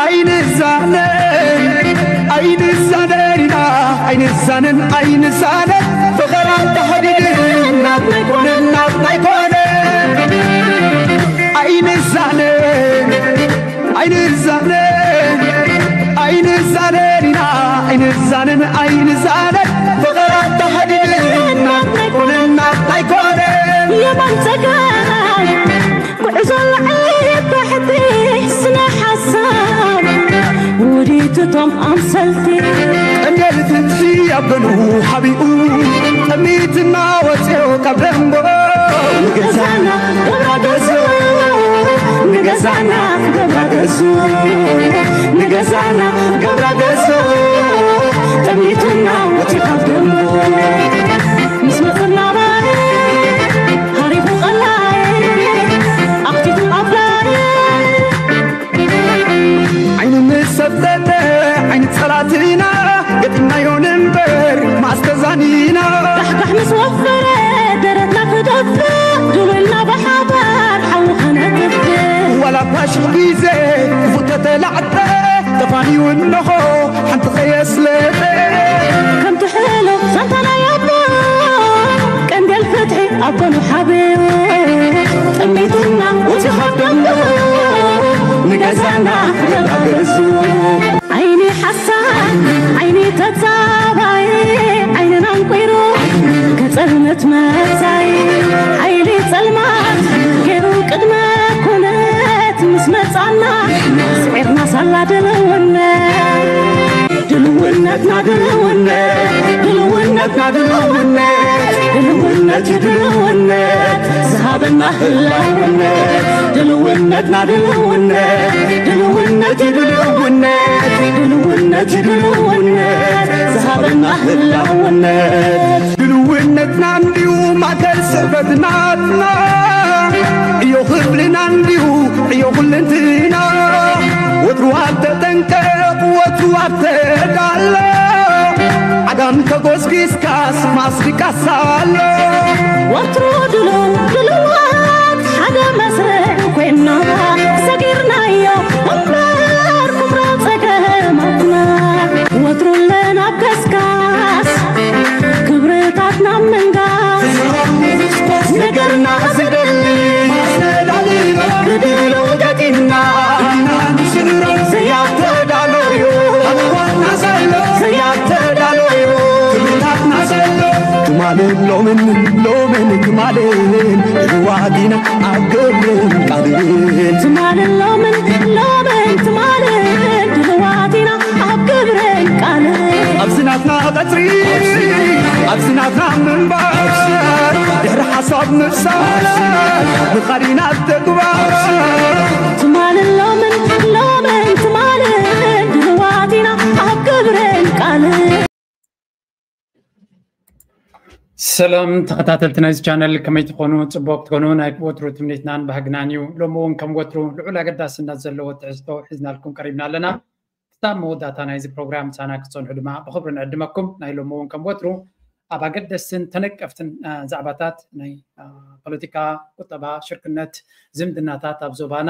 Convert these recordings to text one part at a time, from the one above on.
ኣይንዛነን ኣይንዛነን ኢና ኣይንዛነን ኣይንዛነን ፍቕር ኣንተሓዲድን ናትና ኣይኮነን ናትና ኣይኮነን ኣይንዛነን ኣይንዛነን ኣይንዛነን ኢና ኣይንዛነን ኣይንዛነን ፍቕር ኣንተሓዲድን ናትና ኣይኮነን ናትና ኣይኮነን የማን ጸጋም ጉዕዞ ላዕሊ ታሕቲ ስነ ሓሳብ ውዲት እቶም ኣምሰልቲ ቀንዴል ፍትሒ ኣብ ገንኡ ሓቢኡ ጠሚትና ወፅዮ ካብ ደንቦ ንገዛና ገብራ ገዙ ንገዛና ገብራ ገዙ ንገዛና ገብራ ገዙ ጠሚትና ወፅዮ ካብ ደንቦ ምስ መፅና ባይ ሃሪፉ ቀላይ ኣኽቲቱ ኣፍላይ ዓይኑ ምስ ሰብተተ ዓይኒ ጸላትና ገጢምናዮ ንንበር ማስተዛኒና ዳሕዳሕ ምስ ወፈረ ደረትና ክደፍእ ድብልና ብሓባር ሓዊ ከነጥፍእ ዋላ እኳ ሽሕ ግዜ ክፉእ ተተላዕጠ ተፋንዩ እንሆ ሓንቲ ከየስለጠ ከምቲ ሕሉፍ ዛንታ ናይ ኣቦ ቀንዴል ፍትሒ ኣቦ ንሓብዮ ጠሚትና ወፂኻ ደንጎ ንገዛና ክገባገዙ ዓይኒ ሓሳድ ዓይኒ ተጻባይ ዓይንና እንቁይሩ ከጸልመት መጻይ ሓይሊ ጸልማት ገይሩ ቅድመ ኩነት ምስ መጻና ስዒርና ሳላ ድልውነት ድልውነትና ድልውነት ድልውነትና ድልውነት ድልውነት እዩ ድልውነት ዝሃበና ህላውነት ድልውነትና ድልውነት ድልውነት እዩ ድልውነት ድልውነት እዩ ድልውነት ዝሃበና ህላውነት ድልውነትና እንዲዩ ማእከል ስዕበትናትና ዕዮ ክብልና እንዲዩ ዕዮ ኩልንትና ወትሩ ኣብ ተጠንቀቕ ወትሩ ኣብ ተዳሎ ዓጋም ተጎስጊስካስ ማስሪቃስ ኣሎ ወትሩ ድሉ ድልዋት ሓደ መስርዕ ኮይና ሰጊርናዮ እምበር ኩምራ ጸገማትና ወትሩ ለናብ ከስካስ ክብርታትና ምንጋስ ነገርና ዝደሊ ክድሎ ገጢምና ዘያተዳለዩ ዘያተዳለዩ ትማልን ሎምን ሎምን ትማልን ድልዋት ኢና ኣብ ግብርን ቃልን ትማልን ሎምን ሎምን ትማልን ድልዋት ኢና ኣብ ግብርን ቃልን ኣብዚ ናትና ቀጽሪ ኣብዚ ናትና ምንባር ድሕሪ ሓሳብ ምፍሳር ምኻድ ኢና ኣብ ተግባር ትማልን ሎምን ሎምን ትማልን ድልዋት ኢና ኣብ ግብርን ቃልን ሰላም ተኸታተልቲ ናይዚ ቻነል ከመይ ትኾኑ? ፅቡቅ ትኾኑ? ናይ ወትሩ ትምኒትናን ባህግናን እዩ። ሎሚ እውን ከም ወትሩ ልዑል ኣገዳስነት ዘለዎ ትሕዝቶ ሒዝናልኩም ቀሪብና ኣለና። ክሳብ መወዳእታ ናይዚ ፕሮግራም ምሳና ክትፀንሑ ድማ ብኽብሪ ንዕድመኩም። ናይ ሎሚ እውን ከም ወትሩ ኣብ ኣገደስትን ተነቀፍትን ዛዕባታት ናይ ፖለቲካ፣ ቁጠባ፣ ሽርክነት፣ ዝምድናታት ኣብ ዞባና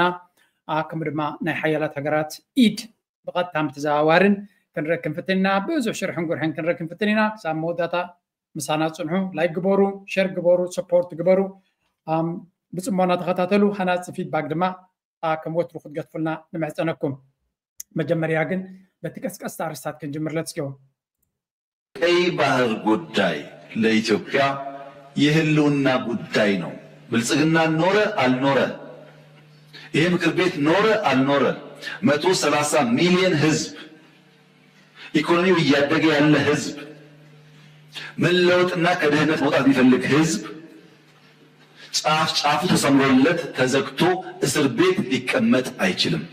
ከምኡ ድማ ናይ ሓያላት ሃገራት ኢድ ብቐጥታን ብተዘዋዋርን ክንርኢ ክንፍትን ኢና። ብዙሕ ሽርሕን ጉርሕን ክንርኢ ክንፍትን ኢና። ክሳብ መወዳእታ ምሳና ጽንሑ። ላይክ ግበሩ፣ ሸር ግበሩ፣ ሰፖርት ግበሩ። ብጽሞና ተኸታተሉ። ሃናጺ ፊድባክ ድማ ከም ወትሩ ክትገድፉልና ንምሕጸነኩም። መጀመርያ ግን በቲ ቀስቀስቲ ኣርስታት ክንጅምር። ለትስ ጎ። ቀይ ባህር ጉዳይ ለኢትዮጵያ የህልውና ጉዳይ ነው። ብልጽግና ኖረ አልኖረ፣ ይሄ ምክር ቤት ኖረ አልኖረ፣ መቶ ሰላሳ ሚሊዮን ህዝብ፣ ኢኮኖሚው እያደገ ያለ ህዝብ፣ መለወጥና ከድህነት መውጣት የሚፈልግ ህዝብ ጫፍ ጫፉ ተሰምሮለት ተዘግቶ እስር ቤት ሊቀመጥ አይችልም።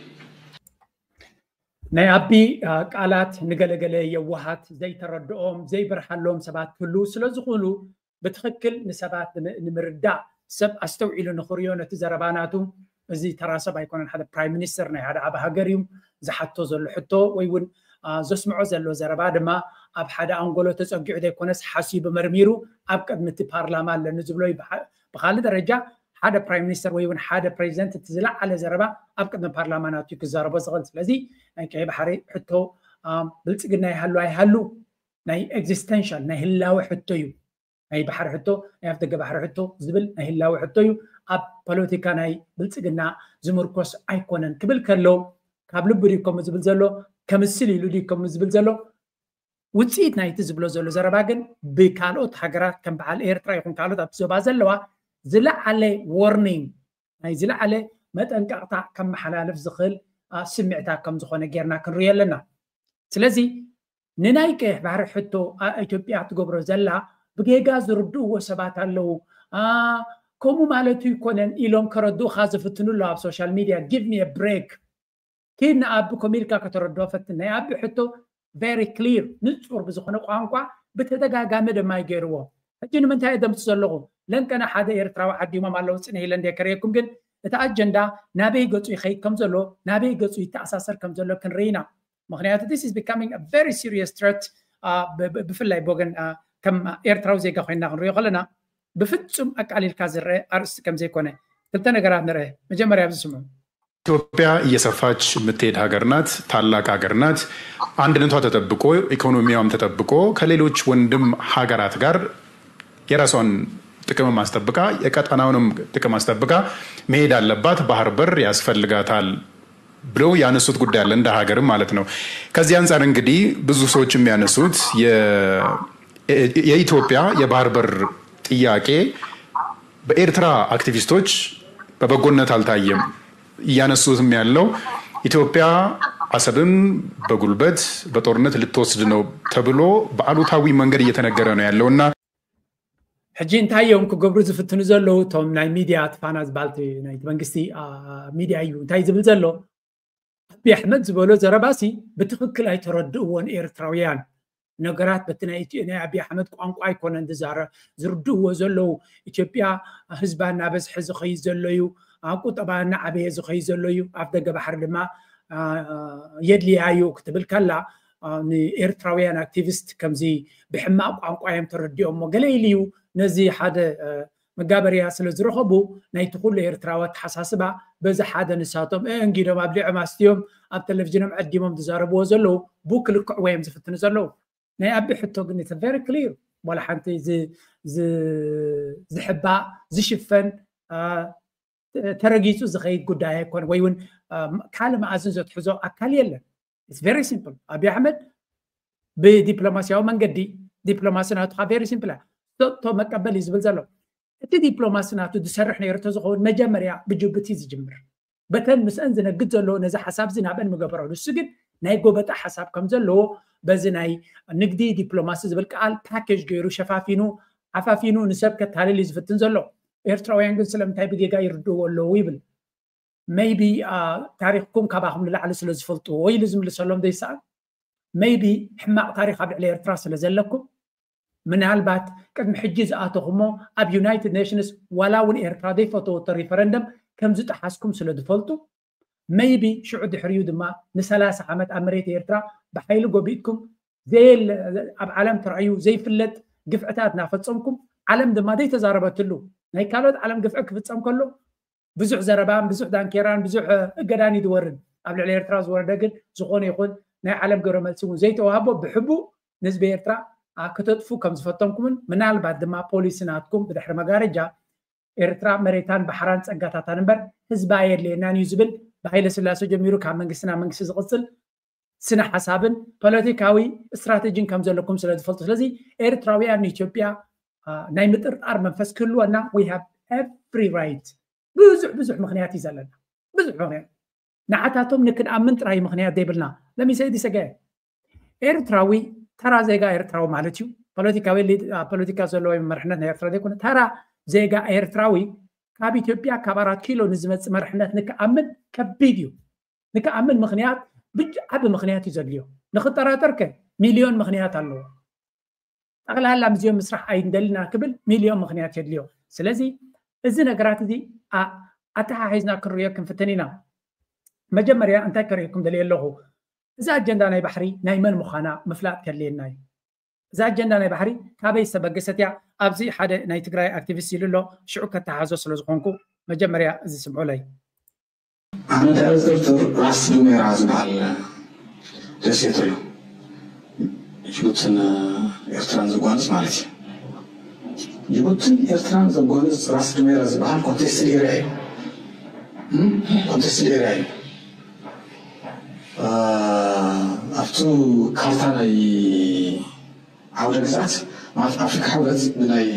ናይ ኣቢ ቃላት ንገለገለ የዋሃት ዘይተረድኦም ዘይበርሓሎም ሰባት ክህልዉ ስለዝኽእሉ ብትኽክል ንሰባት ንምርዳእ ሰብ ኣስተውዒሉ ንኽርዮ ነቲ ዘረባ ናቱ እዚ ተራ ሰብ ኣይኮነን። ሓደ ፕራይም ሚኒስተር ናይ ሓደ ዓቢ ሃገር እዩ ዝሓቶ ዘሎ ሕቶ ወይ እውን ዘስምዖ ዘሎ ዘረባ ድማ ኣብ ሓደ ኣንጎሎ ተጸጊዑ ዘይኮነስ ሓሲቡ መርሚሩ ኣብ ቅድሚ እቲ ፓርላማ ኣለኒ ዝብሎ እዩ። ብኻልእ ደረጃ ሓደ ፕራይም ሚኒስተር ወይ እውን ሓደ ፕሬዚደንት እቲ ዝለዓለ ዘረባ ኣብ ቅድሚ ፓርላማ ናቱ ክዛረቦ ዝኽእል። ስለዚ ናይ ቀይ ባሕሪ ሕቶ ብልፅግና ይሃሉ ኣይሃሉ ናይ ኤግዚስተንሻል ናይ ህላወ ሕቶ እዩ። ናይ ባሕሪ ሕቶ ናይ ኣፍደገ ባሕሪ ሕቶ ዝብል ናይ ህላወ ሕቶ እዩ። ኣብ ፖለቲካ ናይ ብልፅግና ዝምርኮስ ኣይኮነን ክብል ከሎ ካብ ልቢ ድዩ ከምኡ ዝብል ዘሎ? ከምስል ኢሉ ድዩ ከምኡ ዝብል ዘሎ? ውፅኢት ናይቲ ዝብሎ ዘሎ ዘረባ ግን ብካልኦት ሃገራት ከም በዓል ኤርትራ ይኹን ካልኦት ኣብቲ ዞባ ዘለዋ ዝለዓለ ዎርኒንግ ናይ ዝለዓለ መጠንቀቕታ ከመሓላልፍ ዝኽእል ስምዕታት ከም ዝኾነ ጌርና ክንሪኦ ኣለና። ስለዚ ንናይ ቀይሕ ባሕሪ ሕቶ ኢትዮጵያ ትገብሮ ዘላ ብጌጋ ዝርድእዎ ሰባት ኣለዉ። ከምኡ ማለቱ ይኮነን ኢሎም ከረድኡኻ ዝፍትኑ ኣለዉ ኣብ ሶሻል ሚድያ። ጊቭ ሚ ብሬክ። ኪድ ንኣቢ ኮሚልካ ከተረድኦ ፈትን። ናይ ኣቢ ሕቶ ቨሪ ክሊር፣ ንጹር ብዝኾነ ቋንቋ ብተደጋጋሚ ድማ ይገይርዎ። ሕጂ ንምንታይ እየ ደምፅ ዘለኹ? ለንቀነ ሓደ ኤርትራዊ ዓዲሞም ኣለዉ ፅንሕ ኢለ እንደ ከርእየኩም፣ ግን እቲ ኣጀንዳ ናበይ ገፁ ይኸይድ ከም ዘሎ፣ ናበይ ገፁ ይተኣሳሰር ከም ዘሎ ክንርኢ ኢና። ምክንያቱ this is becoming a very serious threat። ብፍላይ ብወገን ከም ኤርትራዊ ዜጋ ኮይና ክንሪኦ ከለና ብፍጹም ኣቃሊልካ ዝረአ ኣርእስቲ ከም ዘይኮነ ክልተ ነገራት ንረአ። መጀመርያ ኣብዚ ስምዑ። ኢትዮጵያ እየሰፋች የምትሄድ ሀገር ናት። ታላቅ ሀገር ናት። አንድነቷ ተጠብቆ ኢኮኖሚዋም ተጠብቆ ከሌሎች ወንድም ሀገራት ጋር የራሷን ጥቅምም አስጠብቃ የቀጠናውንም ጥቅም አስጠብቃ መሄድ አለባት። ባህር በር ያስፈልጋታል ብለው ያነሱት ጉዳይ አለ፣ እንደ ሀገርም ማለት ነው። ከዚህ አንጻር እንግዲህ ብዙ ሰዎች የሚያነሱት የኢትዮጵያ የባህር በር ጥያቄ በኤርትራ አክቲቪስቶች በበጎነት አልታየም። እያነሱትም ያለው ኢትዮጵያ አሰብን በጉልበት በጦርነት ልትወስድ ነው ተብሎ በአሉታዊ መንገድ እየተነገረ ነው ያለው እና ሕጂ እንታይ እዮም ክገብሩ ዝፍትኑ ዘለዉ እቶም ናይ ሚድያ ትፋና ዝበሃል ናይቲ መንግስቲ ሚድያ እዩ እንታይ ዝብል ዘሎ? ኣቢ ኣሕመድ ዝበሎ ዘረባሲ ብትክክል ኣይተረድእዎን ኤርትራውያን። ነገራት በቲ ናይ ኣቢ ኣሕመድ ቋንቋ ኣይኮነን ዝዛረ ዝርድእዎ ዘለዉ። ኢትዮጵያ ህዝባ እናበዝሐ ዝኸይድ ዘሎ እዩ። ቁጠባ እናዓበየ ዝኸይድ ዘሎ እዩ። ኣፍ ደገ ባሕሪ ድማ የድልያ እዩ ክትብል ከላ ንኤርትራውያን ኣክቲቪስት ከምዚ ብሕማቅ ቋንቋ እዮም ተረዲኦሞ። ገለ ኢሉ እዩ ነዚ ሓደ መጋበርያ ስለ ዝረኸቡ ናይቲ ኩሉ ኤርትራዊ ኣተሓሳስባ በዚ ሓደ ንሳቶም ኣእንጊዶም ኣብሊዖም ኣስትዮም ኣብ ቴሌቪዥኖም ዕዲሞም ዝዛረብዎ ዘለዉ ቡክ ልክዕዎ እዮም ዝፍትኑ ዘለዉ። ናይ ኣቢ ሕቶ ግን it's very clear። ዋላ ሓንቲ ዝሕባእ ዝሽፈን ተረጊጹ ዝኸይድ ጉዳይ ኣይኮነ ወይ እውን ካልእ መኣዝን ዘትሕዞ ኣካል የለን። It's very simple። ኣቢ ኣሕመድ ብዲፕሎማሲያዊ መንገዲ ዲፕሎማሲ ናቱ ከዓ very simple እያ። ሰጥቶ መቀበል እዩ ዝብል ዘሎ። እቲ ዲፕሎማሲ ናቱ ዝሰርሕ ነይሩ ተዝኸውን መጀመርያ ብጅቡቲ ዝጅምር በተን ምስአን ዝነግድ ዘለዎ ነዚ ሓሳብ እዚ ናብአን ምገበሮ። ንሱ ግን ናይ ጎበጣ ሓሳብ ከም ዘለዎ በዚ ናይ ንግዲ ዲፕሎማሲ ዝብል ቃል ፓኬጅ ገይሩ ሸፋፊኑ ዓፋፊኑ ንሰብ ከታልል እዩ ዝፍትን ዘሎ። ኤርትራውያን ግን ስለምንታይ ብጌጋ ይርድእዎ ኣለዉ ይብል። maybe ታሪኽኩም ካባኹም ንላዕሊ ስለ ዝፈልጥዎ ኢሉ ዝምልሰሎም ዘይሰኣን maybe ሕማቕ ታሪኽ ኣብ ልዕሊ ኤርትራ ስለ ዘለኩም ምናልባት ቅድሚ ሕጂ ዝኣተኹሞ ኣብ ዩናይትድ ኔሽንስ ዋላ እውን ኤርትራ ዘይፈተወቶ ሪፈረንደም ከም ዝጠሓስኩም ስለ ዝፈልጡ maybe ሽዑ ድሕሪኡ ድማ ንሰላሳ ዓመት ኣብ መሬት ኤርትራ ብሓይሊ ጎቢጥኩም ዘየለ ኣብ ዓለም ተራእዩ ዘይፍለጥ ግፍዕታት እናፈጸምኩም ዓለም ድማ ዘይተዛረበትሉ ናይ ካልኦት ዓለም ግፍዒ ክፍጸም ከሎ ብዙሕ ዘረባን ብዙሕ ዳንኬራን ብዙሕ እገዳን እዩ ዝወርድ። ኣብ ልዕሊ ኤርትራ ዝወረደ ግን ዝኾነ ይኹን ናይ ዓለም ግብረ መልሲ እውን ዘይተዋህቦ ብሕቡእ ንህዝቢ ኤርትራ ክተጥፉ ከም ዝፈተንኩምን ምናልባት ድማ ፖሊሲ ናትኩም ብድሕሪ መጋረጃ ኤርትራ መሬታን ባሕራን ጸጋታታን እምበር ህዝባ የድልየናን እዩ ዝብል ብሃይለ ስላሴ ጀሚሩ ካብ መንግስቲ ናብ መንግስቲ ዝቕጽል ስነ ሓሳብን ፖለቲካዊ ስትራቴጂን ከም ዘለኩም ስለ ዝፈልጡ ስለዚ ኤርትራውያን ንኢትዮጵያ ናይ ምጥርጣር መንፈስ ክህልወና we have every right። ብዙሕ ብዙሕ ምክንያት እዩ ዘለና ብዙሕ ምክንያት ንዓታቶም ንክንኣምን ጥራይ ምክንያት ዘይብልና። ለሚሰይ ዲሰገ ኤርትራዊ ተራ ዜጋ ኤርትራዊ ማለት እዩ። ፖለቲካዊ ፖለቲካ ዘለዎ መርሕነት ናይ ኤርትራ ዘይኮነ ተራ ዜጋ ኤርትራዊ ካብ ኢትዮጵያ ካብ ኣራት ኪሎ ንዝመፅእ መርሕነት ንክኣምን ከቢድ እዩ። ንክኣምን ምክንያት ዓቢ ምክንያት እዩ ዘድልዮ። ንክጠራጠርከ ሚልዮን ምክንያት ኣለዎ። ጠቕላላ ምስዚኦም ምስራሕ ኣይንደልና ክብል ሚልዮን ምክንያት የድልዮ። ስለዚ እዚ ነገራት እዚ ኣተሓሒዝና ክንሪኦ ክንፍትን ኢና። መጀመርያ እንታይ ከርእየኩም ደልየ ኣለኹ፣ እዛ ኣጀንዳ ናይ ባሕሪ ናይ መን ምዃና ምፍላጥ ከድልየና እዩ። እዛ ኣጀንዳ ናይ ባሕሪ ካበይ ዝተበገሰት እያ? ኣብዚ ሓደ ናይ ትግራይ ኣክቲቪስት ኢሉ ኣሎ፣ ሽዑ ከተሓዞ ስለ ዝኾንኩ መጀመርያ እዚ ስምዑለይ። ኣነ እንታይ ዝጥርጥር ራስ ዱሜራ ዝበሃል ደሴት ኣሎ። ጅቡትን ኤርትራን ዘጓንጽ ማለት እዩ። ጅቡትን ኤርትራን ዘጓንጽ ራስ ዱሜራ ዝበሃል ኮንቴስትድ ኤርያ እዩ። ኮንቴስትድ ኤርያ እዩ። ኣብቱ ካርታ ናይ ዓውደ ግዝኣት ማለት ኣፍሪካ ሕብረት ብናይ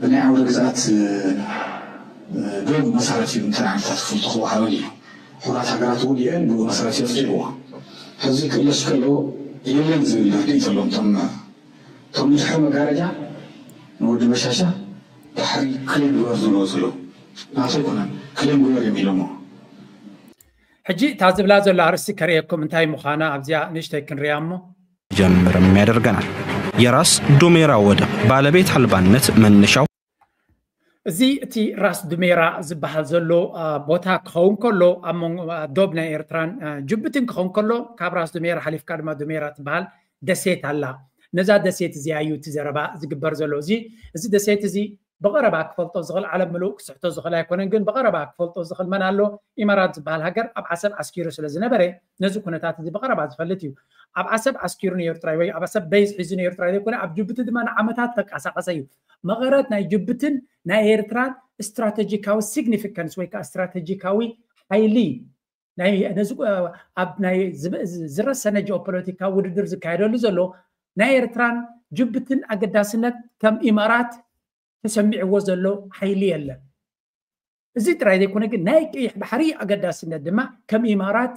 ብናይ ዓውደ ግዝኣት ዶብ መሰረት እዩ። እንተ ዓመታት ፍልጡ ክወሃበን እዩ። ሕራት ሃገራት እውን ይአን ብኡ መሰረት እዩ ኣፅዲቕዎ። ሕዚ ክእለሽ ከሎ የለን ዝብል ርድኢት ኣሎም። እቶም እቶም ንድሕሪ መጋረጃ ንወዲ በሻሻ ድሕሪ ክሌም ግበር ዝብልዎ ዘለዉ ናቶ ኣይኮነን። ክሌም ግበር እዮም ኢሎሞ። ሕጂ እታ ዝብላ ዘሎ ኣርእስቲ ከርእየኩም እንታይ ምዃና ኣብዚኣ ንእሽተይ ክንሪያ እሞ ጀምርም ያደርገናል። የራስ ዱሜራ ወደብ ባለቤት አልባነት መነሻው እዚ እቲ ራስ ዱሜራ ዝበሃል ዘሎ ቦታ ክኸውን ከሎ ኣብ መንጎ ዶብ ናይ ኤርትራን ጅቡትን ክኸውን ከሎ ካብ ራስ ዱሜራ ሓሊፍካ ድማ ዱሜራ ትበሃል ደሴት ኣላ። ነዛ ደሴት እዚኣ እዩ እቲ ዘረባ ዝግበር ዘሎ። እዚ እዚ ደሴት እዚ ብቐረባ ክፈልጦ ዝኽእል ዓለም ምሉእ ክስሕቶ ዝኽእል ኣይኮነን፣ ግን ብቐረባ ክፈልጦ ዝኽእል መን ኣሎ? ኢማራት ዝበሃል ሃገር ኣብ ዓሰብ ዓስኪሩ ስለ ዝነበረ ነዚ ኩነታት እዚ ብቐረባ ዝፈልጥ እዩ። ኣብ ዓሰብ ዓስኪሩ ነይሩ ጥራይ ወይ ኣብ ዓሰብ በይዝ ሒዙ ነይሩ ጥራይ ዘይኮነ ኣብ ጅቡቲ ድማ ንዓመታት ተንቀሳቐሰ እዩ። መቐረት ናይ ጅቡትን ናይ ኤርትራን ስትራቴጂካዊ ሲግኒፊካንስ ወይ ከዓ ስትራቴጂካዊ ሓይሊ ናይ ነዚ ኣብ ናይ ዝረሰነ ጂኦፖለቲካዊ ውድድር ዝካየደሉ ዘሎ ናይ ኤርትራን ጅቡትን ኣገዳስነት ከም ኢማራት ተሰሚዕዎ ዘሎ ሓይሊ የለን። እዚ ጥራይ ዘይኮነ ግን ናይ ቀይሕ ባሕሪ ኣገዳስነት ድማ ከም ኢማራት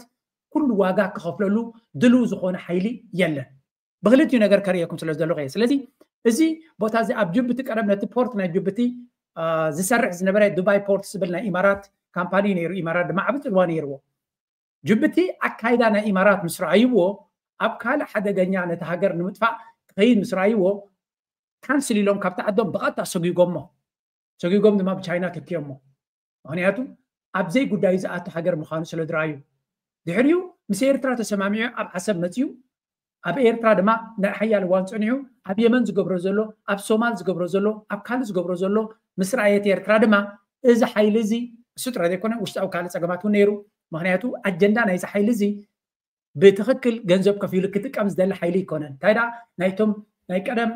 ኩሉ ዋጋ ክኸፍለሉ ድልው ዝኾነ ሓይሊ የለን። ብክልቲኡ ነገር ከርእየኩም ስለ ዘለኹ እየ። ስለዚ እዚ ቦታ እዚ ኣብ ጅቡቲ ቀደም ነቲ ፖርት ናይ ጅቡቲ ዝሰርሕ ዝነበረ ዱባይ ፖርት ዝብል ናይ ኢማራት ካምፓኒ ነይሩ። ኢማራት ድማ ዓቢ ጽልዋ ነይርዎ። ጅቡቲ ኣካይዳ ናይ ኢማራት ምስ ረኣይዎ ኣብ ካልእ ሓደገኛ ነቲ ሃገር ንምጥፋእ ክኸይድ ምስ ረኣይዎ ካንስል ኢሎም ካብቲ ዓዶም ብቐጥታ ሰጒጎሞ። ሰጒጎም ድማ ብቻይና ተኪዮሞ። ምክንያቱ ኣብ ዘይ ጉዳዩ ዝኣቱ ሃገር ምዃኑ ስለ ዝረኣዩ። ድሕሪኡ ምስ ኤርትራ ተሰማሚዑ ኣብ ዓሰብ መፅዩ። ኣብ ኤርትራ ድማ ናይ ሓያል እዋን ፀኒሑ ኣብ የመን ዝገብሮ ዘሎ፣ ኣብ ሶማል ዝገብሮ ዘሎ፣ ኣብ ካልእ ዝገብሮ ዘሎ ምስ ረኣየት ኤርትራ ድማ እዚ ሓይሊ እዚ እሱ ጥራይ ዘይኮነ ውሽጣዊ ካልእ ፀገማት እውን ነይሩ። ምክንያቱ ኣጀንዳ ናይዚ ሓይሊ እዚ ብትኽክል ገንዘብ ከፊሉ ክጥቀም ዝደሊ ሓይሊ ኣይኮነን። እንታይ ደኣ ናይቶም ናይ ቀደም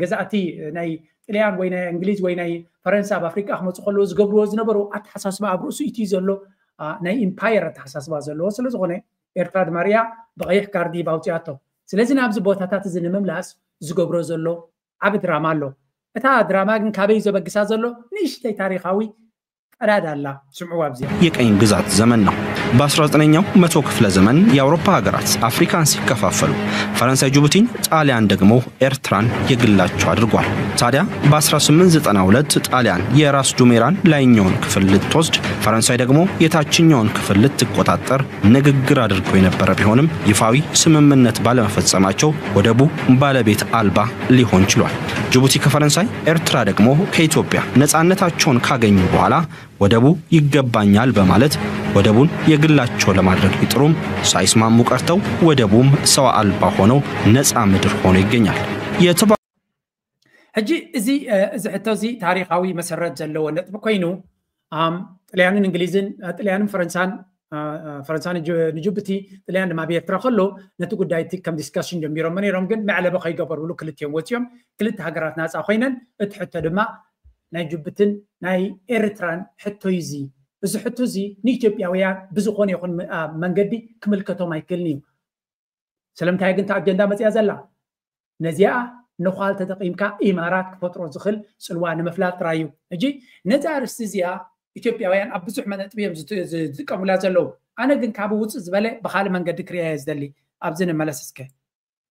ገዛእቲ ናይ ጥልያን ወይ ናይ እንግሊዝ ወይ ናይ ፈረንሳ ኣብ ኣፍሪቃ ክመፁ ከለዉ ዝገብርዎ ዝነበሩ ኣተሓሳስባ ኣብ ርእሱ እቲ ዘሎ ናይ ኢምፓየር ኣተሓሳስባ ዘለዎ ስለ ዝኾነ ኤርትራ ድማ ሪኣ ብቐይሕ ካርዲ ባውፅያቶ። ስለዚ ናብዚ ቦታታት እዚ ንምምላስ ዝገብሮ ዘሎ ዓቢ ድራማ ኣሎ። እታ ድራማ ግን ካበይ ዘበግሳ ዘሎ ንእሽተይ ታሪኻዊ ቀዳዳ ኣላ። ስምዕዋ ኣብዚኣ። የቀኝ ግዛት ዘመን ነው። በ19ኛው መቶ ክፍለ ዘመን የአውሮፓ ሀገራት አፍሪካን ሲከፋፈሉ ፈረንሳይ ጅቡቲን፣ ጣሊያን ደግሞ ኤርትራን የግላቸው አድርጓል። ታዲያ በ1892 ጣሊያን የራስ ዱሜራን ላይኛውን ክፍል ልትወስድ፣ ፈረንሳይ ደግሞ የታችኛውን ክፍል ልትቆጣጠር ንግግር አድርገው የነበረ ቢሆንም ይፋዊ ስምምነት ባለመፈጸማቸው ወደቡ ባለቤት አልባ ሊሆን ችሏል። ጅቡቲ ከፈረንሳይ፣ ኤርትራ ደግሞ ከኢትዮጵያ ነጻነታቸውን ካገኙ በኋላ ወደቡ ይገባኛል በማለት ወደቡን የግላቸው ለማድረግ ቢጥሩም ሳይስማሙ ቀርተው ወደቡም ሰው አልባ ሆነው ነጻ ምድር ሆኖ ይገኛል። የተባ ሕጂ እዚ እዚ ሕቶ እዚ ታሪኻዊ መሰረት ዘለዎ ነጥቢ ኮይኑ ጥልያንን እንግሊዝን ጥልያንን ፈረንሳን ፈረንሳ ንጅቡቲ ጥልያን ድማ ብኤርትራ ከሎ ነቲ ጉዳይ እቲ ከም ዲስካሽን ጀሚሮሞ ነይሮም፣ ግን መዕለቢ ከይገበርሉ ክልቲኦም ወፂኦም ክልተ ሃገራት ናፃ ኮይነን እቲ ሕቶ ድማ ናይ ጅቡትን ናይ ኤርትራን ሕቶ እዩ። እዚ እዚ ሕቶ እዚ ንኢትዮጵያውያን ብዝኾነ ይኹን መንገዲ ክምልከቶም ኣይክእልን እዩ። ስለምንታይ ግን እታ ኣጀንዳ መፅያ ዘላ ነዚኣ ነዃል ተጠቒምካ ኢማራት ክፈጥሮ ዝኽእል ፅልዋ ንምፍላጥ ጥራይ እዩ። ሕጂ ነዚ ኣርእስቲ እዚኣ ኢትዮጵያውያን ኣብ ብዙሕ መነጥቢ እዮም ዝጥቀሙላ ዘለዉ። ኣነ ግን ካብ ውፅእ ዝበለ ብካልእ መንገዲ ክሪኣ እየ ዝደሊ። ኣብዚ ንመለስ እስከ።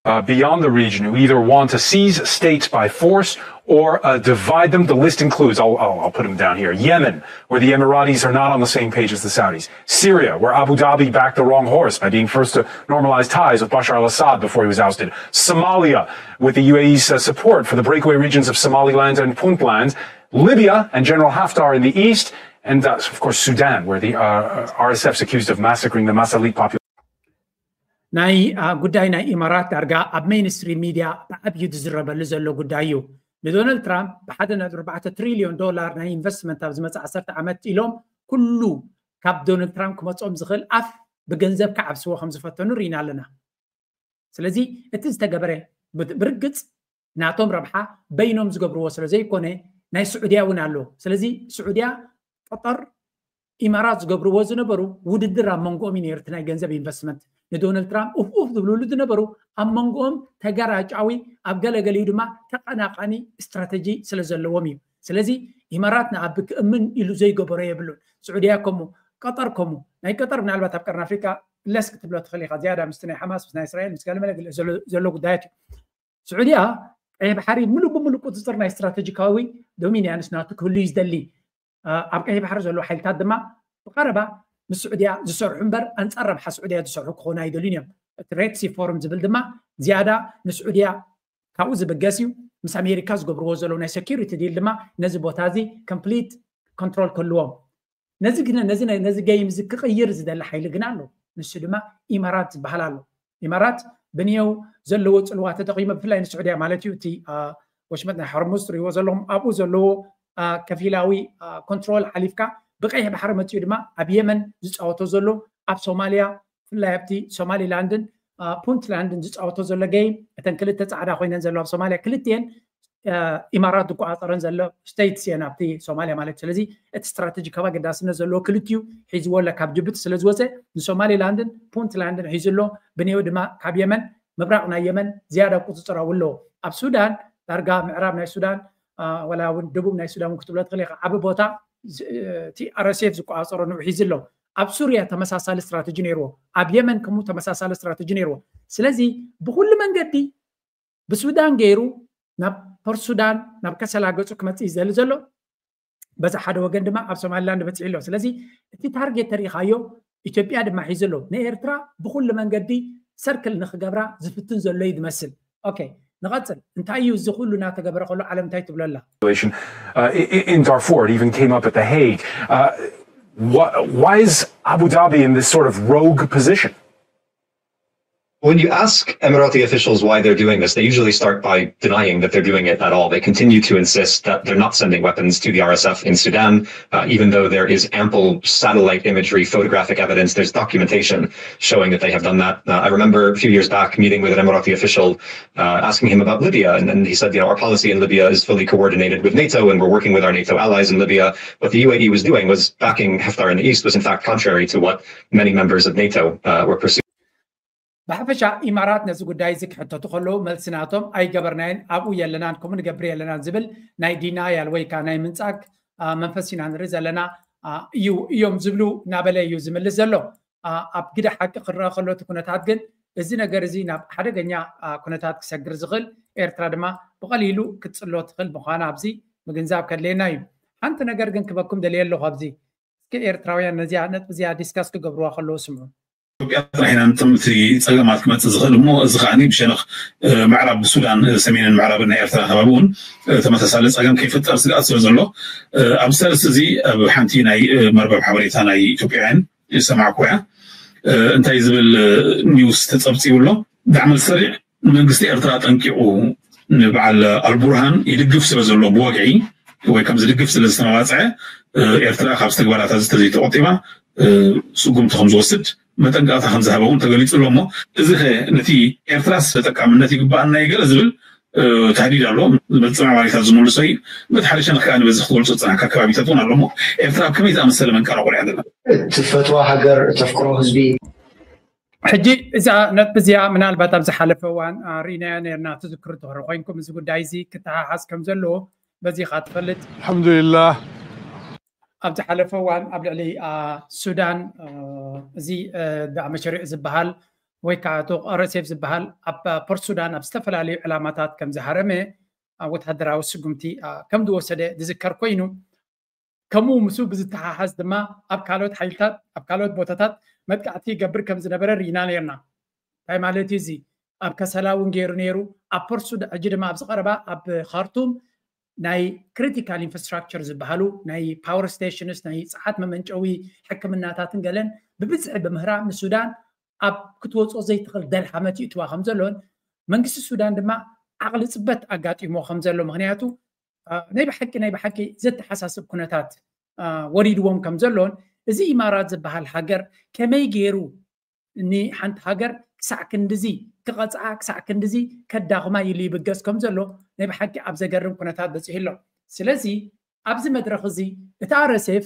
Uh, beyond the region who either want to seize states by force or uh, divide them. The list includes, I'll, I'll, I'll put them down here, Yemen, where the Emiratis are not on the same page as the Saudis, Syria, where Abu Dhabi backed the wrong horse by being first to normalize ties with Bashar al Assad before he was ousted, Somalia, with the U A E's uh, support for the breakaway regions of Somaliland and Puntland, Libya and General Haftar in the east, and uh, of course Sudan, where the uh, R S F's accused of massacring the Masalit population. ናይ ጉዳይ ናይ ኢማራት ዳርጋ ኣብ ሜይንስትሪም ሚድያ ብዓብዩ ዝዝረበሉ ዘሎ ጉዳይ እዩ። ንዶናልድ ትራምፕ ብሓደ ነጥቢ ኣርባዕተ ትሪልዮን ዶላር ናይ ኢንቨስትመንት ኣብ ዝመፅእ ዓሰርተ ዓመት ኢሎም ኩሉ ካብ ዶናልድ ትራምፕ ክመፅኦም ዝኽእል ኣፍ ብገንዘብ ክዓብስዎ ከም ዝፈተኑ ርኢና ኣለና። ስለዚ እቲ ዝተገበረ ብርግፅ ናቶም ረብሓ በይኖም ዝገብርዎ ስለ ዘይኮነ ናይ ስዑድያ እውን ኣሎ። ስለዚ ስዑድያ፣ ቀጠር፣ ኢማራት ዝገብርዎ ዝነበሩ ውድድር ኣብ መንጎኦም እዩ ነይሩ። እቲ ናይ ገንዘብ ኢንቨስትመንት ንዶናልድ ትራምፕ ኡፍ ኡፍ ዝብልሉ ዝነበሩ ኣብ መንጎኦም ተገራጫዊ፣ ኣብ ገለገሊኡ ድማ ተቐናቃኒ ስትራተጂ ስለ ዘለዎም እዩ። ስለዚ ኢማራት ንኣቢ ክእምን ኢሉ ዘይገበሮ የብሉን። ስዑድያ ከምኡ፣ ቀጠር ከምኡ። ናይ ቀጠር ምናልባት ኣብ ቀርኒ ኣፍሪካ ለስ ክትብሎ ትኽእል ኢኻ፣ ዝያዳ ምስቲ ናይ ሓማስ፣ ምስ ናይ እስራኤል፣ ምስ ገለመለ ገለ ዘሎ ጉዳያት እዩ። ስዑድያ ቀይሕ ባሕሪ ምሉእ ብምሉእ ቁፅፅር ናይ ስትራቴጂካዊ ዶሚንያንስ ናቱ ክህሉ እዩ ዝደሊ። ኣብ ቀይሕ ባሕሪ ዘለዉ ሓይልታት ድማ ብቐረባ ምስ ስዑድያ ዝሰርሑ እምበር ኣንፃር ረብሓ ስዑድያ ዝሰርሑ ክኾኑ ኣይደልዩን እዮም። እቲ ሬድ ሲ ፎርም ዝብል ድማ ዝያዳ ንስዑድያ ካብኡ ዝብገስ እዩ። ምስ ኣሜሪካ ዝገብርዎ ዘለዉ ናይ ሴኪሪቲ ዲል ድማ ነዚ ቦታ እዚ ኮምፕሊት ኮንትሮል ክህልዎም። ነዚ ግን ነዚ ነዚ ገይም እዚ ክቕይር ዝደሊ ሓይሊ ግን ኣሎ። ንሱ ድማ ኢማራት ዝበሃል ኣሎ። ኢማራት ብንየው ዘለዎ ፅልዋ ተጠቒሙ፣ ብፍላይ ንስዑድያ ማለት እዩ፣ እቲ ወሽመጥ ናይ ሆርሙዝ ትሪእዎ ዘለኹም፣ ኣብኡ ዘለዎ ከፊላዊ ኮንትሮል ሓሊፍካ ብቀይሕ ባሕሪ መፂኡ ድማ ኣብ የመን ዝፃወቶ ዘሎ፣ ኣብ ሶማልያ ብፍላይ ኣብቲ ሶማሊላንድን ፑንትላንድን ዝፃወቶ ዘሎ ገይም፣ እተን ክልተ ፃዕዳ ኮይነን ዘለዋ ኣብ ሶማልያ ክልቲኤን ኢማራት ዝቆፃፀረን ዘሎ ስቴትስ እየን ኣብቲ ሶማልያ ማለት። ስለዚ እቲ ስትራቴጂካዊ ኣገዳስነት ዘለዎ ክልቲኡ ሒዝዎ ኣሎ። ካብ ጅቡቲ ስለ ዝወፀ ንሶማሊላንድን ፑንትላንድን ሒዙ ኣሎ። ብንየው ድማ ካብ የመን፣ ምብራቕ ናይ የመን ዝያዳ ቁፅፅር ኣብኡ ኣለዎ። ኣብ ሱዳን ዳርጋ ምዕራብ ናይ ሱዳን ወላ እውን ደቡብ ናይ ሱዳን እውን ክትብሎ ትኽእል ኢኻ። ዓቢ ቦታ እቲ ኣርኤስኤፍ ዝቆፃፀሮ ንዑ ሒዙ ኣሎ። ኣብ ሱርያ ተመሳሳሊ ስትራተጂ ነይርዎ። ኣብ የመን ከምኡ ተመሳሳሊ ስትራተጂ ነይርዎ። ስለዚ ብኩሉ መንገዲ ብሱዳን ገይሩ ናብ ፖርት ሱዳን ናብ ከሰላ ገፁ ክመፅእ ይዘሊ ዘሎ። በዚ ሓደ ወገን ድማ ኣብ ሶማሊላንድ በፂሑ ኣሎ። ስለዚ እቲ ታርጌት ተሪኢኻዮ ኢትዮጵያ ድማ ሒዙ ኣሎ። ንኤርትራ ብኩሉ መንገዲ ሰርክል ንክገብራ ዝፍትን ዘሎ እዩ ዝመስል። ኦኬ፣ ንቐፅል። እንታይ እዩ እዚ ኩሉ እናተገበረ ከሎ ዓለም እንታይ ትብሎ ኣላ? Uh, in Darfur, it even came up at The Hague. Uh, why, why is Abu Dhabi in this sort of rogue position? When you ask Emirati officials why they're doing this, they usually start by denying that they're doing it at all. They continue to insist that they're not sending weapons to the R S F in Sudan, uh, even though there is ample satellite imagery, photographic evidence, there's documentation showing that they have done that. Uh, I remember a few years back meeting with an Emirati official, uh, asking him about Libya, and, and he said, you know, our policy in Libya is fully coordinated with NATO, and we're working with our NATO allies in Libya. What the U A E was doing was backing Haftar in the east was in fact contrary to what many members of NATO, uh, were pursuing. ብሓፈሻ ኢማራት ነዚ ጉዳይ እዚ ክሕተቱ ከለዉ መልሲ ናቶም ኣይገበርናዮን፣ ኣብኡ የለናን፣ ከምኡ ንገብር የለናን ዝብል ናይ ዲናያል ወይ ከዓ ናይ ምንጻግ መንፈስ ኢና ንርኢ ዘለና እዩ እዮም ዝብሉ እናበለ እዩ ዝምልስ ዘሎ። ኣብ ግደ ሓቂ ክረአ ከሎ እቲ ኩነታት ግን እዚ ነገር እዚ ናብ ሓደገኛ ኩነታት ክሰግር ዝኽእል፣ ኤርትራ ድማ ብቐሊሉ ክትጽሎ ትኽእል ምዃና ኣብዚ ምግንዛብ ከድልየና እዩ። ሓንቲ ነገር ግን ክበኩም ደልየ ኣለኹ ኣብዚ። እስኪ ኤርትራውያን ነዚኣ ነጥቢ እዚኣ ዲስካስ ክገብርዋ ከለዉ ስምዑ። ኢትዮጵያ ጥራሕ ኢና ንጥምቲ ጸገማት ክመጽእ ዝኽእል እሞ እዚ ከዓኒ ብሸነኽ ምዕራብ ሱዳን ሰሜንን ምዕራብን ናይ ኤርትራ ከባቢ እውን ተመሳሳሊ ጸገም ከይፍጠር ስግኣት ስለ ዘሎ ኣብዚ ሰለስተ እዚ ኣብ ሓንቲ ናይ መርበብ ሓበሬታ ናይ ኢትዮጵያውያን ዝሰማዕኩ እያ እንታይ ዝብል ኒውስ ተጸብጺቡ ኣሎ። ብዓመል ሰሪዕ ንመንግስቲ ኤርትራ ጠንቂቑ ንበዓል ኣልቡርሃን ይድግፍ ስለ ዘሎ ብወግዒ ወይ ከም ዝድግፍ ስለ ዝተመባፅዐ ኤርትራ ካብዚ ተግባራት እዚ ተዘይተቆጢባ ስጉምቲ ከም ዝወስድ መጠንቀቕታ ከም ዝሃበ እውን ተገሊፁ ኣሎ። እሞ እዚ ኸ ነቲ ኤርትራስ ተጠቃምነት ይግበኣና እዩ ገለ ዝብል ታህዲድ ኣሎ። ዝመፅእ ማዕባሪታት ዝመልሶ እዩ። በቲ ሓደ ሸነኽ ከዓ ንበዚ ክትገልፆ ዝፀናሕካ ከባቢታት እውን ኣሎ። እሞ ኤርትራ ኣብ ከመይ ዝኣመሰለ መንቀራቑር እያ ዘላ? እትፈትዋ ሃገር፣ እተፍቅሮ ህዝቢ፣ ሕጂ እዛ ነጥቢ እዚኣ ምናልባት ኣብ ዝሓለፈ እዋን ርኢናያ ነርና ትዝክሩ ትኽሩ ኮይንኩም እዚ ጉዳይ እዚ ክተሓሓዝ ከም ዘለዎ በዚ ኢኻ ትፈልጥ። ኣልሓምዱሊላህ። ኣብ ዝሓለፈ እዋን ኣብ ልዕሊ ሱዳን እዚ ዳዕመ ሸሪዕ ዝበሃል ወይ ከዓ እቲ ርኤስኤፍ ዝበሃል ኣብ ፖርት ሱዳን ኣብ ዝተፈላለዩ ዕላማታት ከም ዝሃረመ ወተሃደራዊ ስጉምቲ ከም ዝወሰደ ዝዝከር ኮይኑ ከምኡ ምስኡ ብዝተሓሓዝ ድማ ኣብ ካልኦት ሓይልታት ኣብ ካልኦት ቦታታት መጥቃዕቲ ይገብር ከም ዝነበረ ርኢና ነርና። እንታይ ማለት እዩ እዚ? ኣብ ከሰላ እውን ገይሩ ነይሩ። ኣብ ፖርት ሱዳን ሕጂ ድማ ኣብዚ ቀረባ ኣብ ካርቱም ናይ ክሪቲካል ኢንፍራስትራክቸር ዝበሃሉ ናይ ፓወር ስቴሽንስ ናይ ፀዓት መመንጨዊ ሕክምናታትን ገለን ብብዝሒ ብምህራም ንሱዳን ኣብ ክትወፅኦ ዘይትኽእል ደልሃመት ይእትዋ ከም ዘሎን መንግስቲ ሱዳን ድማ ዓቕሊ ፅበት ኣጋጢሞ ከም ዘሎ፣ ምክንያቱ ናይ ብሓቂ ናይ ብሓቂ ዘተሓሳስብ ኩነታት ወሪድዎም ከም ዘሎን፣ እዚ ኢማራት ዝበሃል ሃገር ከመይ ገይሩ ንሓንቲ ሃገር ክሳዕ ክንድዚ ክቐፅዓ፣ ክሳዕ ክንድዚ ከዳኽማ ኢሉ ይብገስ ከም ዘሎ ናይ ብሓቂ ኣብ ዘገርም ኩነታት በፂሑ ኣሎ። ስለዚ ኣብዚ መድረኽ እዚ እቲ ኣረሴፍ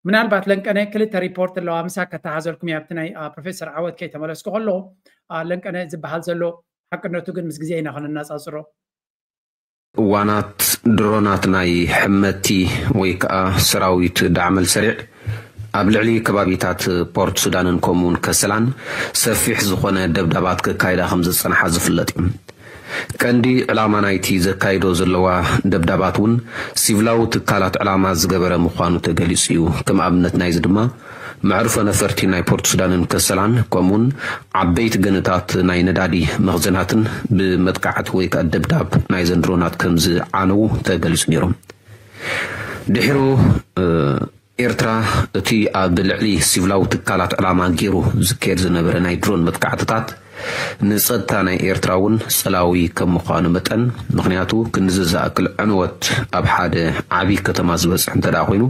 ምናልባት ለንቀነ ክልተ ሪፖርት ኣለዋ፣ ምሳ ከተሃዘልኩም እያ ኣብቲ ናይ ፕሮፌሰር ዓወት ከይተመለስኩ ከለኹ። ለንቀነ ዝበሃል ዘሎ ሓቅነቱ ግን ምስ ግዜ ኢና ከነነፃፅሮ። እዋናት ድሮናት ናይ ሕመቲ ወይ ከዓ ሰራዊት ዳዕመል ሰሪዕ ኣብ ልዕሊ ከባቢታት ፖርት ሱዳንን ከምኡውን ከሰላን ሰፊሕ ዝኾነ ደብዳባት ክካይዳ ከም ዝጸንሓ ዝፍለጥ እዩ። ቀንዲ ዕላማ ናይቲ ዘካይዶ ዘለዋ ደብዳባት እውን ሲቪላዊ ትካላት ዕላማ ዝገበረ ምዃኑ ተገሊጹ እዩ። ከም ኣብነት ናይዚ ድማ መዕርፎ ነፈርቲ ናይ ፖርት ሱዳንን ከሰላን ከምኡውን ዓበይቲ ገንታት ናይ ነዳዲ መኽዘናትን ብመጥቃዕቲ ወይ ከዓ ደብዳብ ናይ ዘንድሮናት ከም ዝዓነዉ ተገሊጹ ነይሩ። ድሕሩ ኤርትራ እቲ ኣብ ልዕሊ ሲቪላዊ ትካላት ዕላማ ገይሩ ዝካየድ ዝነበረ ናይ ድሮን መጥቃዕትታት ንጸጥታ ናይ ኤርትራ እውን ጸላዊ ከም ምዃኑ መጠን፣ ምክንያቱ ክንዚ ዝኣክል ዕንወት ኣብ ሓደ ዓብዪ ከተማ ዝበጽሕ እንተ ደኣ ኮይኑ፣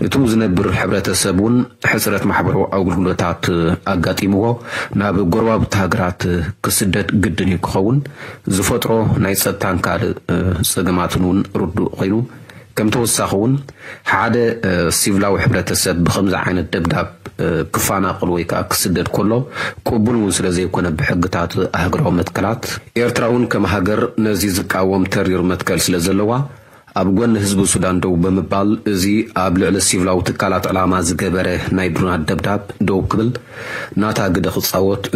እቱ ዝነብር ሕብረተሰብ እውን ሕጽረት ማሕበራዊ ኣገልግሎታት ኣጋጢምዎ ናብ ጎረባብቲ ሃገራት ክስደድ ግድን እዩ ክኸውን። ዝፈጥሮ ናይ ጸጥታን ካልእ ጸገማትን እውን ርዱእ ኮይኑ፣ ከም ተወሳኺ እውን ሓደ ሲቪላዊ ሕብረተሰብ ብከምዚ ዓይነት ደብዳብ ክፈናቐል ወይ ከዓ ክስደድ ከሎ ቅቡል እውን ስለ ዘይኮነ ብሕግታት ኣህግራዊ መትከላት፣ ኤርትራ እውን ከም ሃገር ነዚ ዝቃወም ተሪር መትከል ስለ ዘለዋ ኣብ ጎኒ ህዝቢ ሱዳን ደው ብምባል እዚ ኣብ ልዕሊ ሲቪላዊ ትካላት ዕላማ ዝገበረ ናይ ድሮናት ደብዳብ ደው ክብል ናታ ግደ ክፃወት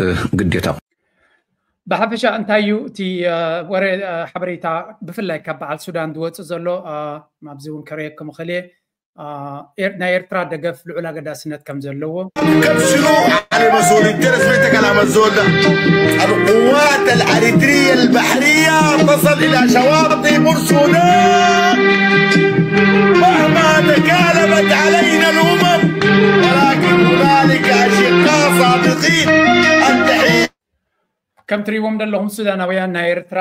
ግዴታ። ብሓፈሻ እንታይ እዩ እቲ ወረ ሓበሬታ ብፍላይ ካብ በዓል ሱዳን ዝወፅእ ዘሎ ኣብዚ እውን ከርእየኩም እኽእል እየ። ናይ ኤርትራ ደገፍ ልዑል ኣገዳስነት ከም ዘለዎ كبشنو على مسؤول الدرس بيتك على مزول ده. القوات الأريترية البحرية تصل إلى شواطئ بورسودان مهما تكالبت علينا الأمم، ولكن هنالك أشقاء صادقين. التحية ከም ትሪእዎም ዘለኹም ሱዳናውያን ናይ ኤርትራ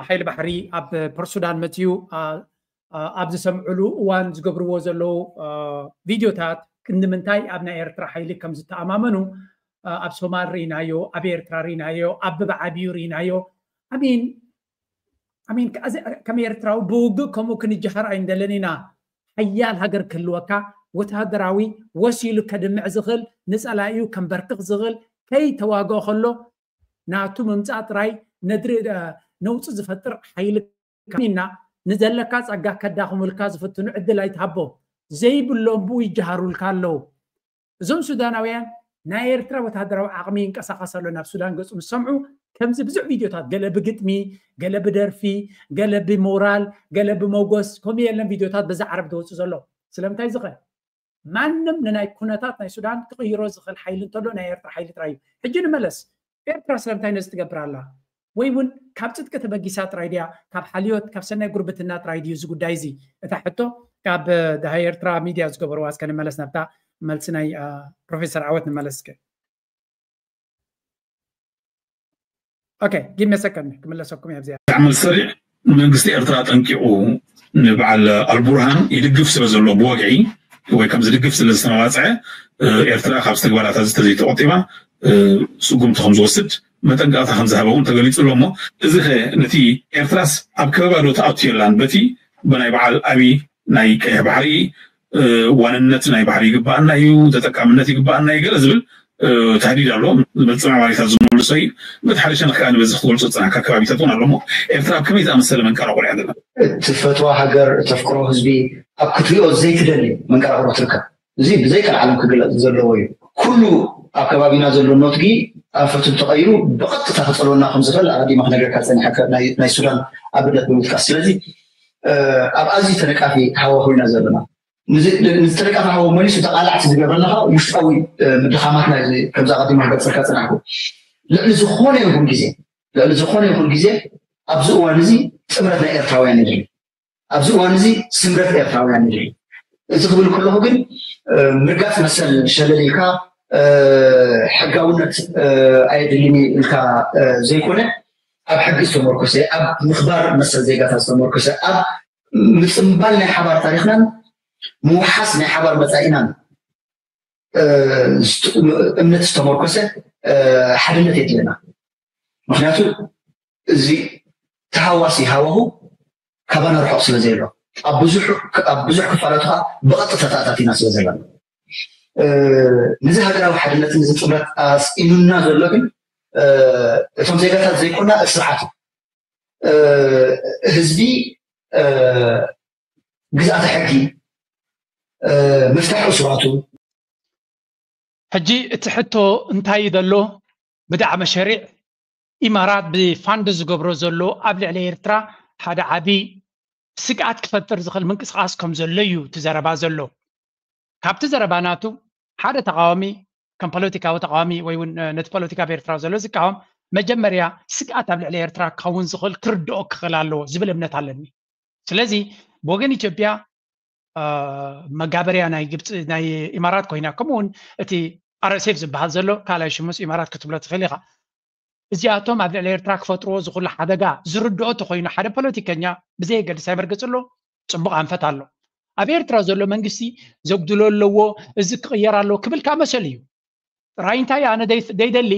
ሓይሊ ባሕሪ ኣብ ፖርት ሱዳን መፅዩ ኣብ ዝሰምዕሉ እዋን ዝገብርዎ ዘለዉ ቪድዮታት ክንዲ ምንታይ ኣብ ናይ ኤርትራ ሓይሊ ከም ዝተኣማመኑ ኣብ ሶማል ርኢናዮ፣ ኣብ ኤርትራ ርኢናዮ፣ ኣብ ብብዓብዩ ርኢናዮ። ኣሚን ኣሚን ከም ኤርትራዊ ብውግእ ከምኡ ክንጀሃር ኣይንደልን ኢና። ሓያል ሃገር ክህልወካ ወተሃደራዊ ወሲሉ ከድምዕ ዝኽእል ንጸላኢኡ ከንበርክኽ ዝኽእል ከይተዋግኦ ከሎ ናቱ ምምጻእ ጥራይ ነድሪ ነውጺ ዝፈጥር ሓይሊ ኢና ንዘለካ ጸጋ ከዳኽሙልካ ዝፍትኑ ዕድል ኣይትሃቦም። ዘይብሎም ብኡ ይጀሃሩልካ ኣለዉ። እዞም ሱዳናውያን ናይ ኤርትራ ወተሃደራዊ ዓቕሚ ይንቀሳቐስ ኣሎ ናብ ሱዳን ገጹ ምስ ሰምዑ ከምዚ ብዙሕ ቪድዮታት ገለ ብግጥሚ፣ ገለ ብደርፊ፣ ገለ ብሞራል፣ ገለ ብመጎስ ከምኡ የለን ቪድዮታት በዛ ዓረብ ዝወፁ ዘሎ። ስለምንታይ ዝኸ ማንም ንናይ ኩነታት ናይ ሱዳን ክቕይሮ ዝኽእል ሓይሊ እንተሎ ናይ ኤርትራ ሓይሊ ጥራይ እዩ። ሕጂ ንመለስ፣ ኤርትራ ስለምንታይ ነዚ ትገብር ኣላ? ወይ እውን ካብ ፅድቂ ተበጊሳ ጥራይ ድያ፣ ካብ ሓልዮት ካብ ሰናይ ጉርብትና ጥራይ ድዩ እዚ ጉዳይ እዚ? እታ ሕቶ ካብ ደሃይ ኤርትራ ሚድያ ዝገበርዋ። እስከ ንመለስ ናብታ መልሲ ናይ ፕሮፌሰር ዓወት ንመለስ እስከ። ኦኬ ጊብ መሰከኒ ክምለሰኩም እየ ኣብዚኣ። ዳዕመል ሰሪዕ ንመንግስቲ ኤርትራ ጠንቂቑ ንበዓል ኣልቡርሃን ይድግፍ ስለ ዘሎ ብወግዒ ወይ ከም ዝድግፍ ስለ ዝተመባፅዐ ኤርትራ ካብዚ ተግባራት እዚ ተዘይተቆጢባ ስጉምቲ ከም ዝወስድ መጠንቀቕታ ከም ዝሃበ እውን ተገሊፁ ኣሎ። እሞ እዚ ኸ ነቲ ኤርትራስ ኣብ ከበባ ዶ ተኣቱ የላን በቲ ብናይ በዓል ኣብይ ናይ ቀይሕ ባሕሪ ዋንነት ናይ ባሕሪ ይግባኣና እዩ፣ ተጠቃምነት ይግባኣና እዩ ገለ ዝብል ታህዲድ ኣሎ። ዝመፅእ ማዕባሪታት ዝመልሶ እዩ። በቲ ሓደ ሸነኽ ከዓ ንበዚ ክትገልፆ ዝፀናሕካ ከባቢታት እውን ኣሎ። እሞ ኤርትራ ኣብ ከመይ ዝኣመሰለ መንቀራቑር እያ ዘላ? እትፈትዋ ሃገር፣ እተፍቅሮ ህዝቢ ኣብ ክትሪኦ ዘይትደሊ መንቀራቑሮ ትርከብ። እዚ ብዘይ ቀልዓለም ክግለፅ ዘለዎ እዩ። ኩሉ ኣብ ከባቢና ዘሎ ኖትጊ ኣንፈቱ እንተቐይሩ ብቐጥታ ክፀልወና ከም ዝኽእል ኣቐዲመ ክነግረካ ዝፀኒሐ ናይ ሱዳን ኣብነት ብምጥቃስ። ስለዚ ኣብ ኣዝዩ ተነቃፊ ሃዋሁ ኢና ዘለና። ንዝተረቀፈ ሃወ መሊሱ ተቃላዕቲ ዝገብረና ከዓ ውሽጣዊ ምድኻማትና እዩ። ከምዚ ኣቐዲመ ክገልፀልካ ዝፀናሕኩ ልዕሊ ዝኾነ ይኹን ግዜ ልዕሊ ዝኾነ ይኹን ግዜ ኣብዚ እዋን እዚ ጥምረት ናይ ኤርትራውያን የድሊ። ኣብዚ እዋን እዚ ስምረት ኤርትራውያን የድሊ። እዚ ክብል ከለኹ ግን ምርጋፍ መሰል ሸለል ኢልካ ሕጋውነት ኣየድልን ኢልካ ዘይኮነ ኣብ ሕጊ ዝተመርኮሰ፣ ኣብ ምኽባር መሰል ዜጋታት ዝተመርኮሰ፣ ኣብ ምጽምባል ናይ ሓባር ታሪኽናን ምውሓስ ናይ ሓባር መጻኢናን እምነት ዝተመርኮሰ ሓድነት የድልና። ምክንያቱ እዚ ተሃዋሲ ሃዋሁ ካባና ርሑቕ ስለ ዘሎ፣ ኣብ ብዙሕ ክፋላቱ ከዓ ብቐጥታ ተኣታቲና ስለ ዘለና፣ ነዚ ሃገራዊ ሓድነትን ነዚ ጥምረት ኣስኢኑና ዘሎ ግን እቶም ዜጋታት ዘይኮና፣ እቲ ስርዓት እዩ። ህዝቢ፣ ግዝኣተ ሕጊ፣ ምፍታሕ እሱራቱ። ሕጂ እቲ ሕቶ እንታይ እዩ ዘሎ? ብዳዕመ ሸሪዕ ኢማራት ብፋንድ ዝገብሮ ዘሎ ኣብ ልዕሊ ኤርትራ ሓደ ዓቢ ስግኣት ክፈጥር ዝኽእል ምንቅስቃስ ከም ዘሎ እዩ እቲ ዘረባ ዘሎ። ካብቲ ዘረባ ናቱ ሓደ ተቃዋሚ ከም ፖለቲካዊ ተቃዋሚ ወይ እውን ነቲ ፖለቲካ ኣብ ኤርትራ ዘሎ ዝቃወም መጀመርያ ስግኣት ኣብ ልዕሊ ኤርትራ ክኸውን ዝኽእል ክርድኦ ክኽእል ኣለዎ ዝብል እምነት ኣለኒ። ስለዚ ብወገን ኢትዮጵያ መጋበርያ ናይ ግብፂ ናይ ኢማራት ኮይና ከምኡ እውን እቲ ኣርኤስኤፍ ዝበሃል ዘሎ ካልኣይ ሽሙስ ኢማራት ክትብሎ ትኽእል ኢኻ። እዚኣቶም ኣብ ልዕሊ ኤርትራ ክፈጥርዎ ዝኽእሉ ሓደጋ ዝርድኦ ተኮይኑ ሓደ ፖለቲከኛ ብዘየገድስ ኣይበርግፅ ኣሎ ፅቡቅ ኣንፈት ኣሎ። ኣብ ኤርትራ ዘሎ መንግስቲ ዘጉድሎ ኣለዎ፣ እዚ ክቕየር ኣለዎ ክብል ከዓ መሰል እዩ። ጥራይ እንታይ ኣነ ደይደሊ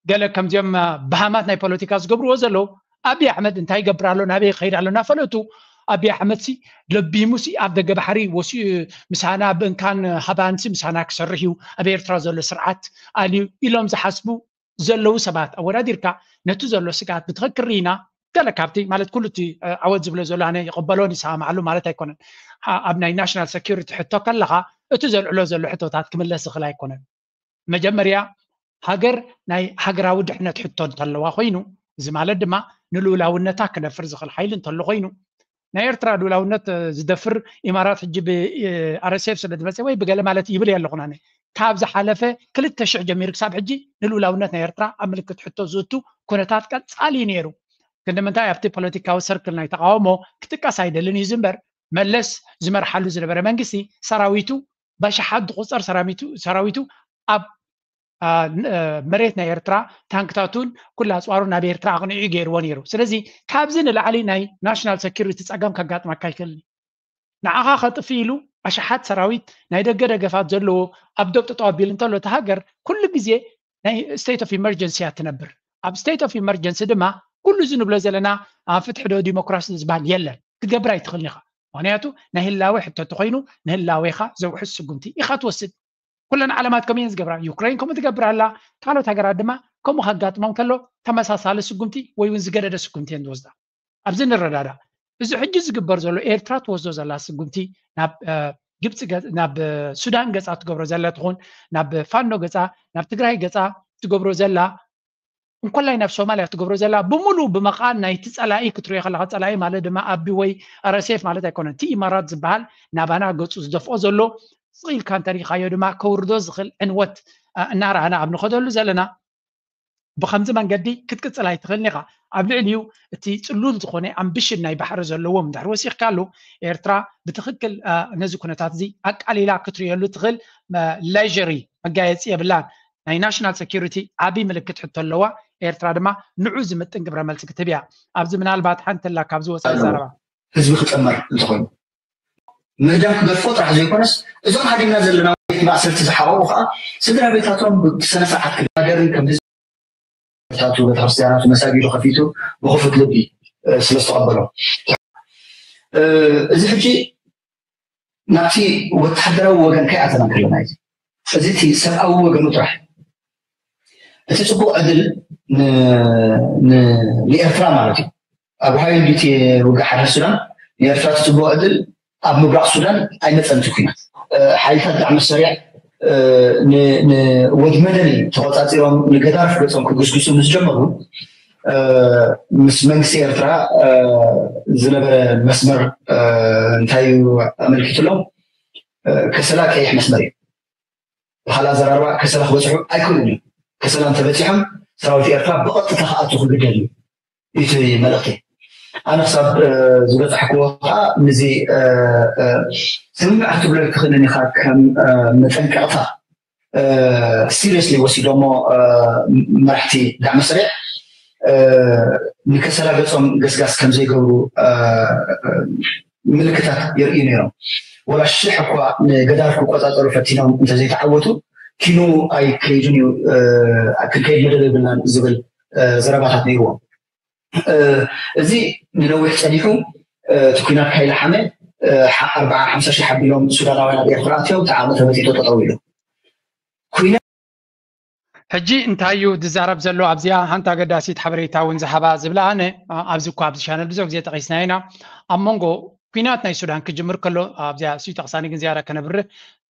ገለ ከምዚኦም በሃማት ናይ ፖለቲካ ዝገብርዎ ዘለዉ ኣብይ ኣሕመድ እንታይ ይገብር ኣሎ ናበይ ይኸይድ ኣሎ እናፈለጡ ኣብይ ኣሕመድ ሲ ለቢሙ ሲ ኣብ ደገ ባሕሪ ወሲኡ ምሳና ብእንካን ሃባን ሲ ምሳና ክሰርሕ እዩ ኣብ ኤርትራ ዘሎ ስርዓት ኣልዩ ኢሎም ዝሓስቡ ዘለዉ ሰባት ኣወዳዲርካ ነቲ ዘሎ ስግኣት ብትኽክል ርኢና ገለ ካብቲ ማለት ኩሉ እቲ ዓወት ዝብሎ ዘሎ ኣነ ይቕበሎን ይሰማማዓሉ ማለት ኣይኮነን። ኣብ ናይ ናሽናል ሰኪሪቲ ሕቶ ከለኻ እቲ ዘልዕሎ ዘሎ ሕቶታት ክምለስ ዝኽእል ኣይኮነን። መጀመርያ ሃገር ናይ ሃገራዊ ድሕነት ሕቶ እንተለዋ ኮይኑ እዚ ማለት ድማ ንልኡላውነታ ክደፍር ዝኽእል ሓይሊ እንተሎ ኮይኑ ናይ ኤርትራ ልኡላውነት ዝደፍር ኢማራት ሕጂ ብኣርኤስኤፍ ስለ ዝመፀ ወይ ብገለ ማለት ይብል ኣለኹን ኣነ ካብ ዝሓለፈ ክልተ ሽሕ ጀሚሩ ክሳብ ሕጂ ንልኡላውነት ናይ ኤርትራ ኣብ ምልክት ሕቶ ዝእቱ ኩነታት ቀፃሊ እዩ ነይሩ። ክንዲ ምንታይ ኣብቲ ፖለቲካዊ ሰርክል ናይ ተቃውሞ ክጥቀስ ኣይደልን እዩ ዝንበር መለስ ዝመርሓሉ ዝነበረ መንግስቲ ሰራዊቱ በሽሓት ዝቁፀር ሰራዊቱ ኣብ መሬት ናይ ኤርትራ ታንክታቱን ኩላ ኣፅዋሩን ናብ ኤርትራ ኣቕኒዑ ገይርዎ ነይሩ። ስለዚ ካብዚ ንላዕሊ ናይ ናሽናል ሰኪሪቲ ፀገም ከጋጥመካ ይክእል። ንዓኻ ከጥፍእ ኢሉ ኣሽሓት ሰራዊት ናይ ደገ ደገፋት ዘለዎ ኣብ ዶብ ጠጠው ኣቢሉ እንተሎ እቲ ሃገር ኩሉ ግዜ ናይ ስቴት ኦፍ ኢመርጀንሲ እያ ትነብር። ኣብ ስቴት ኦፍ ኢመርጀንሲ ድማ ኩሉ እዚ ንብሎ ዘለና ኣብ ፍትሒ ዶ ዲሞክራሲ ዝበሃል የለን። ክትገብር ኣይትኽእልን ኢኻ። ምክንያቱ ናይ ህላወ ሕቶ እንተኮይኑ ንህላዌኻ ዘውሕስ ስጉምቲ ኢኻ ትወስድ። ኩለን ዓለማት ከምኡ እየን ዝገብራ። ዩክሬን ከምኡ ትገብር ኣላ። ካልኦት ሃገራት ድማ ከምኡ ከጋጥሞም ከሎ ተመሳሳሊ ስጉምቲ ወይ እውን ዝገደደ ስጉምቲ እየን ዝወስዳ። ኣብዚ ንረዳዳ። እዚ ሕጂ ዝግበር ዘሎ ኤርትራ ትወስዶ ዘላ ስጉምቲ ናብ ግብፂ ናብ ሱዳን ገፃ ትገብሮ ዘላ ትኹን ናብ ፋኖ ገፃ ናብ ትግራይ ገፃ ትገብሮ ዘላ እንኮላይ ናብ ሶማልያ ትገብሮ ዘላ ብምሉእ ብመቓን ናይቲ ፀላኢ ክትሪኦ ከለካ ፀላኢ ማለት ድማ ኣቢ ወይ ኣረሴፍ ማለት ኣይኮነን እቲ ኢማራት ዝበሃል ናባና ገፁ ዝደፍኦ ዘሎ ስቕ ኢልካ እንተሪኢኻዮ ድማ ከውርዶ ዝኽእል ዕንወት እናረኣና ኣብ ንኸደሉ ዘለና ብከምዚ መንገዲ ክትቅፅል ኣይትኽእልን ኢኻ። ኣብ ልዕሊኡ እቲ ፅሉል ዝኾነ ኣምቢሽን ናይ ባሕሪ ዘለዎም እንድሕር ወሲኽካሉ ኤርትራ ብትኽክል ነዚ ኩነታት እዚ ኣቃሊላ ክትርእየሉ ትኽእል ሌዥሪ መጋየፂ የብላን። ናይ ናሽናል ሰኪሪቲ ዓብዪ ምልክት ሕቶ ኣለዋ። ኤርትራ ድማ ንዑ ዝምጥን ግብረ መልሲ ክትህብ እያ። ኣብዚ ምናልባት ሓንቲ ላ ካብዚ ወፃኢ ዛረባ ህዝቢ ክጥመር እንተኾይኑ ምህዳም ክገድፎ ጥራሕ ዘይኮነስ እዞም ሃዲምና ዘለና ቤት ማእሰርቲ ዝሓቐቑ ከዓ ስድራ ቤታቶም ብስነ ስርዓት ክናገርን ከም ህዝቢ ቤታቱ ቤተክርስትያናቱ መሳጊዱ ከፊቱ ብክፉት ልቢ ስለ ዝተቐበሎ እዚ ሕጂ ናብቲ ወተሃደራዊ ወገን ከይኣተና ከለና እዩ እዚ እቲ ሰብኣዊ ወገኑ ጥራሕ እቲ ፅቡቅ ዕድል ንኤርትራ ማለት እዩ ኣብ ሓይል ዲቲ ውግእ ሓድነት ሱዳን ንኤርትራ እቲ ፅቡቅ ዕድል ኣብ ምብራቅ ሱዳን ኣይመፀን እቲ ኩናት ሓይልታት ዳዕመ ሰሪዕ ንወድ መደኒ ተቆፃፂሮም ንገዳርፍ ገፆም ክጉስጉሱ ምስ ጀመሩ ምስ መንግስቲ ኤርትራ ዝነበረ መስመር እንታይ እዩ ኣመልኪትሎም ከሰላ ቀይሕ መስመር እዩ ብካልእ ኣዘራርባ ከሰላ ክበፅሑ ኣይክእሉን እዮም ከሰላ እንተበፂሖም ሰራዊት ኤርትራ ብቐጥታ ክኣቱ ክግደል እዩ እቲ መልእኽቲ ኣነ ክሳብ ዝበፃሕክዎ ከዓ ንዚ ስምምዕ ክትብሎ ኣይትኽእልን ኢኻ ከም መጠንቀቕታ ሲሪየስሊ ወሲዶሞ መራሕቲ ዳዕመ ሰሪዕ ንከሰላ ገጾም ገስጋስ ከም ዘይገብሩ ምልክታት የርእዩ ነይሮም። ወላ ሽሕ እኳ ንገዳርፍ ክቆጻጸሩ ፈቲኖም እንተዘይተዓወቱ፣ ኪኑ ኣይከይድን እዩ፣ ክንከይድ መደብ የብልናን ዝብል ዘረባታት ነይርዎም። እዚ ንነዊሕ ጸኒሑ፣ እቲ ኲናት ካይለሓመ ኣርባዓ ሓምሳ ሺሕ ኣቢሎም ሱዳናውያን ኣብ ኤርትራ ኣትዮም፣ እቲ ዓቕሚ ተበጢጡ ጠጠው ኢሉ። ሕጂ እንታይ እዩ ዝዛረብ ዘሎ ኣብዚኣ? ሓንቲ ኣገዳሲት ሓበሬታ እውን ዝሃባ ዝብላ ኣነ፣ ኣብዚ እኳ ኣብዚ ቻነል ብዙሕ ግዜ ጠቒስና ኢና። ኣብ መንጎ ኲናት ናይ ሱዳን ክጅምር ከሎ፣ ኣብዚኣ እሱ ጠቕሳኒ ግን ዝያዳ ከነብርህ፣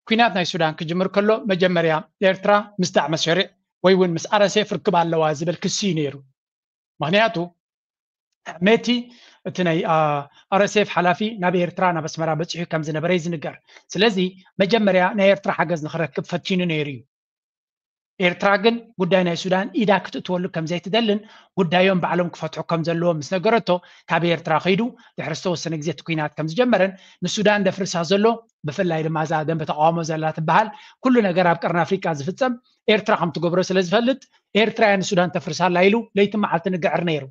ኲናት ናይ ሱዳን ክጅምር ከሎ መጀመርያ ኤርትራ ምስ ዳዕመ ሸሪዕ ወይ እውን ምስ ኣረሴፍ ርክብ ኣለዋ ዝብል ክሲ እዩ ነይሩ። ምክንያቱ መቲ እቲ ናይ ኣረሴፍ ሓላፊ ናብ ኤርትራ ናብ ኣስመራ በፂሑ ከም ዝነበረ እዩ ዝንገር። ስለዚ መጀመርያ ናይ ኤርትራ ሓገዝ ንክረክብ ፈቲኑ ነይሩ እዩ። ኤርትራ ግን ጉዳይ ናይ ሱዳን ኢዳ ክትእትወሉ ከም ዘይትደልን ጉዳዮም ባዕሎም ክፈትሑ ከም ዘለዎም ምስ ነገረቶ ካብ ኤርትራ ከይዱ ድሕሪ ዝተወሰነ ግዜ እቲ ኲናት ከም ዝጀመረን ንሱዳን ደፍርሳ ዘሎ ብፍላይ ድማ እዛ ደንበ ተቃውሞ ዘላ ትበሃል ኩሉ ነገር ኣብ ቀርኒ ኣፍሪቃ ዝፍጸም ኤርትራ ከም ትገብሮ ስለ ዝፈልጥ ኤርትራ እያ ንሱዳን ተፍርሳላ ኢሉ ለይቲ መዓልቲ ንግዕር ነይሩ።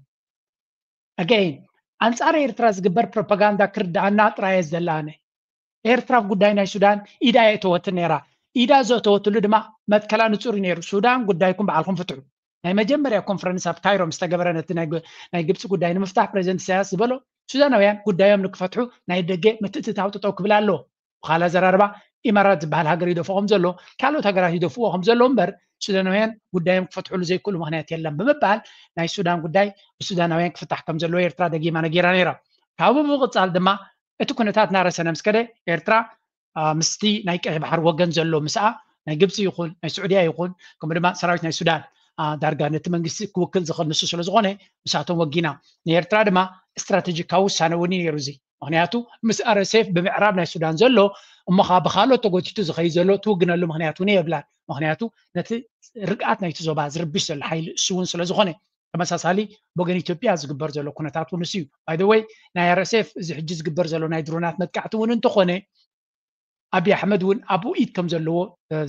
ኣገይን ኣንጻር ኤርትራ ዝግበር ፕሮፓጋንዳ ክርድኣና ጥራየ ዘላነ ኤርትራ ኣብ ጉዳይ ናይ ሱዳን ኢዳ የእተወትን ነይራ። ኢዳ ዘእተወትሉ ድማ መትከላ ንጹር እዩ ነይሩ። ሱዳን ጉዳይኩም ባዕልኩም ፍትሑ። ናይ መጀመርያ ኮንፈረንስ ኣብ ካይሮ ምስ ተገበረ ነቲ ናይ ግብፂ ጉዳይ ንምፍታሕ ፕሬዚደንት ኢሳያስ ዝበሎ ሱዳናውያን ጉዳዮም ንክፈትሑ ናይ ደገ ምትእትታው ጠጠው ክብል ኣለዎ። ብኻልእ ኣዘራርባ ኢማራት ዝበሃል ሃገር ይደፍኦ ከም ዘሎ ካልኦት ሃገራት ይደፍእዎ ከም ዘሎ እምበር ሱዳናውያን ጉዳዮም ክፈትሕሉ ዘይክእሉ ምክንያት የለን ብምባል ናይ ሱዳን ጉዳይ ብሱዳናውያን ክፍታሕ ከም ዘለዎ ኤርትራ ደጊማ ነጊራ ነይራ። ካብኡ ብምቕፃል ድማ እቲ ኩነታት እናረሰነ ምስ ከደ ኤርትራ ምስቲ ናይ ቀይ ባሕሪ ወገን ዘሎ ምስኣ ናይ ግብፂ ይኹን ናይ ስዑድያ ይኹን ከምኡ ድማ ሰራዊት ናይ ሱዳን ዳርጋ ነቲ መንግስቲ ክውክል ዝኽእል ንሱ ስለዝኾነ ምሳቶም ወጊና። ንኤርትራ ድማ ስትራቴጂካዊ ውሳነ እውን እዩ ነይሩ እዚ። ምክንያቱ ምስ ኣረሴፍ ብምዕራብ ናይ ሱዳን ዘሎ እሞ ከዓ ብካልኦት ተጎቲቱ ዝኸይድ ዘሎ ትውግነሉ ምክንያት እውን የብላን። ምክንያቱ ነቲ ርግኣት ናይቲ ዞባ ዝርብሽ ዘሎ ሓይሊ እሱ እውን ስለዝኾነ ተመሳሳሊ ብወገን ኢትዮጵያ ዝግበር ዘሎ ኩነታት እውን እሱ እዩ። ባይደወይ ናይ ኣረሴፍ እዚ ሕጂ ዝግበር ዘሎ ናይ ድሮናት መጥቃዕቲ እውን እንተኾነ ኣብይ ኣሕመድ እውን ኣብኡ ኢድ ከም ዘለዎ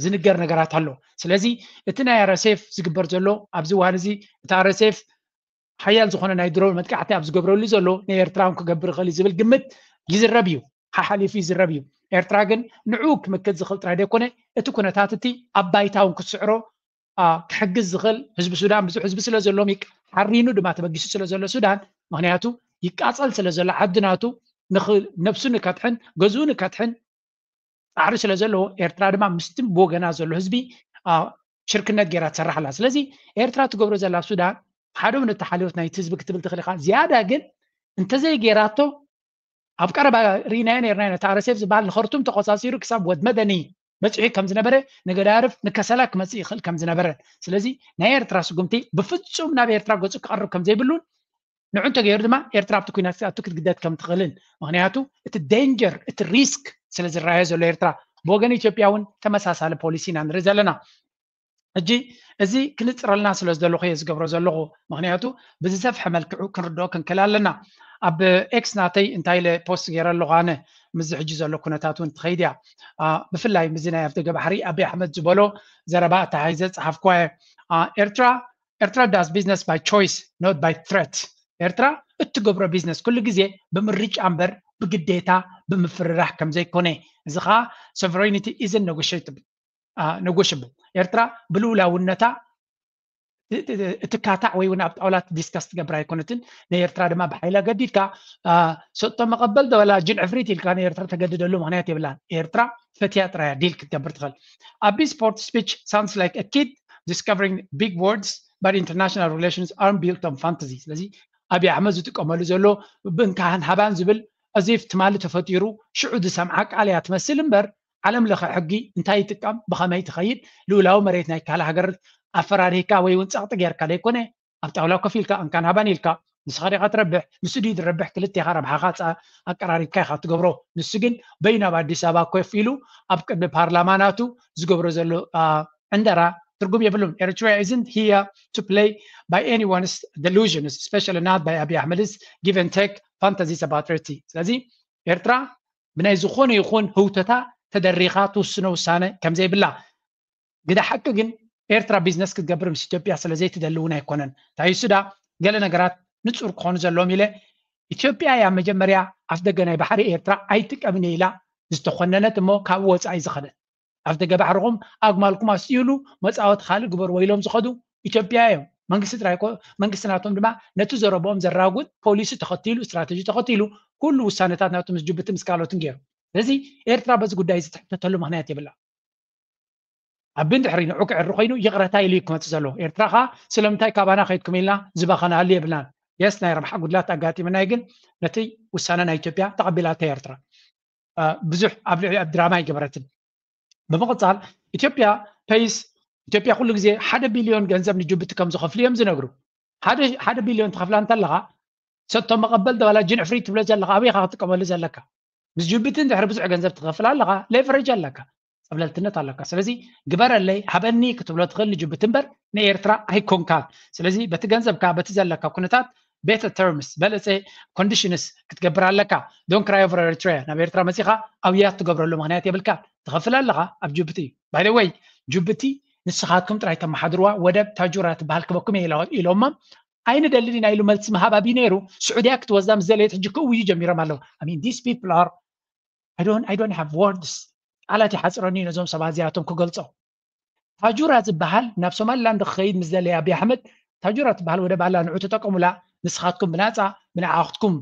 ዝንገር ነገራት ኣሎ። ስለዚ እቲ ናይ ኣረሴፍ ዝግበር ዘሎ ኣብዚ እዋን እዚ እቲ ኣረሴፍ ሓያል ዝኾነ ናይ ድሮን መጥቃዕቲ ኣብ ዝገብረሉ ዘሎ ንኤርትራ እውን ክገብር ይኽእል እዩ ዝብል ግምት ይዝረብ እዩ፣ ሓሓሊፉ ይዝረብ እዩ። ኤርትራ ግን ንዕኡ ክምክት ዝኽእል ጥራይ ዘይኮነ እቲ ኩነታት እቲ ኣብ ባይታ እውን ክትስዕሮ ክሕግዝ ዝኽእል ህዝቢ ሱዳን ብዙሕ ህዝቢ ስለ ዘሎ ሓሪኑ ድማ ተበጊሱ ስለ ዘሎ ሱዳን ምክንያቱ ይቃፀል ስለ ዘሎ ዓዲ ናቱ ነብሱ ንከድሕን ገዝኡ ንከድሕን ፃዕሪ ስለ ዘለዎ ኤርትራ ድማ ምስቲ ብወገና ዘሎ ህዝቢ ሽርክነት ገይራ ትሰርሕ ኣላ። ስለዚ ኤርትራ ትገብሮ ዘላ ሱዳን ሓደ እውን እተሓልዮት ናይቲ ህዝቢ ክትብል ትኽእል ኢኻ። ዝያዳ ግን እንተዘይገይራቶ ኣብ ቀረባ ርኢናዮ ነርና ኢና። እቲ ኣረሴፍ ዝበሃል ንኸርቱም ተቆፃፂሩ ክሳብ ወድ መደኒ በፂሑ ከም ዝነበረ ንገዳርፍ ንከሰላ ክመፅእ ይኽእል ከም ዝነበረ ስለዚ ናይ ኤርትራ ስጉምቲ ብፍፁም ናብ ኤርትራ ገፁ ክቐርብ ከም ዘይብሉን ንዑ እንተገይሩ ድማ ኤርትራ ኣብቲ ኩናት ክትኣቱ ክትግደድ ከም ትኽእልን ምክንያቱ እቲ ዴንጀር እቲ ሪስክ ስለ ዝረኣዮ ዘሎ ኤርትራ ብወገን ኢትዮጵያ እውን ተመሳሳሊ ፖሊሲ ኢና ንርኢ ዘለና። ሕጂ እዚ ክንፅረልና ስለ ዝደለኹ እየ ዝገብሮ ዘለኹ። ምክንያቱ ብዝሰፍሐ መልክዑ ክንርድኦ ክንክእል ኣለና። ኣብ ኤክስ ናተይ እንታይ ኢለ ፖስት ገይረ ኣለኹ ኣነ ምስዚ ሕጂ ዘሎ ኩነታት እውን ትኸይድ እያ። ብፍላይ ምስዚ ናይ ኣፍደገ ባሕሪ ኣብይ ኣሕመድ ዝበሎ ዘረባ ኣተሓሒዘ ዝፀሓፍኩዋ እየ። ኤርትራ ኤርትራ does business by choice not by threat። ኤርትራ እትገብሮ ቢዝነስ ኩሉ ግዜ ብምርጫ እምበር ብግዴታ ብምፍርራሕ ከም ዘይኮነ እዚ ከዓ sovereignty isn't negotiable። ኤርትራ ብልኡላውነታ እትካታዕ ወይ እውን ኣብ ጣውላ ዲስካስ ትገብር ኣይኮነትን። ንኤርትራ ድማ ብሓይሊ ኣገዲድካ ሰጥቶ መቐበል ዶ ወላ ጅን ዕፍሪት ኢልካ ንኤርትራ ተገድደሉ ምክንያት የብላን። ኤርትራ ፈትያ ጥራያ ዲል ክትገብር ትኽእል። ኣብ ስፖርት speech sounds like a kid discovering big words but international relations aren't built on fantasy። ስለዚ ኣብይ ኣሕመድ ዝጥቀመሉ ዘሎ ብእንካህን ሃባን ዝብል as if ትማሊ ተፈጢሩ ሽዑ ዝሰምዓ ቃል እያ ትመስል እምበር ዓለም ለኸ ሕጊ እንታይ ይጥቀም ብኸመይ ትኸይድ ልኡላዊ መሬት ናይ ካልእ ሃገር ኣፈራሪህካ ወይ እውን ጸቕጢ ጌርካ ዘይኮነ ኣብ ጣውላ ኮፍ ኢልካ እንካን ሃባን ኢልካ ንስኻ ዲኻ ትረብሕ ንሱ ድዩ ዝረብሕ ክልቴኻ ረብሓኻ ኣቀራሪብካ ኢኻ ትገብሮ። ንሱ ግን በይኑ ኣብ ኣዲስ ኣበባ ኮፍ ኢሉ ኣብ ቅድሚ ፓርላማ ናቱ ዝገብሮ ዘሎ ዕንደራ ትርጉም የብሉን። Eritrea isn't here to play by anyone's delusions, especially not by Abiy Ahmed's give and take fantasies about Eritrea። ስለዚ ኤርትራ ብናይ ዝኾነ ይኹን ህውተታ ተደሪኻ ትውስኖ ውሳነ ከም ዘይብላ ግደ ሓቂ ግን ኤርትራ ቢዝነስ ክትገብር ምስ ኢትዮጵያ ስለ ዘይትደሊ እውን ኣይኮነን። እንታይ እሱ ዳ ገለ ነገራት ንጹር ክኾኑ ዘለዎም ኢለ። ኢትዮጵያ እያ መጀመርያ ኣፍ ደገ ናይ ባሕሪ ኤርትራ ኣይጥቀምን እየ ኢላ ዝተኾነነት እሞ ካብኡ ወጻኢ ዝኸደት። ኣፍ ደገ ባሕርኹም ኣግማልኩም ኣስጥዩሉ፣ መጻወቲ ካልእ ግበርዎ ኢሎም ዝኸዱ ኢትዮጵያ እዮም። መንግስቲ ጥራይ ኮ-፣ መንግስቲ ናቶም ድማ ነቲ ዘረብኦም ዘራጉድ ፖሊሲ ተኸቲሉ፣ ስትራተጂ ተኸቲሉ፣ ኩሉ ውሳነታት ናቱ ምስ ጅቡቲ ምስ ካልኦትን ገይሩ። ስለዚ ኤርትራ በዚ ጉዳይ እዚ ትሕተተሉ ምኽንያት የብላ። ኣቢ እንድሕሪ ንዑ ክዕሪ ኮይኑ ይቕረታ ኢሉ እዩ ክመጽእ ዘለዎ። ኤርትራ ኸኣ ስለምንታይ ካባና ከይድኩም ኢልና ዝበኸናሉ የብልናን። የስ ናይ ረብሓ ጉድላት ኣጋጢምና እዩ፣ ግን ነቲ ውሳነ ናይ ኢትዮጵያ ተቐቢላቶ ኤርትራ። አ፣ ብዙሕ ኣብ ልዕሊ ኣብ ድራማ ኣይገበረትን። ብምቕጻል ኢትዮጵያ ፔይስ ኢትዮጵያ ኩሉ ግዜ ሓደ ቢልዮን ገንዘብ ንጅቡቲ ከም ዝኸፍሉ እዮም ዝነግሩ። ሓደ ሓደ ቢልዮን ትኸፍላ እንተለኻ ሰጥቶ መቐበል ደባላ ጅንዕፍሪ ትብሎ ዘለኻ ኣበይ ኢኻ ክትጥቀመሉ ዘለካ? ምስ ጅቡቲ እንድሕሪ ብዙሕ ገንዘብ ትኸፍል ኣለኻ፣ ሌቨሬጅ ኣለካ፣ ጸብለልትነት ኣለካ። ስለዚ ግበረለይ ሃበኒ ክትብሎ ትኽእል ንጅቡቲ እምበር ንኤርትራ ኣይኮንካን። ስለዚ በቲ ገንዘብካ በቲ ዘለካ ኩነታት ቤተር ተርምስ በለፀ ኮንዲሽንስ ክትገብር ኣለካ። ዶን ክራይ ኦቨር ኤርትራ ናብ ኤርትራ መፂኻ ኣውያት ትገብረሉ ምክንያት የብልካ። ትኸፍል ኣለኻ ኣብ ጅቡቲ። ባይ ወይ ጅቡቲ ንስኻትኩም ጥራይ ተመሓድርዋ፣ ወደብ ታጁራ ትበሃል ክበኩም እየ ኢሎሞም። ኣይንደልን ኢና ኢሉ መልሲ ምሃብ ኣብዩ ነይሩ። ስዑድያ ክትወስዳ ምስ ደለየት ሕጂ ክእውዩ ጀሚሮም ኣለዉ። I mean, these people are, I don't, I don't have words. ቃላት ይሓፅረኒ ነዞም ሰባት እዚኣቶም ክገልፆ። ታጁራ ዝበሃል ናብ ሶማሊላንድ ክኸይድ ምስ ደለየ ኣብይ ኣሕመድ፣ ታጁራ ትበሃል ወደብ ኣላ፣ ንዑ ተጠቀሙላ፣ ንስኻትኩም ብናፃ ብንዓኹትኩም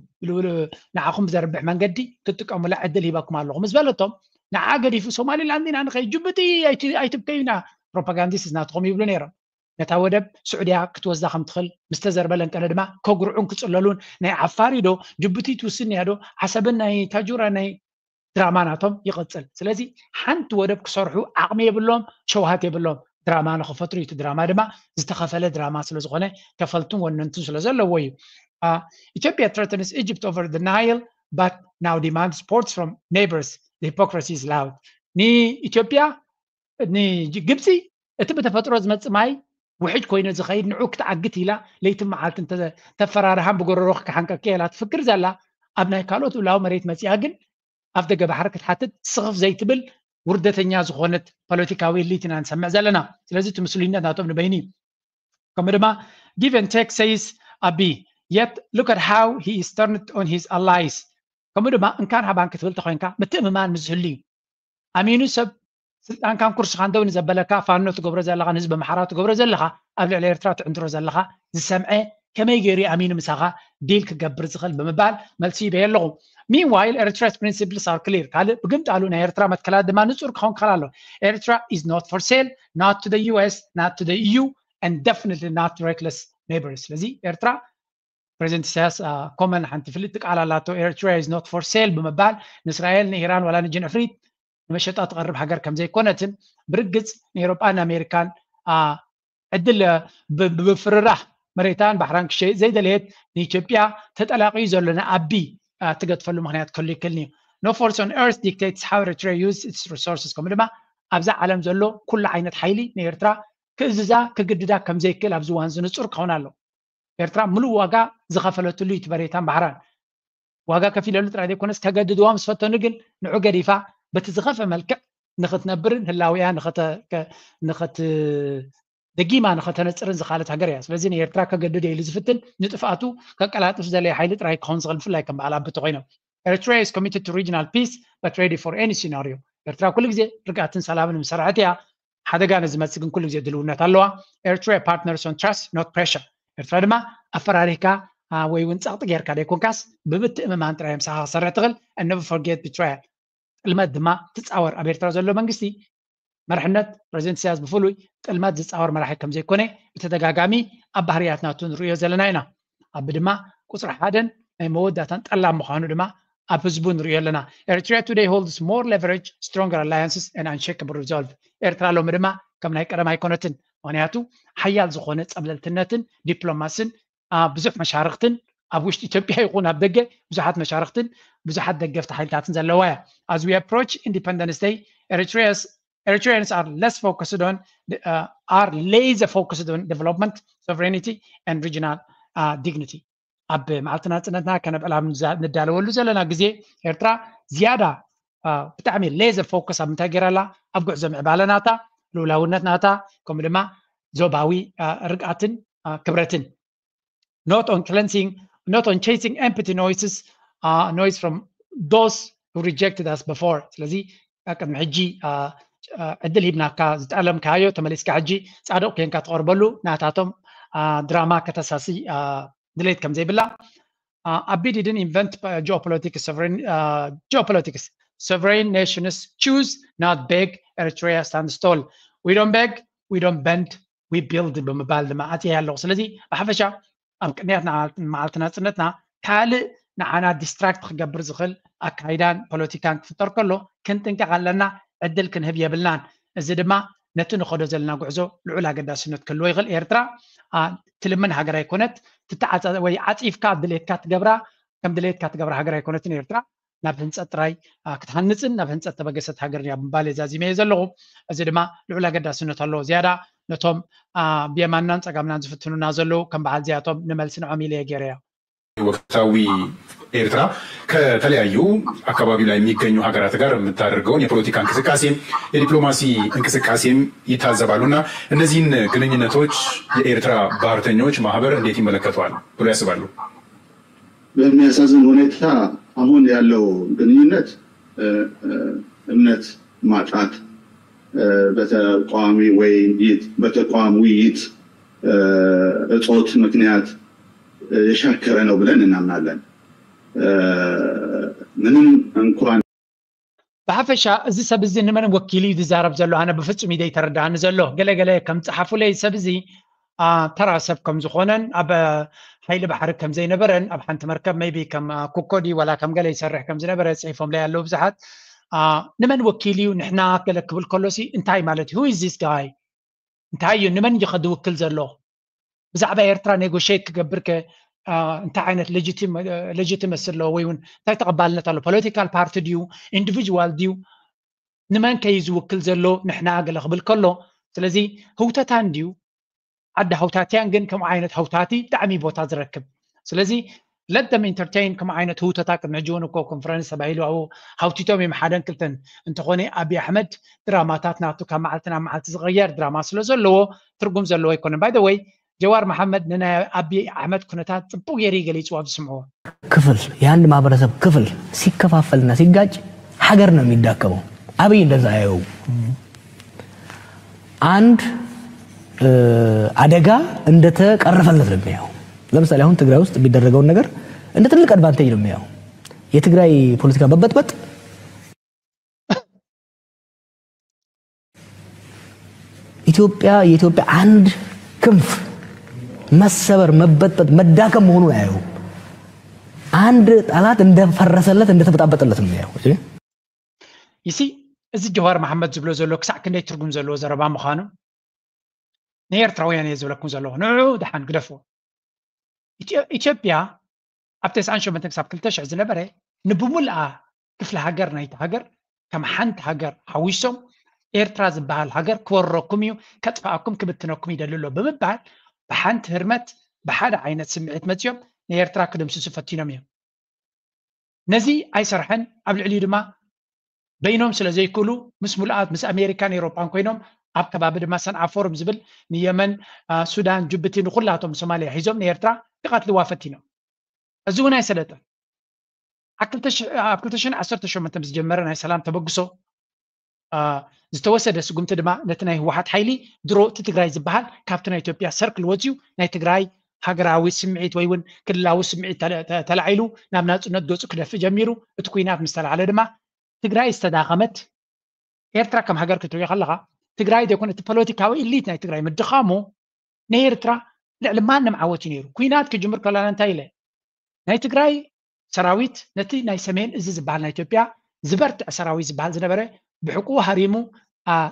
ንዓኹም ብዘርብሕ መንገዲ ክትጥቀሙላ ዕድል ሂበኩም ኣለኹ ምስ በለቶም፣ ንዓ ገዲፉ ሶማሊላንድ ኢና ንኸይድ፣ ጅቡቲ ኣይቲ-፣ ኣይትብከዩና፣ ፕሮፓጋንዲስት ናትኹም ይብሉ ነይሮም። ነታ ወደብ ስዑድያ ክትወስዳ ከም ትኽእል ምስ ተዘርበለን ቀነ ድማ ከጉርዑን ክጽለሉን፣ ናይ ዓፋር ዶ ጅቡቲ ትውስን እያ ዶ ዓሰብን ናይ ታጁራ ናይ ድራማ ናቶም ይቕጽል። ስለዚ ሓንቲ ወደብ ክሰርሑ ዓቕሚ የብሎም፣ ሸውሃት የብሎም። ድራማ ንኽፈጥሩ እዩ። እቲ ድራማ ድማ ዝተኸፈለ ድራማ ስለ ዝኾነ ከፈልቱን ወነንቱን ስለ ዘለዎ እዩ። Uh, Ethiopia threatens Egypt over the Nile, but now demands ports from neighbors. The hypocrisy is loud. ንኢትዮጵያ ንግብፂ እቲ ብተፈጥሮ ዝመፅእ ማይ ውሕጅ ኮይኑ ዝኸይድ ንዑ ክትዓግት ኢላ ለይትን መዓልትን ተ-፣ ተፈራርሃን ብጎረሮ ክከሓንቀኪ ኢላ ትፍክር ዘላ፣ ኣብ ናይ ካልኦት ሉዓላዊ መሬት መፂኣ ግን ኣፍ ደገ ባሕሪ ክትሓትት ስኽፍ ዘይትብል ውርደተኛ ዝኾነት ፖለቲካዊ ኤሊት ኢና ንሰምዕ ዘለና። ስለዚ እቲ ምስሉይነት ናቶም ንበይኑ እዩ። ከምኡ ድማ give and take says ኣቢ, yet look at how he is turned on his allies። ከምኡ ድማ እንካን ሃባን ክትብል ተኾይንካ ምትእምማን ምስ ዝህሉ እዩ። ኣሚኑ ሰብ ስልጣንካን ኩርስኻን ደው ንዘበለካ ፋኖ ትገብሮ ዘለኻ ንህዝቢ ኣምሓራ ትገብሮ ዘለኻ ኣብ ልዕሊ ኤርትራ ትዕንድሮ ዘለኻ ዝሰምዐ ከመይ ገይሩ ኣሚኑ ምሳኻ ዲል ክገብር ዝኽእል ብምባል መልሲ ይበየ ኣለኹ። Meanwhile, Eritrea's principles are clear. ካልእ ብግምጣሉ ናይ ኤርትራ መትከላት ድማ ንጹር ክኸውን ክኽእል ኣሎ። Eritrea is not for sale, not to the U S, not to the E U, and definitely not to reckless neighbors. ስለዚ ኤርትራ ፕሬዚደንት ኢሳያስ ኮመን ሓንቲ ፍልጥቲ ቃል ኣላቶ፣ Eritrea is not for sale ብምባል ንእስራኤል ንኢራን ዋላ ንጅን ዕፍሪት ንመሸጣ ትቐርብ ሃገር ከም ዘይኮነትን ብርግጽ ንኤውሮጳን ኣሜሪካን ዕድል ብምፍርራህ መሬታን ባሕራን ክሸይጥ ዘይደለየት ንኢትዮጵያ ተጠላቂዩ ዘሎ ንኣቢ ትገድፈሉ ምክንያት ክህሉ ይክእልን እዩ። No force on earth dictates how Eritrea use its resources። ከምኡ ድማ ኣብዛ ዓለም ዘሎ ኩሉ ዓይነት ሓይሊ ንኤርትራ ክእዝዛ ክግድዳ ከም ዘይክእል ኣብዚ እዋን እዚ ንጹር ክኸውን ኣሎ። ኤርትራ ምሉእ ዋጋ ዝኸፈለትሉ እዩ እቲ መሬታን ባሕራን። ዋጋ ከፊለሉ ጥራይ ዘይኮነስ ከገድድዋ ምስ ፈተኑ ግን ንዑ ገዲፋ በቲ ዝኸፈ መልክዕ ንኽትነብርን ህላዊያ ንኽተ-፣ ከ-፣ ንኽት-፣ ደጊማ ንኸተነጽርን ዝኻለት ሃገር እያ። ስለዚ ንኤርትራ ከገድድ ኢሉ ዝፍትን ንጥፍኣቱ ከቀላጥፍ ዝደለየ ሓይሊ ጥራይ ክኸውን ዝኽእል ብፍላይ ከም በዓል ኣቢ ተኾይኖም። Eritrea is committed to regional peace but ready for any scenario. ኤርትራ ኩሉ ግዜ ርግኣትን ሰላምን ምስ ሰርዐት እያ። ሓደጋ ንዝመጽእ ግን ኩሉ ግዜ ድልውነት ኣለዋ። Eritrea partners on trust, not pressure። ኤርትራ ድማ ኣፈራሪህካ ወይ እውን ጸቕጢ ጌርካ ዘይኮንካስ ብምትእምማን ጥራይ ምሳኻ ክሰርሕ ትኽእል። And never forget betrayal። ጥልመት ድማ ትጻወር። ኣብ ኤርትራ ዘሎ መንግስቲ መርሕነት ፕሬዚደንት ኢሳያስ ብፍሉይ ጥልመት ዝጻወር መራሒ ከም ዘይኮነ ብተደጋጋሚ ኣብ ባህርያት ናቱ ንርእዮ ዘለና ኢና። ኣቢ ድማ ቁጽሪ ሓደን ናይ መወዳእታን ጠላም ምዃኑ ድማ ኣብ ህዝቡ ንርእዮ ኣለና። Eritrea today holds more leverage, stronger alliances and unshakable resolve። ኤርትራ ሎሚ ድማ ከም ናይ ቀደም ኣይኮነትን። ምክንያቱ ሓያል ዝኾነ ጸብለልትነትን ዲፕሎማስን ብዙሕ መሻርክትን ኣብ ውሽጢ ኢትዮጵያ ይኹን ኣብ ደገ ብዙሓት መሻርክትን ብዙሓት ደገፍቲ ሓይልታትን ዘለዋ እያ። As we approach Independence Day, Eritrea's Eritreans are less focused on, uh, are laser focused on development, sovereignty and regional, uh, dignity. ኣብ መዓልቲ ናጽነትና ከነብዕላ ንዳለወሉ ዘለና ግዜ ኤርትራ ዝያዳ ብጣዕሚ ሌዘር ፎከስ ኣብ ምንታይ ገይራ ኣላ? ኣብ ጉዕዞ ምዕባለ ናታ፣ ልኡላውነት ናታ፣ ከምኡ ድማ ዞባዊ ርግኣትን ክብረትን። not on cleansing, not on chasing empty noises, uh, noise from those who rejected us before. ስለዚ ቅድሚ ሕጂ ዕድል ሂብናካ ዝጠለምካዮ ተመሊስካ ሕጂ ጻድቕ ኮንካ ትቐርበሉ ናታቶም ድራማ ከተሳሲ ድሌት ከም ዘይብላ። Abiy didn't invent geopolitics, sovereign geopolitics. Sovereign nations choose, not beg. Eritrea stands tall. We don't beg, we don't bend, we build ብምባል ድማ ኣጽያ ኣለኹ። ስለዚ ብሓፈሻ ኣብ ቅድሚያት መዓልቲ ናጽነትና ካልእ ንዓና ዲስትራክት ክገብር ዝኽእል ኣካይዳን ፖለቲካን ክፍጠር ከሎ ክንጥንቀቕ ኣለና። ዕድል ክንህብ የብልናን። እዚ ድማ ነቲ ንኸዶ ዘለና ጉዕዞ ልዑል ኣገዳስነት ክህልዎ ይኽእል። ኤርትራ ትልምን ሃገር ኣይኮነት፣ ትተዓፀ ወይ ዓፂፍካ ድሌትካ ትገብራ ከም ድሌትካ ትገብራ ሃገር ኣይኮነትን ኤርትራ። ናብ ህንፀት ጥራይ ክትሃንፅን ናብ ህንፀት ተበገሰት ሃገር እያ ብምባል የዛዚመ እየ ዘለኹ። እዚ ድማ ልዑል ኣገዳስነት ኣለዎ። ዝያዳ ነቶም ብየማንናን ፀጋምናን ዝፍትኑና ዘለዉ ከም በዓል እዚኣቶም ንመልሲ ንዖም ኢለ እየ ገይረዮ። ወቅታዊ ኤርትራ ከተለያዩ አካባቢ ላይ የሚገኙ ሀገራት ጋር የምታደርገውን የፖለቲካ እንቅስቃሴም የዲፕሎማሲ እንቅስቃሴም ይታዘባሉ እና እነዚህን ግንኙነቶች የኤርትራ ባህርተኞች ማህበር እንዴት ይመለከተዋል ብሎ ያስባሉ? በሚያሳዝን ሁኔታ አሁን ያለው ግንኙነት እምነት ማጣት፣ በተቃዋሚ ውይይት በተቃዋሚ ውይይት እጦት ምክንያት የሻከረ ነው ብለን እናምናለን። ምንም እንኳን ብሓፈሻ እዚ ሰብ እዚ ንመን ወኪሉ እዩ ዝዛረብ ዘሎ? ኣነ ብፍጹም እዩ ዘይተረድኣኒ ዘሎ። ገለ ገለ ከም ጸሓፉለይ ሰብ እዚ ተራ ሰብ ከም ዝኾነን ኣብ ሓይሊ ባሕሪ ከም ዘይነበረን ኣብ ሓንቲ መርከብ maybe ከም ኩኮዲ ወላ ከም ገለ ይሰርሕ ከም ዝነበረ ጽሒፎምለይ ኣለዉ ብዙሓት። ንመን ወኪሉ እዩ ንሕና ገለ ክብል ከሎሲ እንታይ ማለት እዩ? Who is this guy? እንታይ እዩ? ንመን እዩ ከድውክል ዘሎ? ብዛዕባ ኤርትራ ኔጎሽት ክገብር ከ እንታይ ዓይነት ሌጂቲመሲ ኣለዎ ወይ እውን እንታይ ተቐባልነት ኣለዎ? ፖለቲካል ፓርቲ ድዩ ኢንዲቪጅዋል ድዩ? ንመን ከዩ ዝውክል ዘሎ ንሕና ገለ ክብል ከሎ፣ ስለዚ ህውተታን ድዩ ዓዲ ሃውታትያን ግን ከምኡ ዓይነት ሃውታቲ ብጣዕሚ ቦታ ዝረክብ። ስለዚ let them entertain ከምኡ ዓይነት ህውተታ ቅድሚ ሕጂ እውን እኮ ኮንፈረንስ ተባሂሉ ኣብኡ ሃውቲቶም እዮም ሓደን ክልተን። እንተኾነ ኣብይ ኣሕመድ ድራማታት ናቱ ካብ መዓልቲ ናብ መዓልቲ ዝቕየር ድራማ ስለ ዘለዎ ትርጉም ዘለዎ ኣይኮነን። By the way ጀዋር መሓመድ ንናይ ኣብይ ኣሕመድ ኩነታት ጽቡቕ ገይሩ እዩ ገሊጽዎ ኣብዚ ስምዕዎ። ክፍል የአንድ ማህበረሰብ ክፍል ሲከፋፈልና ሲጋጭ ሀገር ነው የሚዳከመው። አብይ እንደዛ አየው። አንድ አደጋ እንደተቀረፈለት ነው የሚያየው። ለምሳሌ አሁን ትግራይ ውስጥ የሚደረገውን ነገር እንደ ትልቅ አድቫንቴጅ ነው የሚያየው። የትግራይ ፖለቲካ መበጥበጥ ኢትዮጵያ የኢትዮጵያ አንድ ክንፍ መሰበር፣ መበጥበጥ፣ መዳከም መሆኑን አያየውም። አንድ ጠላት እንደፈረሰለት እንደተበጣበጠለት ነው የሚያየው። ይሲ እዚ ጀዋር መሓመድ ዝብሎ ዘሎ ክሳዕ ክንደይ ትርጉም ዘለዎ ዘረባ ምዃኑ ንኤርትራውያን እየ ዝብለኩም ዘለኹ። ንዑ ደሓን ግደፍዎ። ኢትዮጵያ ኣብ ተስዓን ሸሞንተን ክሳብ ክልተ ሽሕ ዝነበረ ንብሙልኣ ክፍለ ሃገር ናይቲ ሃገር ከም ሓንቲ ሃገር ሓዊሶም ኤርትራ ዝበሃል ሃገር ክወረኩም እዩ፣ ከጥፍኣኩም፣ ክብትነኩም ይደሊ ኣሎ ብምባል ብሓንቲ ህርመት ብሓደ ዓይነት ስምዒት መፅዮም ንኤርትራ ክድምስሱ ፈቲኖም እዮም። ነዚ ኣይሰርሐን። ኣብ ልዕሊኡ ድማ በይኖም ስለ ዘይክእሉ ምስ ሙሉኣት ምስ ኣሜሪካን ኤውሮጳን ኮይኖም ኣብ ከባቢ ድማ ሰንዓ ፎርም ዝብል ንየመን፣ ሱዳን፣ ጅቡቲ ንኩላቶም ሶማልያ ሒዞም ንኤርትራ ክቐትልዋ ፈቲኖም። እዚ እውን ኣይሰለጠን። ኣብ ክልተ ሽሕን ዓሰርተ ሸሞንተ ምስ ጀመረ ናይ ሰላም ተበግሶ ዝተወሰደ ስጉምቲ ድማ ነቲ ናይ ህወሓት ሓይሊ ድሮ እቲ ትግራይ ዝበሃል ካብቲ ናይ ኢትዮጵያ ሰርክል ወፅዩ ናይ ትግራይ ሃገራዊ ስምዒት ወይ እውን ክልላዊ ስምዒት ተላዒሉ ናብ ናፅነት ገፁ ክደፍእ ጀሚሩ። እቲ ኩናት ምስ ተላዓለ ድማ ትግራይ ዝተዳኸመት ኤርትራ ከም ሃገር ክትሪኦ ከለኻ ትግራይ ዘይኮነ እቲ ፖለቲካዊ ኢሊት ናይ ትግራይ ምድኻሙ ንኤርትራ ልዕሊ ማንም ዓወት እዩ ነይሩ። ኩናት ክጅምር ከለና እንታይ ኢለ ናይ ትግራይ ሰራዊት ነቲ ናይ ሰሜን እዚ ዝበሃል ናይ ኢትዮጵያ ዝበርትዕ ሰራዊት ዝበሃል ዝነበረ ብሕቁኡ ሃሪሙ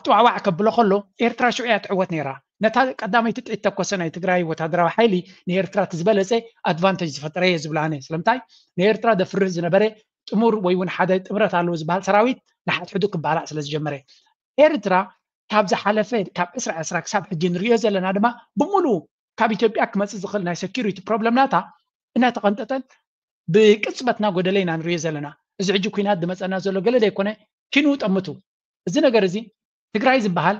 ጥዋዕዋዕ ከብሎ ከሎ ኤርትራ ሽዑ እያ ትዕወት ነይራ። ነታ ቀዳመይቲ ጥይት ተኮሰ ናይ ትግራይ ወታደራዊ ሓይሊ ንኤርትራ እቲ ዝበለፀ ኣድቫንቴጅ ዝፈጠረ እየ ዝብላ ኣነ። ስለምንታይ ንኤርትራ ዘፍርህ ዝነበረ ጥሙር ወይ እውን ሓደ ጥምረት ኣለዎ ዝበሃል ሰራዊት ንሓድሕዱ ክባላዕ ስለ ዝጀመረ ኤርትራ ካብ ዝሓለፈ ካብ ዕስራ ዕስራ ክሳብ ሕጂ ንሪኦ ዘለና ድማ ብምሉኡ ካብ ኢትዮጵያ ክመፅእ ዝኽእል ናይ ሴኪሪቲ ፕሮብለም ናታ እናተቐንጠጠን ብቅፅበት እናጎደለ ኢና ንሪኦ ዘለና። እዚ ሕጂ ኩናት ዝመፀና ዘሎ ገለ ዘይኮነ ኪኑ ጠምቱ። እዚ ነገር እዚ ትግራይ ዝበሃል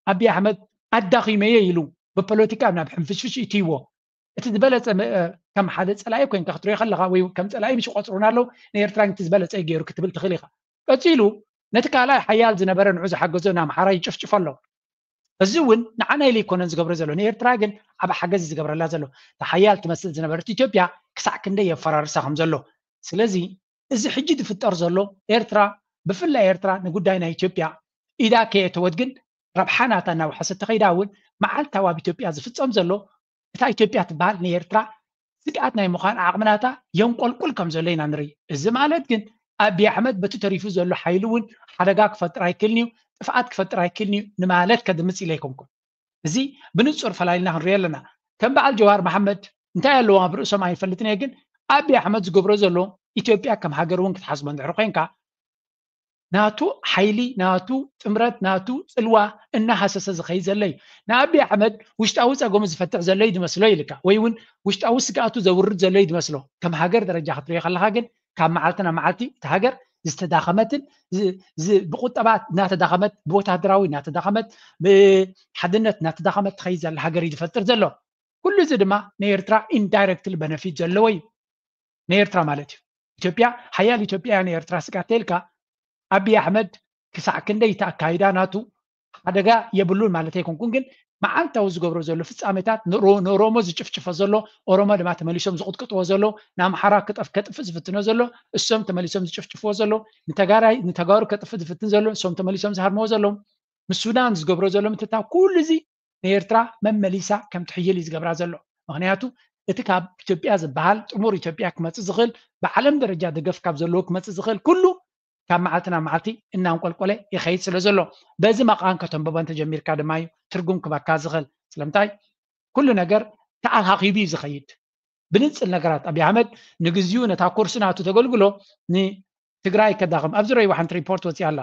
ኣብይ ኣሕመድ ኣዳኺመዮ ኢሉ ብፖለቲካ ናብ ሕንፍሽፍሽ እትይዎ እቲ ዝበለፀ ከም ሓደ ፀላኢ ኮይንካ ክትሪኦ ከለካ ወይ ከም ፀላኢ ምሽ ቆፅሩና ኣለዉ ንኤርትራ እቲ ዝበለፀ ገይሩ ክትብል ትኽእል ኢካ። ቀፂሉ ነቲ ካልኣይ ሓያል ዝነበረ ንዑ ዝሓገዞ ንኣምሓራ ይጭፍጭፎ ኣሎ። እዚ እውን ንዓና ኢሉ ኣይኮነን ዝገብሮ ዘሎ ንኤርትራ ግን ዓብ ሓገዝ ዝገብረላ ዘሎ ተሓያል ትመስል ዝነበረት ኢትዮጵያ ክሳዕ ክንደይ የፈራርሳ ከም ዘሎ። ስለዚ እዚ ሕጂ ዝፍጠር ዘሎ ኤርትራ ብፍላይ ኤርትራ ንጉዳይ ናይ ኢትዮጵያ ኢዳ ከየተወት ግን ረብሓ ናታ እናውሓሰት ተኸይዳ እውን መዓልታዊ ኣብ ኢትዮጵያ ዝፍፀም ዘሎ እታ ኢትዮጵያ ትበሃል ንኤርትራ ስግኣት ናይ ምዃን ዓቕሚ ናታ የንቆልቁል ከም ዘሎ ኢና ንርኢ። እዚ ማለት ግን ኣቢ ኣሕመድ በቲ ተሪፉ ዘሎ ሓይሊ እውን ሓደጋ ክፈጥር ኣይክእልን እዩ፣ ጥፍኣት ክፈጥር ኣይክእልን እዩ ንማለት ከድምፅ ኢለ ኣይኮንኩን። እዚ ብንፁር ፈላሊና ክንሪኦ ኣለና። ከም በዓል ጀዋር መሓመድ እንታይ ኣለዎም ኣብ ርእሶም ኣይፈልጥን እየ፣ ግን ኣቢ ኣሕመድ ዝገብሮ ዘሎ ኢትዮጵያ ከም ሃገር እውን ክትሓስቦ እንድሕር ኮይንካ ናቱ ሓይሊ ናቱ ጥምረት ናቱ ፅልዋ እናሃሰሰ ዝኸይድ ዘሎ እዩ። ንኣቢ ኣሕመድ ውሽጣዊ ፀገሙ ዝፈትሕ ዘሎ እዩ ዝመስሎ ኢልካ ወይ እውን ውሽጣዊ ስግኣቱ ዘውርድ ዘሎ እዩ ዝመስሎ። ከም ሃገር ደረጃ ክትሪኦ ከለካ ግን ካብ መዓልቲ ናብ መዓልቲ እቲ ሃገር ዝተዳኸመትን ብቁጠባ እናተዳኸመት ብወታደራዊ እናተዳኸመት ብሓድነት እናተዳኸመት ትኸይድ ዘላ ሃገር እዩ ዝፈጥር ዘሎ። ኩሉ እዚ ድማ ንኤርትራ ኢንዳይረክትሊ በነፊት ዘለዎ እዩ። ንኤርትራ ማለት እዩ። ኢትዮጵያ ሓያል ኢትዮጵያ ንኤርትራ ስጋት ተልካ ኣቢ ኣሕመድ ክሳዕ ክንደይ እቲ ኣካይዳ ናቱ ሓደጋ የብሉን ማለት ኣይኮንኩን፣ ግን መዓልታዊ ዝገብሮ ዘሎ ፍጻሜታት ንኦሮሞ ዝጭፍጭፎ ዘሎ ኦሮሞ ድማ ተመሊሶም ዝቕጥቅጥዎ ዘሎ ንኣምሓራ ክጠፍ ከጥፍእ ዝፍትኖ ዘሎ እሶም ተመሊሶም ዝጭፍጭፍዎ ዘሎ ንተጋራይ ንተጋሩ ከጥፍእ ዝፍትን ዘሎ እሶም ተመሊሶም ዝሃርምዎ ዘለዉ ምስ ሱዳን ዝገብሮ ዘሎ ምትታው ኩሉ እዚ ንኤርትራ መመሊሳ ከም ትሕይል እዩ ዝገብራ ዘሎ። ምክንያቱ እቲ ካብ ኢትዮጵያ ዝበሃል ጥሙር ኢትዮጵያ ክመፅእ ዝኽእል ብዓለም ደረጃ ደገፍ ካብ ዘለዎ ክመፅእ ዝኽእል ኩሉ ካብ መዓልቲ ናብ መዓልቲ እናንቆልቆለ ይኸይድ ስለ ዘሎ በዚ መቃን ከተንብቦ እንተጀሚርካ ድማ እዩ ትርጉም ክበካ ዝኽእል። ስለምንታይ ኩሉ ነገር ተኣኻኺቡ እዩ ዝኸይድ። ብንፅል ነገራት ኣብይ ኣሕመድ ንግዚኡ ነታ ኮርሲ ናቱ ተገልግሎ ንትግራይ ከዳኸም ኣብዚ ረይዋ ሓንቲ ሪፖርት ወፂኣ ኣላ።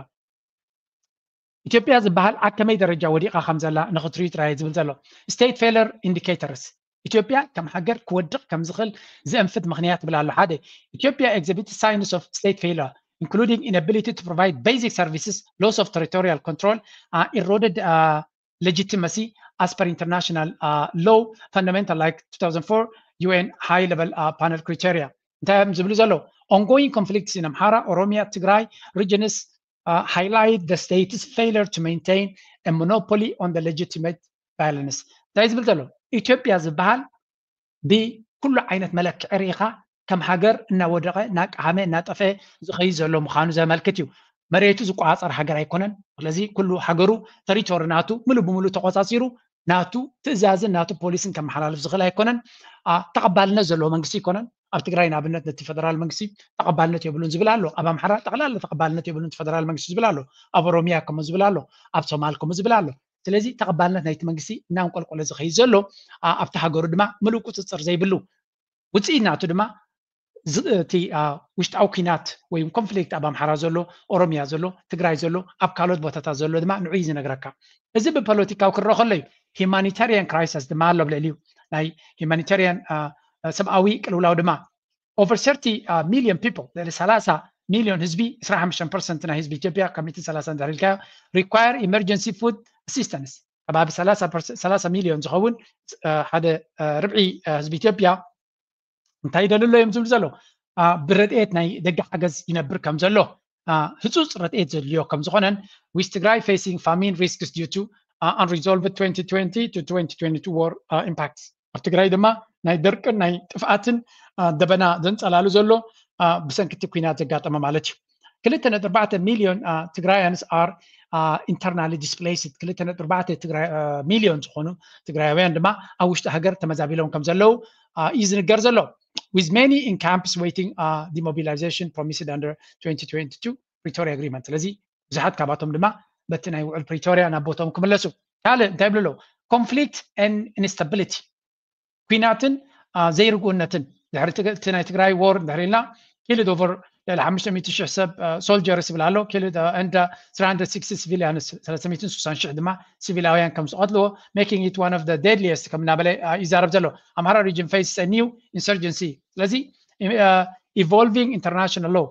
ኢትዮጵያ ዝበሃል ኣብ ከመይ ደረጃ ወዲቓ ከም ዘላ ንኽትሪኡ ጥራይ ዝብል ዘሎ state failure indicators ኢትዮጵያ ከም ሃገር ክወድቕ ከም ዝኽእል ዘእንፍት ምኽንያት ይብል ኣሎ ሓደ ኢትዮጵያ exhibit signs of state failure including inability to provide basic services loss of territorial control uh, eroded uh, legitimacy as per international uh, law fundamental like two thousand four U N high level uh, panel criteria እንታይ እዮም ዝብሉ ዘለዉ ongoing conflicts in Amhara Oromia Tigray regions uh, highlight the state's failure to maintain a monopoly on the legitimate violence እንታይ ዝብል ዘሎ ኢትዮጵያ ዝበሃል ብኩሉ ዓይነት መለክዒ ርኢኻ ከም ሃገር እናወደቐ እናቀሃመ እናጠፈ ዝኸይድ ዘሎ ምዃኑ ዘመልክት እዩ። መሬቱ ዝቆፃፀር ሃገር ኣይኮነን። ስለዚ ኩሉ ሃገሩ ተሪቶሪ ናቱ ሙሉ ብሙሉ ተቆፃፂሩ ናቱ ትእዛዝን ናቱ ፖሊስን ከመሓላልፍ ዝኽእል ኣይኮነን። ተቐባልነት ዘለዎ መንግስቲ ኣይኮነን። ኣብ ትግራይ ንኣብነት ነቲ ፈደራል መንግስቲ ተቐባልነት የብሉን ዝብል ኣሎ። ኣብ ኣምሓራ ጠቕላላ ተቐባልነት የብሉን ፈደራል መንግስቲ ዝብል ኣሎ። ኣብ ኦሮሚያ ከምኡ ዝብል ኣሎ። ኣብ ሶማል ከምኡ ዝብል ኣሎ። ስለዚ ተቐባልነት ናይቲ መንግስቲ እናንቆልቆለ ዝኸይድ ዘሎ ኣብቲ ሃገሩ ድማ ምሉእ ቁፅፅር ዘይብሉ ውፅኢት ናቱ ድማ እቲ ውሽጣዊ ኩናት ወይ ኮንፍሊክት ኣብ ኣምሓራ ዘሎ ኦሮሚያ ዘሎ ትግራይ ዘሎ ኣብ ካልኦት ቦታታት ዘሎ ድማ ንዑ እዩ ዝነግረካ እዚ ብፖለቲካዊ ክረኦ ከሎ እዩ humanitarian crisis ድማ ኣሎ ኣብ ልዕሊኡ ናይ humanitarian ሰብኣዊ ቅልውላው ድማ over thirty million people ልዕሊ ሰላሳ ሚሊዮን ህዝቢ ዕስራን ሓሙሽተን ፐርሰንት ናይ ህዝቢ ኢትዮጵያ ካብ ሚእትን ሰላሳን እንድሕር ኢልካዮ require emergency food assistance ከባቢ ሰላሳ ሚሊዮን ዝኸውን ሓደ ርብዒ ህዝቢ ኢትዮጵያ እንታይ ይደሊ ኣሎ እዮም ዝብሉ ዘለዉ ብረድኤት ናይ ደገ ሓገዝ ይነብር ከም ዘሎ ህፁፅ ረድኤት ዘድልዮ ከም ዝኾነን with Tigray facing famine risks due to unresolved twenty twenty to twenty twenty-two war impacts ኣብ ትግራይ ድማ ናይ ደርቅን ናይ ጥፍኣትን ደበና ዘንፀላሉ ዘሎ ብሰንኪ እቲ ኩናት ዘጋጠመ ማለት እዩ ክልተ ነጥቢ ኣርባዕተ ሚሊዮን ትግራያንስ are internally displaced ክልተ ነጥቢ ኣርባዕተ ሚሊዮን ዝኾኑ ትግራያውያን ድማ ኣብ ውሽጢ ሃገር ተመዛቢሎም ከም ዘለዉ እዩ ዝንገር ዘሎ with many in camps waiting demobilization promised under twenty twenty-two Pretoria Agreement ስለዚ ብዙሓት ካባቶም ድማ በቲ ናይ ውዕል ፕሪቶሪያ ናብ ቦቶም ክምለሱ ካልእ እንታይ ይብሉ ኣለዉ conflict and instability ኲናትን ዘይርግኡነትን ድሕሪ እቲ ናይ ትግራይ war እንድሕር ኢልና killed over ልዕሊ ሓሙሽተ ሚእቲ ሽሕ ሰብ soldiers ይብል ኣሎ killed and three hundred sixty civilians ሰለስተ ሚእትን ስሳን ሽሕ ድማ ሲቪላውያን ከም ዝቐትልዎ making it one of the deadliest ከም እናበለ ይዛረብ ዘሎ ኣምሓራ region faces a new insurgency ስለዚ evolving international law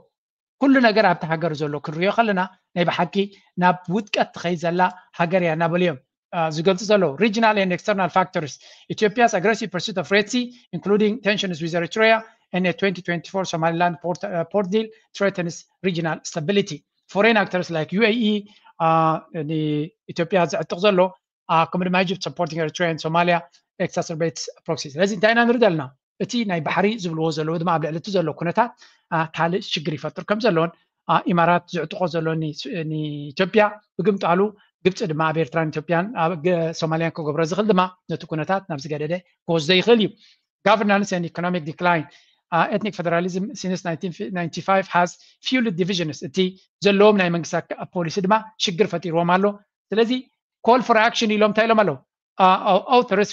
ኩሉ ነገር ኣብቲ ሃገር ዘሎ ክንሪኦ ከለና ናይ ብሓቂ ናብ ውድቀት ትኸይድ ዘላ ሃገር እያ እናበሉ እዮም ዝገልፁ ዘለዉ። Regional and external factors. Ethiopia's aggressive pursuit of Red Sea, including tensions with Eritrea and a twenty twenty-four Somaliland port, uh, port deal, threatens regional stability. Foreign actors like U A E ንኢትዮጵያ ዝዕጥቕ ዘሎ፣ ከምኡ ድማ Egypt supporting Eritrea and Somalia exacerbates proxies. ስለዚ እንታይ ኢና ንርኢ ዘለና? እቲ ናይ ባሕሪ ዝብልዎ ዘለዉ ድማ ኣብ ልዕሊ እቲ ዘሎ ኩነታት ካልእ ሽግር ይፈጥር ከም ዘለዎን፣ ኢማራት ዝዕጥቆ ዘሎ ንኢትዮጵያ፣ ብግምጣሉ ግብፂ ድማ ኣብ ኤርትራን ኢትዮጵያን ኣብ ሶማልያን ክገብሮ ዝኽእል ድማ ነቲ ኩነታት ናብ ዝገደደ ክወስዶ ይኽእል እዩ። Governance and economic decline. Ethnic federalism since nineteen ninety-five has fueled divisions. እቲ ዘለዎም ናይ መንግስቲ ፖሊሲ ድማ ሽግር ፈጢርዎም ኣሎ። ስለዚ call for action ኢሎም እንታይ ኢሎም ኣለዉ? Authors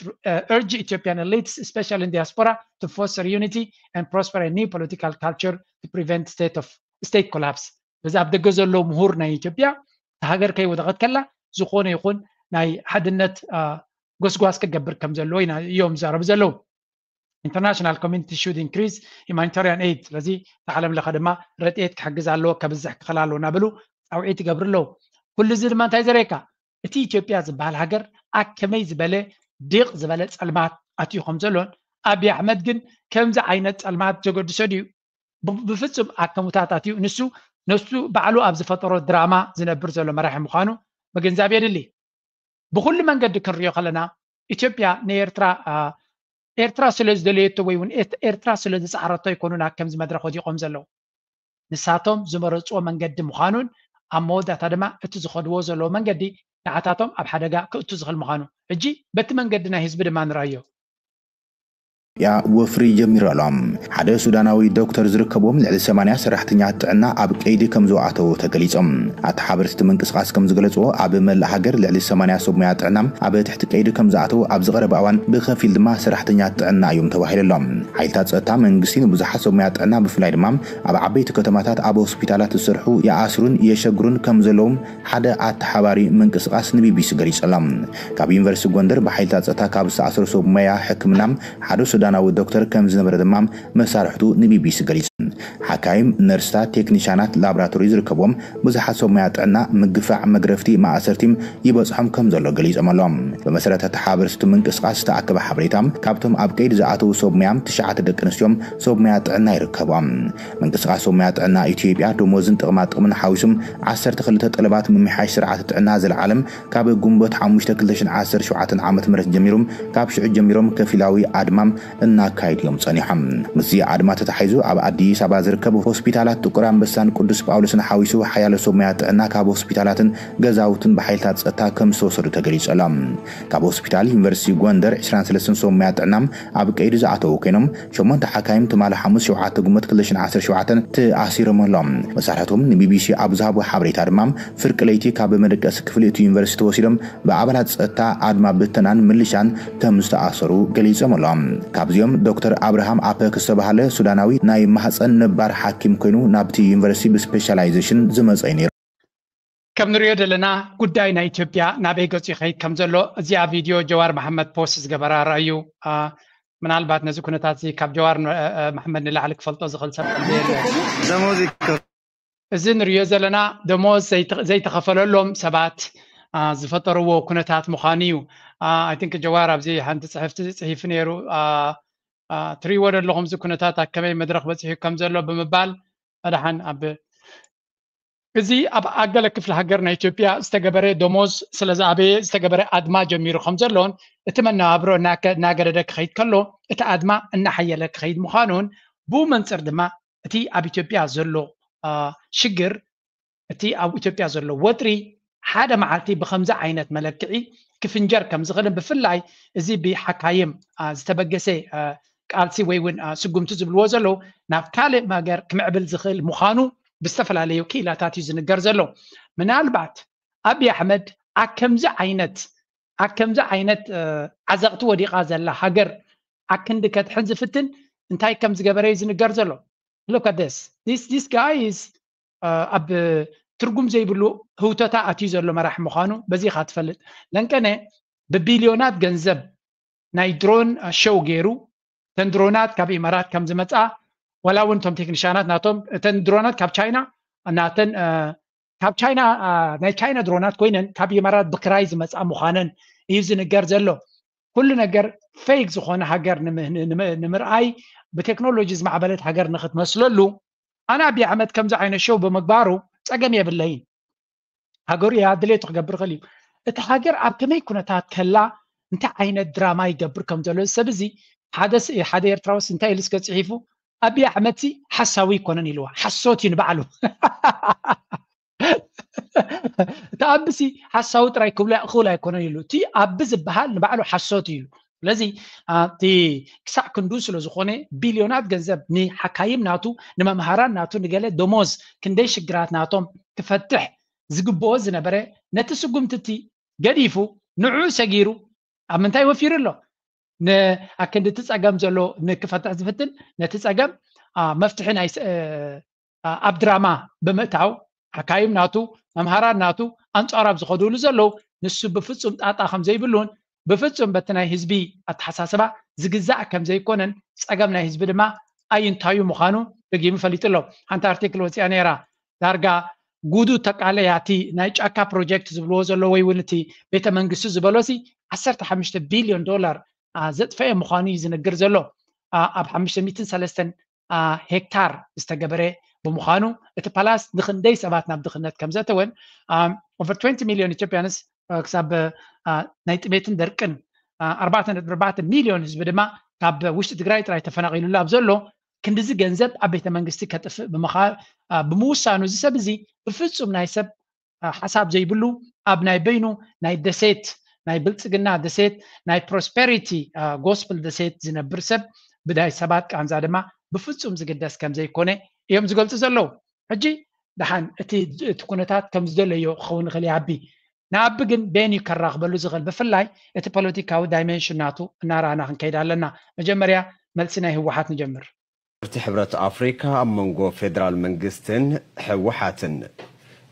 urge Ethiopian elites, especially in diaspora, to foster unity and prosper a new political culture to prevent state of state collapse. በዚ ኣብ ደገ ዘሎ ምሁር ናይ ኢትዮጵያ፣ ሃገር ከይወደቐት ከላ ዝኾነ ይኹን ናይ ሓድነት ጎስጓስ ክገብር ከም ዘለዎ ኢና እዮም ዝዛረቡ ዘለዉ። International community should increase humanitarian aid. ስለዚ እቲ ዓለም ለኸ ድማ ረድኤት ክሕግዝ ኣለዎ፣ ከብዝሕ ክኽእል ኣለዎ እናበሉ ፃውዒት ይገብሩ ኣለዉ። ኩሉ እዚ ድማ እንታይ ዘርእየካ? እቲ ኢትዮጵያ ዝበሃል ሃገር ኣብ ከመይ ዝበለ ዲቕ ዝበለ ፀልማት ኣትዩ ከም ዘሎን፣ ኣብይ ኣሕመድ ግን ከምዚ ዓይነት ፀልማት ዘገድሶ ድዩ? ብፍፁም ኣብ ከሙታት ኣትዩ ንሱ ነሱ ባዕሉ ኣብ ዝፈጠሮ ድራማ ዝነብር ዘሎ መራሒ ምዃኑ ምግንዛብ የድሊ። ብኩሉ መንገዲ ክንሪኦ ከለና ኢትዮጵያ ንኤርትራ ኤርትራ ስለ ዝደለየቶ ወይ እውን ኤርትራ ስለ ዝፃዕረቶ ኣይኮኑን ኣብ ከምዚ መድረክ ወዲቆም ዘለዉ። ንሳቶም ዝመረፅዎ መንገዲ ምዃኑን ኣብ መወዳእታ ድማ እቲ ዝኸድዎ ዘለዉ መንገዲ ንዓታቶም ኣብ ሓደጋ ክእቱ ዝኽእል ምዃኑ ሕጂ በቲ መንገዲ ናይ ህዝቢ ድማ ንራዮ። ያ ወፍሪ ጀሚሩ ኣሎ። ሓደ ሱዳናዊ ዶክተር ዝርከብዎም ልዕሊ ሰማንያ ሰራሕተኛት ጥዕና ኣብ ቀይዲ ከም ዝወኣተው ተገሊጾም። ኣተሓበርቲ ምንቅስቃስ ከም ዝገለጽዎ ኣብ መላእ ሃገር ልዕሊ ሰማንያ ሰብ ሞያ ጥዕና ኣብ ትሕቲ ቀይዲ ከም ዝኣተው ኣብዚ ቀረባ እዋን ብኸፊል ድማ ሰራሕተኛት ጥዕና እዮም ተባሂሉ ኣሎ። ሓይልታት ጸጥታ መንግስቲ ንብዙሓት ሰብ ሞያ ጥዕና ብፍላይ ድማ ኣብ ዓበይቲ ከተማታት ኣብ ሆስፒታላት ዝሰርሑ ይኣስሩን የሸግሩን ከም ዘለዎም ሓደ ኣተሓባሪ ምንቅስቃስ ንቢቢሲ ገሊጹ ኣሎ። ካብ ዩኒቨርሲቲ ጎንደር ብሓይልታት ጸጥታ ካብ ዝተኣሰሩ ሰብ ሞያ ሕክምና ሓደ ሱዳናዊ ዶክተር ከም ዝነበረ ድማ መሳርሕቱ ንቢቢሲ ገሊጹ። ሓካይም፣ ነርስታት፣ ቴክኒሻናት ላብራቶሪ ዝርከብዎም ብዙሓት ሰብ ሞያ ጥዕና ምግፋዕ፣ መግረፍቲ፣ ማእሰርቲ ይበጽሖም ከም ዘሎ ገሊጾም ኣለዉ። ብመሰረት ኣተሓባበርቲ ምንቅስቃስ ዝተኣከበ ሓበሬታ፣ ካብቶም ኣብ ቀይዲ ዝኣተዉ ሰብ ሞያ ትሽዓተ ደቂ ኣንስትዮን ሰብ ሞያ ጥዕና ይርከብዎም። ምንቅስቃስ ሰብ ሞያ ጥዕና ኢትዮጵያ ደሞዝን ጥቕማ ጥቕምን ሓዊሱ ዓሰርተ ክልተ ጠለባት ምምሕያሽ ስርዓተ ጥዕና ዘልዓሎም ካብ ግንቦት ሓሙሽተ ክልተ ሽሕን ዓሰርተ ሸውዓተን ዓመተ ምህረት ጀሚሩ ካብ ሽዑ ጀሚሮም ከፊላዊ ኣድማ እናካየዱ እዮም ጸኒሖም። ምስዚ ኣድማ ተታሒዙ ኣብ ኣዲስ ኣበባ ዝርከቡ ሆስፒታላት ጥቁር ኣንበሳን ቅዱስ ጳውሎስን ሓዊሱ ሓያሎ ሰብ ሞያ ጥዕና ካብ ሆስፒታላትን ገዛውትን ብሓይልታት ጸጥታ ከም ዝተወሰዱ ተገሊጹ ኣሎ። ካብ ሆስፒታል ዩኒቨርሲቲ ጎንደር ዕስራን ሰለስተን ሰብ ሞያ ጥዕና ኣብ ቀይዲ ዝኣተዉ ኮይኖም ሸሞንተ ሓካይም ትማሊ ሓሙስ ሸውዓተ ግንቦት ክልተ ሽሕን ዓሰርተ ሸውዓተን ተኣሲሮም ኣለዉ። መሳርሕቶም ንቢቢሲ ኣብ ዝሃብዎ ሓበሬታ ድማ ፍርቂ ለይቲ ካብ መደቀሲ ክፍሊ እቲ ዩኒቨርሲቲ ተወሲዶም ብኣባላት ጸጥታ ኣድማ ብተናን ምልሻን ከም ዝተኣሰሩ ገሊጾም ኣለዉ። ካብዚኦም ዶክተር ኣብርሃም ኣፐክ ዝተባህለ ሱዳናዊ ናይ ማህጸን ነባር ሓኪም ኮይኑ ናብቲ ዩኒቨርሲቲ ብስፔሻላይዜሽን ዝመጸ እዩ ነይሩ። ከም ንሪኦ ዘለና ጉዳይ ናይ ኢትዮጵያ ናበይ ገጹ ይኸይድ ከም ዘሎ እዚኣ ቪድዮ ጀዋር መሓመድ ፖስት ዝገበራ ረኣዩ። ምናልባት ነዚ ኩነታት እዚ ካብ ጀዋር መሓመድ ንላዕሊ ክፈልጦ ዝኽእል ሰብ ከም ዘየለ። እዚ ንሪኦ ዘለና ደሞዝ ዘይተኸፈለሎም ሰባት ዝፈጠርዎ ኩነታት ምዃኑ እዩ። I think ጀዋር ኣብዚ ሓንቲ ፅሕፍቲ ፅሒፉ ነይሩ። ትሪእዎ ዶ ኣለኹም እዚ ኩነታት ኣብ ከመይ መድረኽ በፂሑ ከም ዘሎ ብምባል መድሓን ኣብ እዚ ኣብ ኣገለ ክፍሊ ሃገር ናይ ኢትዮጵያ ዝተገበረ ደሞዝ ስለ ዝኣበየ ዝተገበረ ኣድማ ጀሚሩ ከም ዘሎን እቲ መነባብሮ እናገደደ ክኸይድ ከሎ እቲ ኣድማ እናሓየለ ክኸይድ ምዃኑን ብኡ መንፅር ድማ እቲ ኣብ ኢትዮጵያ ዘሎ ሽግር እቲ ኣብ ኢትዮጵያ ዘሎ ወጥሪ ሓደ መዓልቲ ብከምዚ ዓይነት መለክዒ ክፍንጀር ከም ዝኽእልን ብፍላይ እዚ ብሓካይም ዝተበገሰ ቃልሲ ወይ እውን ስጉምቲ ዝብልዎ ዘለዉ ናብ ካልእ መገር ክምዕብል ዝኽእል ምዃኑ ብዝተፈላለዩ ክኢላታት እዩ ዝንገር ዘሎ። ምናልባት ኣብይ ኣሕመድ ኣብ ከምዚ ዓይነት ኣብ ከምዚ ዓይነት ዓዘቕቲ ወዲቓ ዘላ ሃገር ኣክንዲ ከድሕን ዝፍትን እንታይ ከም ዝገበረ እዩ ዝንገር ዘሎ። Look at this. This, this guy is ኣብ ትርጉም ዘይብሉ ህውተታ ኣትዩ ዘሎ መራሒ ምዃኑ በዚ ኢኻ ትፈልጥ። ለንቀነ ብቢልዮናት ገንዘብ ናይ ድሮን ሸው ገይሩ እተን ድሮናት ካብ ኢማራት ከም ዝመፅኣ ዋላ እውን እቶም ቴክኒሻናት ናቶም እተን ድሮናት ካብ ቻይና ናተን ካብ ቻይና፣ አ፣ ናይ ቻይና ድሮናት ኮይነን ካብ ኢማራት ብክራይ ዝመፃ ምዃነን እዩ ዝንገር ዘሎ። ኩሉ ነገር ፌክ ዝኾነ ሃገር ንምህ-፣ ንምህ-፣ ንምርኣይ ብቴክኖሎጂ ዝማዕበለት ሃገር ንክትመስለሉ ኣነ ኣቢይ ኣሕመድ ከምዚ ዓይነት ሾው ብምግባሩ ፀገም የብለይን። ሃገሩ እያ ድሌቱ ክገብር ይኽእል እዩ። እቲ ሃገር ኣብ ከመይ ኩነታት ከላ እንታይ ዓይነት ድራማ ይገብር ከም ዘሎ እዚ ሰብ እዚ ሓደ ስ-፣ ሓደ ኤርትራውስ እንታይ ኢሉ እስከ ፅሒፉ ኣቢይ ኣሕመድ ሲ ሓሳዊ ይኮነን ኢልዋ። ሓሶት እዩ ንባዕሉ። እቲ ኣቢ ሲ ሓሳዊ ጥራይ ክብሎ ክኽእል ኣይኮነን ኢሉ። እቲ ኣቢ ዝበሃል ንባዕሉ ሓሶት እዩ ኢሉ። ስለዚ አ፣ እቲ ክሳዕ ክንዱ ስለ ዝኾነ ቢልዮናት ገንዘብ ንሓካይም ናቱ ንመምሃራን ናቱ ንገለ ደሞዝ ክንደይ ሽግራት ናቶም ክፈትሕ ዝግብኦ ዝነበረ ነቲ ስጉምቲ እቲ ገዲፉ ንዕኡ ሰጊሩ ኣብ ምንታይ ወፊሩ ኣሎ? ን-፣ ኣክንዲ እቲ ጸገም ዘሎ ንክፈትሕ ዝፍትን ነቲ ጸገም አ፣ መፍትሒ ናይ ስ-፣ እ፣ አ፣ ኣብ ድራማ ብምእታው ሓካይም ናቱ መምሃራን ናቱ ኣንጻር ኣብ ዝኸዱሉ ዘለዉ ንሱ ብፍጹም ጣጣ ከም ዘይብሉን ብፍጹም በቲ ናይ ህዝቢ ኣተሓሳስባ ዝግዛእ ከም ዘይኮነን ጸገም ናይ ህዝቢ ድማ ኣይንታዩ ምዃኑ ደጊሙ ፈሊጡ ኣሎ። ሓንቲ ኣርቲክል ወፂኣ ነይራ ዳርጋ ጉዱ ተቃለያ እቲ ናይ ጫካ ፕሮጀክት ዝብልዎ ዘሎ ወይ እውን እቲ ቤተ መንግስቲ ዝበሎ ሲ ዓሰርተ ሓሙሽተ ቢልዮን ዶላር አ፣ ዘጥፈኤ ምዃኑ እዩ ዝነግር ዘሎ። አ፣ ኣብ ሓሙሽተ ሚእትን ሰለስተን አ፣ ሄክታር ዝተገበረ ብምዃኑ እቲ ፓላስ ንክንደይ ሰባት ናብ ድኽነት ከም ዘእተወን ኦቨር ትወንቲ ሚልዮን ኢትዮጵያንስ አ፣ ክሳብ አ፣ ናይ ጥሜትን ደርቅን አ፣ ኣርባዕተ ነጥቢ ኣርባዕተ ሚልዮን ህዝቢ ድማ ካብ ውሽጢ ትግራይ ጥራይ ተፈናቒሉሉ ኣብ ዘሎ ክንድዚ ገንዘብ ኣብ ቤተ መንግስቲ ከጥፍእ ብምኻ-፣ አ፣ ብምውሳኑ እዚ ሰብ እዚ ብፍጹም ናይ ሰብ አ፣ ሓሳብ ዘይብሉ ኣብ ናይ በይኑ ናይ ደሴት ናይ ብልጽግና ደሴት ናይ ፕሮስፐሪቲ አ፣ ጎስፕል ደሴት ዝነብር ሰብ ብናይ ሰባት ቃንዛ ድማ ብፍጹም ዝግደስ ከም ዘይኮነ እዮም ዝገልጹ ዘለዉ። ሕጂ ደሓን እቲ እቲ ኩነታት ከም ዝደለዮ ክኸውን ይኽእል ይኣቢ ንኣቢ ግን ቤን እዩ ከራኽበሉ ዝኽእል ብፍላይ እቲ ፖለቲካዊ ዳይሜንሽን ናቱ እናረኣና ክንከይድ ኣለና። መጀመርያ መልሲ ናይ ህወሓት ንጀምር። እቲ ሕብረት ኣፍሪካ ኣብ መንጎ ፌደራል መንግስትን ህወሓትን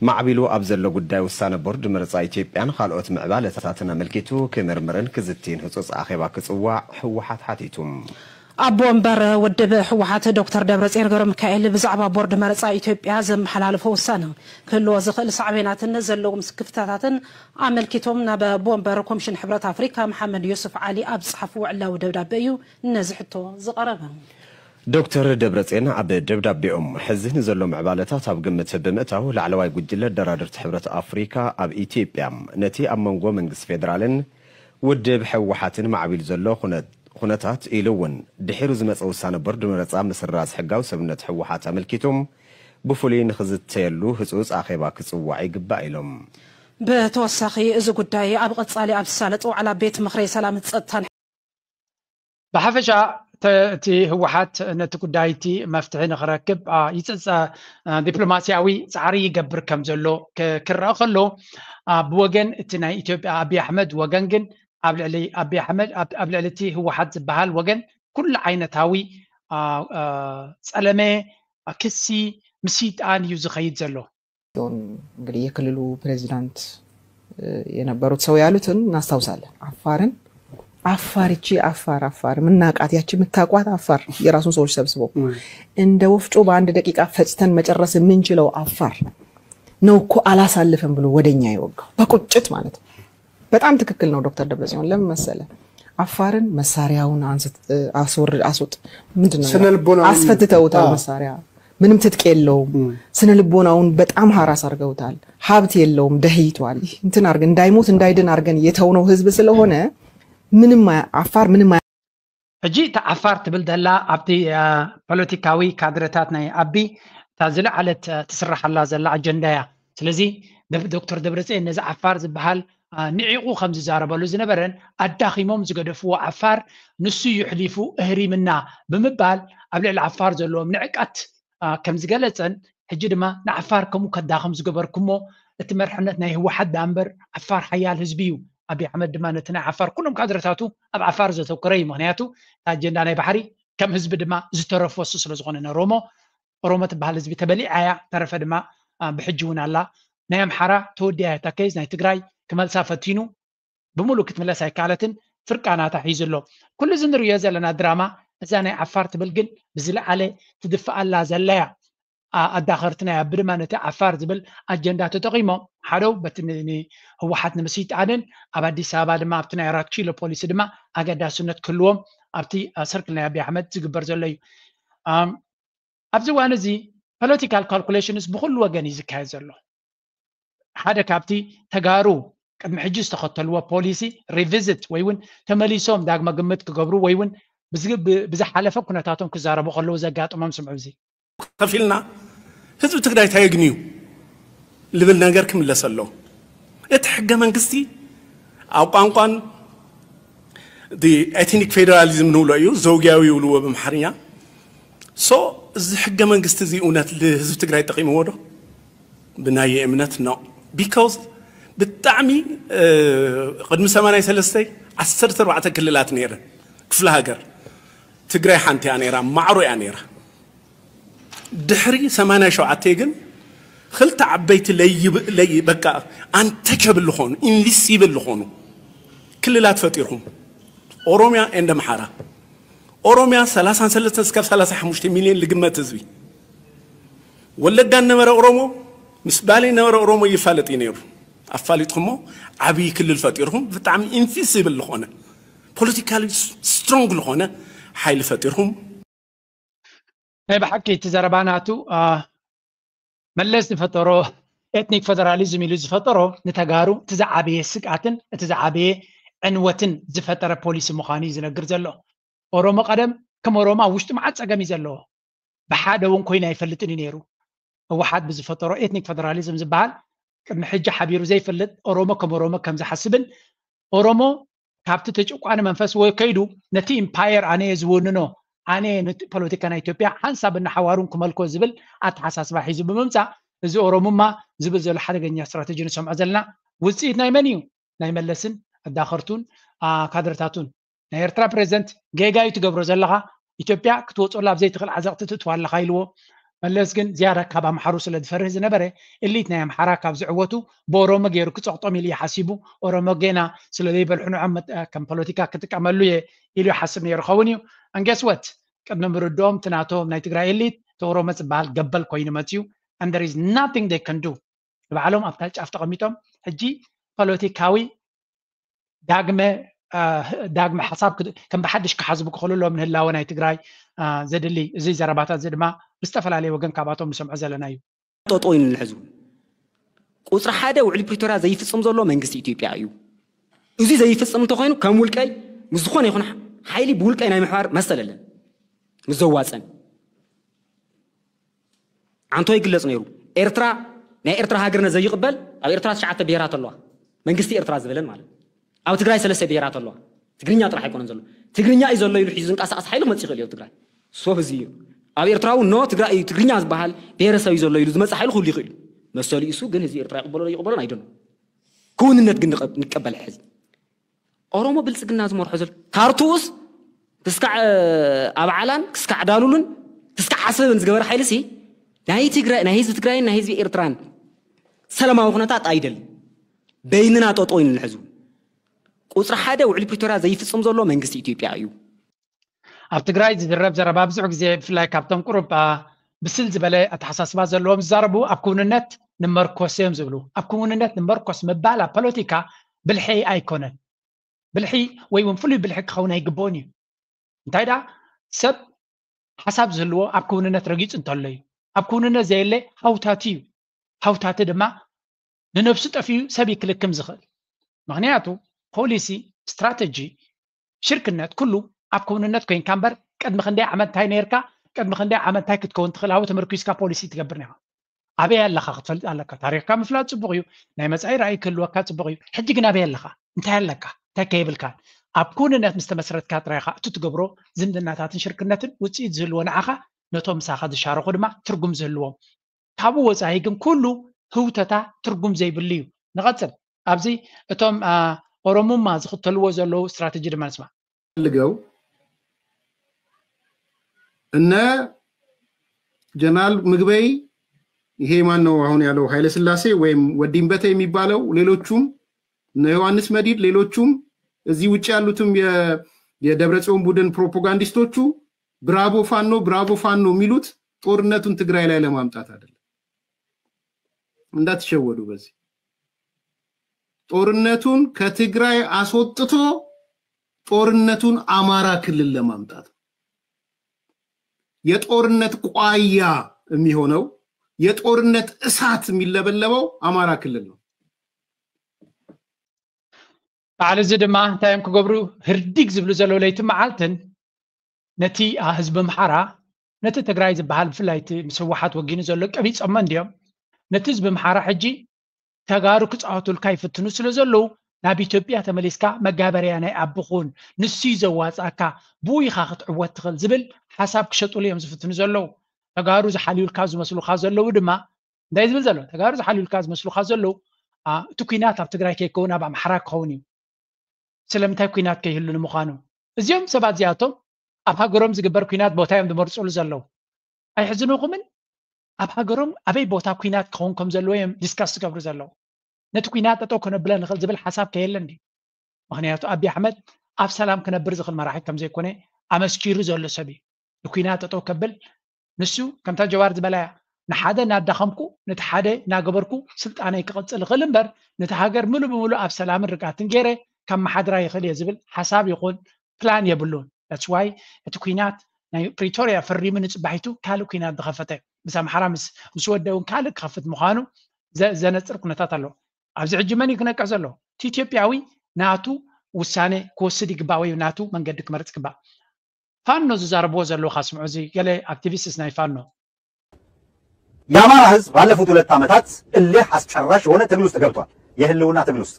ማዕቢሉ ኣብ ዘሎ ጉዳይ ውሳነ ቦርድ መረፃ ኢትዮጵያን ካልኦት ምዕባለታትን ኣመልኪቱ ክምርምርን ክዝትይን ህፁፅ ኣኼባ ክፅዋዕ ህወሓት ሓቲቱ። ኣቦ ወንበር ውድብ ህወሓት ዶክተር ደብረፅዮን ገብረ ሚካኤል ብዛዕባ ቦርድ መረፃ ኢትዮጵያ ዘመሓላለፎ ውሳነ ክህልዎ ዝኽእል ሳዕቤናትን ዘለዎም ስክፍታታትን ኣመልኪቶም ናብ ኣቦ ወንበር ኮሚሽን ሕብረት ኣፍሪካ መሓመድ ዮሱፍ ዓሊ ኣብ ዝፀሓፍዎ ዕላዊ ደብዳቤ እዩ ነዚ ሕቶ ዝቐረበ። ዶክተር ደብረፅዮን ኣብ ደብዳቤኦም ሕዚ ንዘሎ ምዕባለታት ኣብ ግምት ብምእታው ላዕለዋይ ጉጅለ ኣደራደርቲ ሕብረት ኣፍሪካ ኣብ ኢትዮጵያ ነቲ ኣብ መንጎ መንግስቲ ፌደራልን ውድብ ህወሓትን ማዕቢሉ ዘሎ ኩነ-፣ ኩነታት ኢሉ እውን ድሒሩ ዝመፀ ውሳነ ቦርድ መረፃ ምስራዝ ሕጋዊ ሰብነት ህወሓት ኣመልኪቱ ብፍሉይ ንክዝተየሉ ህፁፅ ኣኼባ ክፅዋዕ ይግባእ ኢሎም። ብተወሳኺ እዚ ጉዳይ ኣብ ቐፃሊ ኣብ ዝሳለጥ ዋዕላ ቤት ምኽሪ ሰላምን ፀጥታን ብሓፈሻ ተ-፣ እቲ ህወሓት ነቲ ጉዳይ እቲ መፍትሒ ንክረክብ አ፣ ይፅፀ አ፣ ዲፕሎማሲያዊ ፃዕሪ ይገብር ከም ዘሎ ክ-፣ ክረአ ከሎ አ፣ ብወገን እቲ ናይ ኢትዮጵያ ኣብይ ኣሕመድ ወገን ግን ኣብ ልዕሊ ኣብይ ኣሕመድ ኣብ፣ ኣብ ልዕሊ እቲ ህወሓት ዝበሃል ወገን ኩሉ ዓይነታዊ አ፣ አ፣ ፀለመ አ፣ ክሲ ምስይጣን እዩ ዝኸይድ ዘሎ። እንግዲህ የክልሉ ፕሬዚዳንት የነበሩት ሰው ያሉትን እናስታውሳለን። አፋርን አፋር እቺ አፋር አፋር ምናቃት ያቺ የምታቋት አፋር የራሱን ሰዎች ሰብስበው እንደ ወፍጮ በአንድ ደቂቃ ፈጭተን መጨረስ የምንችለው አፋር ነው እኮ አላሳልፍም ብሎ ወደኛ የወጋው በቁጭት ማለት ነው። በጣም ትክክል ነው ዶክተር ደብረጽዮን። ለምን መሰለ አፋርን መሳሪያውን አንስት አስወርድ አስወጥ ምንድን ነው ስነ ልቦናውን አስፈትተውታል። አዎ። መሳሪያ ምንም ትጥቅ የለውም። እም። ስነ ልቦናውን በጣም ሀራስ አድርገውታል። ሀብት የለውም፣ ደህይቷል። እንትን አርገን እንዳይሞት እንዳይድን አርገን የተውነው ህዝብ ስለሆነ ምንም አያ- አፋር ምንም አያ- ሕጂ እታ ዓፋር ትብል ዘላ ኣብቲ አ፣ ፖለቲካዊ ካድረታት ናይ ኣቢ እታ ዝለዓለት አ፣ ትስራሓላ ዘላ ኣጀንዳ እያ። ስለዚ ደብ- ዶክተር ደብረፅዮን ነዚ ዓፋር ዝበሃል አ፣ ንዒቑ ከም ዝዛረበሉ ዝነበረን ኣዳኺሞም ዝገደፍዎ ዓፋር ንሱ ይሕሊፉ እህሪምና ብምባል ኣብ ልዕሊ ዓፋር ዘለዎም ንዕቀት አ፣ ከም ዝገለጸን ሕጂ ድማ ንዓፋር ከምኡ ከዳኸም ዝገበርኩሞ እቲ መርሕነት ናይ ህወሓት ዳኣ እምበር ዓፋር ሓያል ህዝቢ እዩ። ኣብይ ኣሕመድ ድማ ነቲ ናይ ዓፋር ኩሎም ካድረታቱ ኣብ ዓፋር ዘተኮረ እዩ። ምክንያቱ እቲ ኣጀንዳ ናይ ባሕሪ ከም ህዝቢ ድማ ዝተረፎ እሱ ስለ ዝኾነ ነሮሞ ኦሮሞ ትበሃል ህዝቢ ተበሊዓ እያ። ተረፈ ድማ አ፣ ብሕጂ እውን ኣላ። ናይ ኣምሓራ ተወዲኣ እያ እታ ኬዝ ናይ ትግራይ ክመልሳ ፈቲኑ ብምሉእ ክትምለስ ኣይከኣለትን። ፍርቃ ናታ ሒዙ ኣሎ። ኩሉ እዚ ንርእዮ ዘለና ድራማ እዛ ናይ ዓፋር ትብል ግን ብዝለዓለ ትድፍኣላ ዘላ እያ። ኣዳኸርቲ ናይ ኣቢ ድማ ነቲ ዓፋር ዝብል ኣጀንዳ ተጠቒሞም ሓደው በቲ ንህወሓት ንምስይጣንን ኣብ ኣዲስ ኣበባ ድማ ኣብቲ ናይ ኣራት ኪሎ ፖሊሲ ድማ ኣገዳስነት ክህልዎም ኣብቲ ስርክል ናይ ኣቢ ኣሕመድ ዝግበር ዘሎ እዩ። ኣብዚ እዋን እዚ ፖለቲካል ካልኩሌሽንስ ብኩሉ ወገን እዩ ዝካየድ ዘሎ። ሓደ ካብቲ ተጋሩ ቅድሚ ሕጂ ዝተኸተልዎ ፖሊሲ ሪቪዝት ወይ እውን ተመሊሶም ዳግመ ግምት ክገብሩ ወይ እውን ብዝሓለፈ ኩነታቶም ክዛረቡ ከለዉ ዘጋጥሞም ስምዑ። እዚ ከፊልና ህዝቢ ትግራይ እንታይ የግንዩ ልብል ነገር ክምለስ ኣለዎ። እቲ ሕገ መንግስቲ ኣብ ቋንቋን ኤትኒክ ፌዴራሊዝም ንብሎ እዩ፣ ዘውግያዊ ይብልዎ ብምሓርኛ። ሶ እዚ ሕገ መንግስቲ እዚ እውነት ንህዝቢ ትግራይ ጠቂምዎ ዶ? ብናየ እምነት ኖ። ቢካውዝ ብጣዕሚ ቅድሚ ሰማንያ ሰለስተ ዓሰርተ ኣርባዕተ ክልላት ነይረን ክፍለ ሃገር፣ ትግራይ ሓንቲ እያ ነይራ፣ ማዕሮ እያ ነይራ። ድሕሪ ሰማንያ ሸውዓተ ግን ክልተ ዓበይቲ ለይ በቃ ኣንተቸብል ዝኾኑ ኢንቪሲብል ዝኾኑ ክልላት ፈጢርኩም፣ ኦሮሚያ ኤንድ ኣምሓራ። ኦሮሚያ ሰላሳ ሰለስተ እስካብ ሰላሳ ሓሙሽተ ሚሊዮን ልግመት ህዝቢ። ወለጋ ነበረ ኦሮሞ ምስ ባሌ ነበረ ኦሮሞ ይፋለጥ እዩ ነይሩ። ኣፋሊጥኩሞ ዓብዪ ክልል ፈጢርኩም ብጣዕሚ ኢንቪሲብል ዝኾነ ፖለቲካሊ ስትሮንግ ዝኾነ ሓይሊ ፈጢርኩም። ናይ ብሓቂ እቲ ዘረባ ናቱ መለስ ዝፈጠሮ ኤትኒክ ፌደራሊዝም ኢሉ ዝፈጠሮ ንተጋሩ እቲ ዝዓበየ ስግኣትን እቲ ዝዓበየ ዕንወትን ዝፈጠረ ፖሊሲ ምዃኑ እዩ ዝነግር ዘሎ። ኦሮሞ ቀደም ከም ኦሮሞ ኣብ ውሽጡ መዓት ፀገም እዩ ዘለዎ። ብሓደ እውን ኮይኑ ኣይፈልጥን እዩ ነይሩ። ህወሓት ብዝፈጠሮ ኤትኒክ ፌደራሊዝም ዝበሃል ቅድሚ ሕጂ ሓቢሩ ዘይፈልጥ ኦሮሞ ከም ኦሮሞ ከም ዝሓስብን ኦሮሞ ካብቲ ተጨቋኒ መንፈስ ወይ ከይዱ ነቲ ኢምፓየር ኣነ እየ ዝውንኖ ኣነ ፖለቲካ ናይ ኢትዮጵያ ሓንሳብ እናሓዋሩን ክመልኮ ዝብል ኣተሓሳስባ ሒዙ ብምምፃእ እዚ ኦሮሙማ ዝብል ዘሎ ሓደገኛ ስትራተጂ ንሰምዖ ዘለና ውፅኢት ናይ መን እዩ? ናይ መለስን ኣዳኸርቱን ካድረታቱን። ናይ ኤርትራ ፕሬዚደንት ጌጋ እዩ ትገብሮ ዘለኻ፣ ኢትዮጵያ ክትወፀሉ ኣብ ዘይትኽእል ዓዘቕቲ ትእትዋ ኣለኻ ኢልዎ። መለስ ግን ዝያዳ ካብ ኣምሓሩ ስለ ዝፈርህ ዝነበረ እሊት ናይ ኣምሓራ ካብ ዝዕወቱ ብኦሮሞ ገይሩ ክፀቕጦም ኢሉ እዩ ሓሲቡ። ኦሮሞ ጌና ስለ ዘይበልሑ ንዖም ከም ፖለቲካ ክጥቀመሉ እየ ኢሉ ይሓስብ ነይሩ ኸውን እዩ። ኣንገስወት ቅድሚ ምርድኦም እቲ ናቶም ናይ ትግራይ እሊት እቲ ኦሮሞ ዝበሃል ገበል ኮይኑ መፅዩ። And there is nothing they can do። ንባዕሎም ኣብታ ጫፍ ተቐሚጦም ሕጂ ፖለቲካዊ ዳግመ ዳግመ ሓሳብ ከም ብሓድሽ ክሓስቡ ክኽእሉ ኣለዎም ንህላወ ናይ ትግራይ ዘድሊ። እዚ ዘረባታት እዚ ድማ ብዝተፈላለየ ወገን ካብኣቶም ንሰምዖ ዘለና እዩ። ጠጦ ኢሉ ንሕዝቡ ቁፅሪ ሓደ ውዕሊ ፕሪቶርያ ዘይፍፅም ዘሎ መንግስቲ ኢትዮጵያ እዩ። እዚ ዘይፍፅም እንተኮይኑ ከም ውልቀይ ምስ ዝኾነ ይኹን ሓይሊ ብውልቀይ ናይ ምሕባር መሰል ኣለን ምስ ዘዋፀን ዓንቶ ይግለፅ ነይሩ። ኤርትራ ናይ ኤርትራ ሃገርነት ዘይቕበል ኣብ ኤርትራ ትሽዓተ ብሄራት ኣለዋ። መንግስቲ ኤርትራ ዝበለን ማለት ኣብ ትግራይ ሰለስተ ብሄራት ኣለዋ። ትግርኛ ጥራሕ ኣይኮነን ዘሎ። ትግርኛ እዩ ዘሎ ኢሉ ሒዙ ዝንቀሳቐስ ሓይሊ ክመፅእ ይኽእል እዩ ኣብ ትግራይ። ሶ እዚ እዩ ኣብ ኤርትራ እውን ኖ ትግራይ እዩ ትግርኛ ዝበሃል ብሄረሰብ እዩ ዘሎ ኢሉ ዝመፅእ ሓይሊ ክህሉ ይኽእል እዩ። መሰሉ እሱ ግን ህዝቢ ኤርትራ ይቕበሎ ይቕበሎን ኣይደኖ ክውንነት ግን ንቀበል ሕዚ ኦሮሞ ብልፅግና ዝመርሖ ዘሎ ካርቱኡስ ክስካዕ ኣብዓላን ክስካዕ ዳሉሉን ክስካዕ ዓሰብን ዝገበረ ሓይሊ ሲ ናይ ትግራይ ናይ ህዝቢ ትግራይን ናይ ህዝቢ ኤርትራን ሰላማዊ ኩነታት ኣይደልን። በይንና ጠጦ ኢሉ ንሕዝቡ ቁፅሪ ሓደ ውዕሊ ፕሪቶርያ ዘይፍፅም ዘሎ መንግስቲ ኢትዮጵያ እዩ። ኣብ ትግራይ ዝዝረብ ዘረባ ብዙሕ ግዜ ብፍላይ ካብቶም ቁሩብ ብስል ዝበለ ኣተሓሳስባ ዘለዎም ዝዛረቡ ኣብ ክውንነት ንመርኮስ እዮም ዝብሉ። ኣብ ክውንነት ንመርኮስ ምባል ኣብ ፖለቲካ ብልሒ ኣይኮነን። ብልሒ ወይ እውን ፍሉይ ብልሒ ክኸውን ኣይግብኦን እዩ። እንታይ ደኣ ሰብ ሓሳብ ዝህልዎ ኣብ ክውንነት ረጊፁ እንተሎ እዩ። ኣብ ክውንነት ዘየለ ሃውታቲ እዩ። ሃውታቲ ድማ ንነብሱ ጠፊኡ ሰብ ይክልክም ዝኽእል። ምኽንያቱ ፖሊሲ፣ ስትራተጂ፣ ሽርክነት ኩሉ ኣብ ክውንነት ኮይንካ እምበር ቅድሚ ክንደይ ዓመት እንታይ ነይርካ፣ ቅድሚ ክንደይ ዓመት እንታይ ክትከውን ትኽእል ኣብኡ ተመርኪስካ ፖሊሲ ትገብር ኔኻ። ኣበይ ኣለኻ ክትፈልጥ ኣለካ። ታሪኽካ ምፍላጥ ፅቡቕ እዩ። ናይ መፃኢ ራእይ ክህልወካ ፅቡቕ እዩ። ሕጂ ግን ኣበይ ኣለኻ? እንታይ ኣለካ? እንታይ ከይብልካን ኣብ ክውንነት ምስ ተመስረትካ ጥራይ ኢኻ እቲ ትገብሮ ዝምድናታትን ሽርክነትን ውፅኢት ዝህልዎ ንዓኻ ነቶም ምሳኻ ዝሻረኹ ድማ ትርጉም ዝህልዎም። ካብኡ ወፃኢ ግን ኩሉ ህውተታ ትርጉም ዘይብሉ እዩ። ንቐፅል ኣብዚ እቶም ኦሮሙማ ዝኽተልዎ ዘለዉ ስትራተጂ ድማ ንስማዕ። ፈልገው እነ ጀነራል ምግበይ ይሄ ማን ነው አሁን ያለው ኃይለ ሥላሴ ወይም ወዲንበተ የሚባለው ሌሎቹም እነ ዮሐንስ መዲድ ሌሎቹም እዚህ ውጭ ያሉትም የደብረ ጽዮን ቡድን ፕሮፓጋንዲስቶቹ ብራቮ ፋኖ ብራቮ ፋኖ የሚሉት ጦርነቱን ትግራይ ላይ ለማምጣት አይደለም። እንዳትሸወዱ በዚህ። ጦርነቱን ከትግራይ አስወጥቶ ጦርነቱን አማራ ክልል ለማምጣት። የጦርነት ቋያ የሚሆነው፣ የጦርነት እሳት የሚለበለበው አማራ ክልል ነው። በዓል እዚ ድማ እንታይ እዮም ክገብሩ ህርዲግ ዝብሉ ዘለዉ ለይቲ መዓልትን ነቲ ህዝቢ ኣምሓራ፣ ነቲ ትግራይ ዝበሃል፣ ብፍላይ እቲ ምስ ህወሓት ወጊኑ ዘሎ ቀቢፆሞ እንድዮም። ነቲ ህዝቢ ኣምሓራ ሕጂ ተጋሩ ክፃወቱልካ ይፍትኑ ስለ ዘለዉ ናብ ኢትዮጵያ ተመሊስካ መጋበርያ ናይ ኣቢ ኩን፣ ንሱ እዩ ዘዋፅኣካ፣ ብኡ ኢኻ ክትዕወት ትኽእል ዝብል ሓሳብ ክሸጡሉ እዮም ዝፍትኑ ዘለዉ። ተጋሩ ዝሓልዩልካ ዝመስሉካ ዘለዉ ድማ እንታይ ዝብል ዘሎ? ተጋሩ ዝሓልዩልካ ዝመስሉካ ዘለዉ እቲ ኩናት ኣብ ትግራይ ከይከውን ኣብ ኣምሓራ ክኸውን እዩ። ስለምንታይ ኩናት ከይህሉ ንምዃኑ? እዚኦም ሰባት እዚኣቶም ኣብ ሃገሮም ዝግበር ኩናት ቦታ እዮም ዝመርፅሉ ዘለዉ። ኣይሕዝኑኹምን? ኣብ ሃገሮም ኣበይ ቦታ ኩናት ክኸውን ከም ዘለዎ እዮም ዲስካስ ዝገብሩ ዘለዉ። ነቲ ኩናት ጠጠው ከነብለ ንኽእል ዝብል ሓሳብ ከየለን ድዩ? ምክንያቱ ኣቢ ኣሕመድ ኣብ ሰላም ክነብር ዝኽእል መራሒ ከም ዘይኮነ ኣመስኪሩ ዘሎ ሰብ እዩ። ንኩናት ጠጠው ከብል ንሱ ከምታ ጀዋር ዝበላያ ንሓደ እናዳኸምኩ ነቲ ሓደ እናገበርኩ ስልጣነይ ክቕፅል እኽእል እምበር ነቲ ሃገር ምሉእ ብምሉእ ኣብ ሰላምን ርግኣትን ገይረ ካብ መሓድራ ይኽእል እየ ዝብል ሓሳብ ይኹን ፕላን የብሉን። That's why እቲ ኩናት ናይ ፕሪቶርያ ፈሪሙ ንፅባሒቱ ካልእ ኩናት ዝኸፈተ ምስ ኣምሓራ ምስ ምስ ወደ እውን ካልእ ክኸፍት ምዃኑ ዘነፅር ኩነታት ኣሎ። ኣብዚ ሕጂ መን እዩ ክነቅሕ ዘሎ? እቲ ኢትዮጵያዊ ናቱ ውሳነ ክወስድ ይግባእ ወይ ናቱ መንገዲ ክመርፅ ይግባእ። ፋኖ ዝዛረብዎ ዘለዉ ካስምዑ እዚ ገለ ኣክቲቪስትስ ናይ ፋኖ የአማራ ህዝብ ባለፉት ሁለት ዓመታት እልህ አስጨራሽ የሆነ ትግል ውስጥ ገብቷል። የህልውና ትግል ውስጥ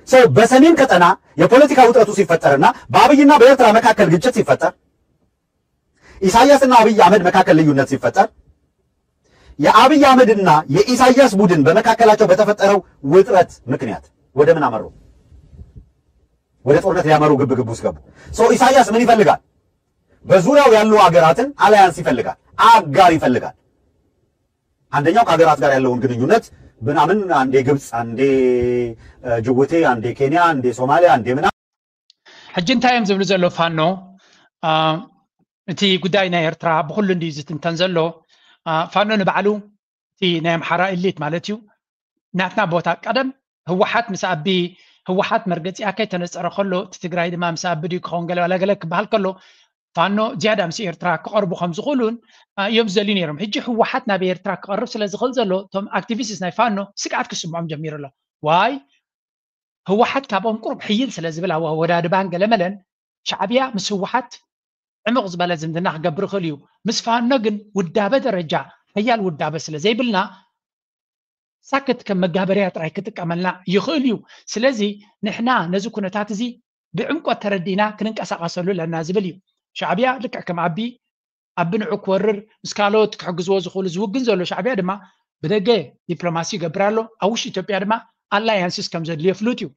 ሰው በሰሜን ቀጠና የፖለቲካ ውጥረቱ ሲፈጠርና በአብይና በኤርትራ መካከል ግጭት ሲፈጠር ኢሳያስና አብይ አህመድ መካከል ልዩነት ሲፈጠር የአብይ አህመድና የኢሳያስ ቡድን በመካከላቸው በተፈጠረው ውጥረት ምክንያት ወደ ምን አመሩ? ወደ ጦርነት ሊያመሩ ግብ ግብ ውስጥ ገቡ። ሰው ኢሳያስ ምን ይፈልጋል? በዙሪያው ያሉ ሀገራትን አላያንስ ይፈልጋል፣ አጋር ይፈልጋል። አንደኛው ከሀገራት ጋር ያለውን ግንኙነት ምናምን አንዴ ግብፅ፣ አንዴ ጅቡቲ፣ አንዴ ኬንያ፣ አንዴ ሶማሊያ፣ አንዴ ምና ሕጂ እንታይ እዮም ዝብሉ ዘሎ ፋኖ? እቲ ጉዳይ ናይ ኤርትራ ብኩሉ እንዲ ዝትንተን ዘሎ። ፋኖ ንባዕሉ እቲ ናይ ኣምሓራ ኢሊት ማለት እዩ ናትና ቦታ ቀደም ህወሓት ምስ ኣቢ ህወሓት መርገፂኣ ከይተነፀረ ከሎ እቲ ትግራይ ድማ ምስ ኣቢ ድዩ ክኸውን ገለ ዋላ ገለ ክበሃል ከሎ ፋኖ ዝያዳ ምስ ኤርትራ ክቐርቡ ከም ዝኽእሉን እዮም ዝደልዩ ነይሮም። ሕጂ ህወሓት ናብ ኤርትራ ክቐርብ ስለ ዝኽእል ዘሎ እቶም ኣክቲቪስትስ ናይ ፋኖ ስግኣት ክስምዖም ጀሚሩ ኣሎ። ዋይ ህወሓት ካብኦም ቁሩብ ሕይል ስለ ዝብል ኣወዳድባን ገለመለን ሻዕብያ ምስ ህወሓት ዕምቕ ዝበለ ዝምድና ክገብር ይኽእል እዩ። ምስ ፋኖ ግን ውዳበ ደረጃ ሓያል ውዳበ ስለ ዘይብልና ሳክት ከም መጋበርያ ጥራይ ክጥቀመልና ይኽእል እዩ። ስለዚ ንሕና ነዚ ኩነታት እዚ ብዕምቆት ተረዲእና ክንንቀሳቐሰሉ ኣለና ዝብል እዩ። ሻዕብያ ልክዕ ከም ኣቢ ኣቢ ንዑ ክወርር ምስ ካልኦት ክሕግዝዎ ዝኽእሉ ዝውግን ዘሎ ሻዕብያ ድማ ብደገ ዲፕሎማሲ ይገብር ኣሎ፣ ኣብ ውሽጢ ኢትዮጵያ ድማ ኣላያንስስ ከም ዘድልዮ ፍሉጥ እዩ።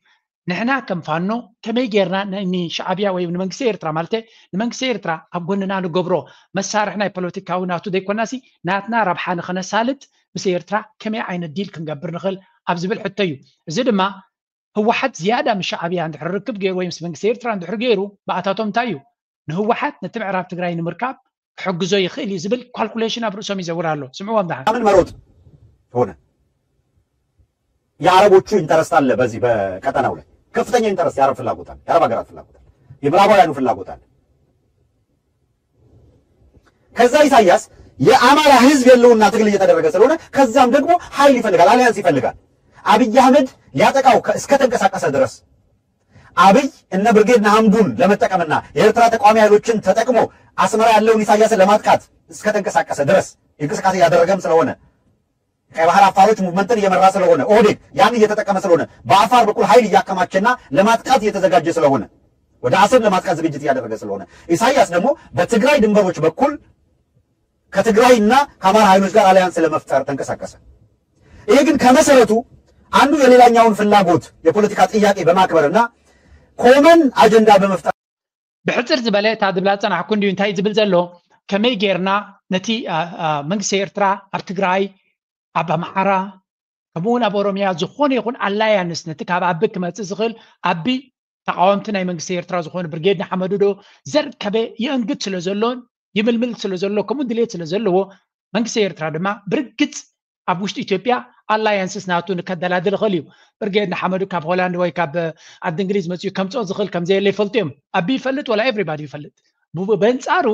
ንሕና ከም ፋኖ ከመይ ጌርና ንሻዕብያ ወይ ንመንግስቲ ኤርትራ ማለት ንመንግስቲ ኤርትራ ኣብ ጎንና ንገብሮ መሳርሒ ናይ ፖለቲካዊ ናቱ ዘይኮናሲ ናትና ረብሓ ንኸነሳልጥ ምስ ኤርትራ ከመይ ዓይነት ዲል ክንገብር ንኽእል ኣብ ዝብል ሕቶ እዩ። እዚ ድማ ህወሓት ዝያዳ ምስ ሻዕብያ እንድሕር ርክብ ገይሩ ወይ ምስ መንግስቲ ኤርትራ እንድሕር ገይሩ ብኣታቶም እንታይ እዩ ንህወሓት ነቲ ምዕራብ ትግራይ ንምርካብ ክሕግዞ ይኽእል እዩ ዝብል ካልኩሌሽን ኣብ ርእሶም ይዘውር ኣሎ። ስምዕዎም ደሓን። ምን መሮጥ ሆነ የአረቦቹ ኢንተረስት አለ በዚህ በቀጠናው ላይ ከፍተኛ ኢንተረስት የአረብ ፍላጎት አለ፣ የአረብ ሀገራት ፍላጎት አለ፣ የምዕራባውያኑ ፍላጎት አለ። ከዛ ኢሳያስ የአማራ ህዝብ የለውና ትግል እየተደረገ ስለሆነ ከዛም ደግሞ ኃይል ይፈልጋል፣ አሊያንስ ይፈልጋል። አብይ አህመድ ሊያጠቃው እስከተንቀሳቀሰ ድረስ አብይ እነ ብርጌድ ንሓምዱን ለመጠቀምና የኤርትራ ተቃዋሚ ኃይሎችን ተጠቅሞ አስመራ ያለውን ኢሳያስን ለማጥቃት እስከተንቀሳቀሰ ድረስ እንቅስቃሴ እያደረገም ስለሆነ ቀይ ባህር አፋሮች ሙቭመንትን እየመራ ስለሆነ ኦህዴድ ያን እየተጠቀመ ስለሆነ በአፋር በኩል ኃይል እያከማቸና ለማጥቃት እየተዘጋጀ ስለሆነ ወደ አሰብ ለማጥቃት ዝግጅት እያደረገ ስለሆነ ኢሳያስ ደግሞ በትግራይ ድንበሮች በኩል ከትግራይና ከአማራ ኃይሎች ጋር አሊያንስ ለመፍጠር ተንቀሳቀሰ። ይሄ ግን ከመሰረቱ አንዱ የሌላኛውን ፍላጎት የፖለቲካ ጥያቄ በማክበርና ኮመን አጀንዳ በመፍጠር ብሕፅር ዝበለ እታ ዝብላ ዝፀናሕኩ እንድዩ እንታይ ዝብል ዘሎ ከመይ ጌርና ነቲ መንግስቲ ኤርትራ ኣብ ትግራይ ኣብ ኣምሓራ ከምኡ እውን ኣብ ኦሮሚያ ዝኾነ ይኹን ኣላያንስ ነቲ ካብ ኣቢ ክመፅእ ዝኽእል ኣቢ ተቃወምቲ ናይ መንግስቲ ኤርትራ ዝኾኑ ብርጌድ ንሓመዱ ዶ ዘርከበ የእንግድ ስለ ዘሎን ይምልምል ስለ ዘሎ፣ ከምኡ ድሌት ስለ ዘለዎ፣ መንግስቲ ኤርትራ ድማ ብርግጽ ኣብ ውሽጢ ኢትዮጵያ ኣላያንስስ ናቱ ንከደላድል ይኽእል እዩ። ብርጌድ ንሓመዱ ካብ ሆላንድ ወይ ካብ ዓዲ እንግሊዝ መፅኡ ከምፅኦ ዝኽእል ከም ዘየለ ይፈልጡ እዮም። ኣቢ ይፈልጥ ወላ ኤቭሪባዲ ይፈልጥ። ብንፃሩ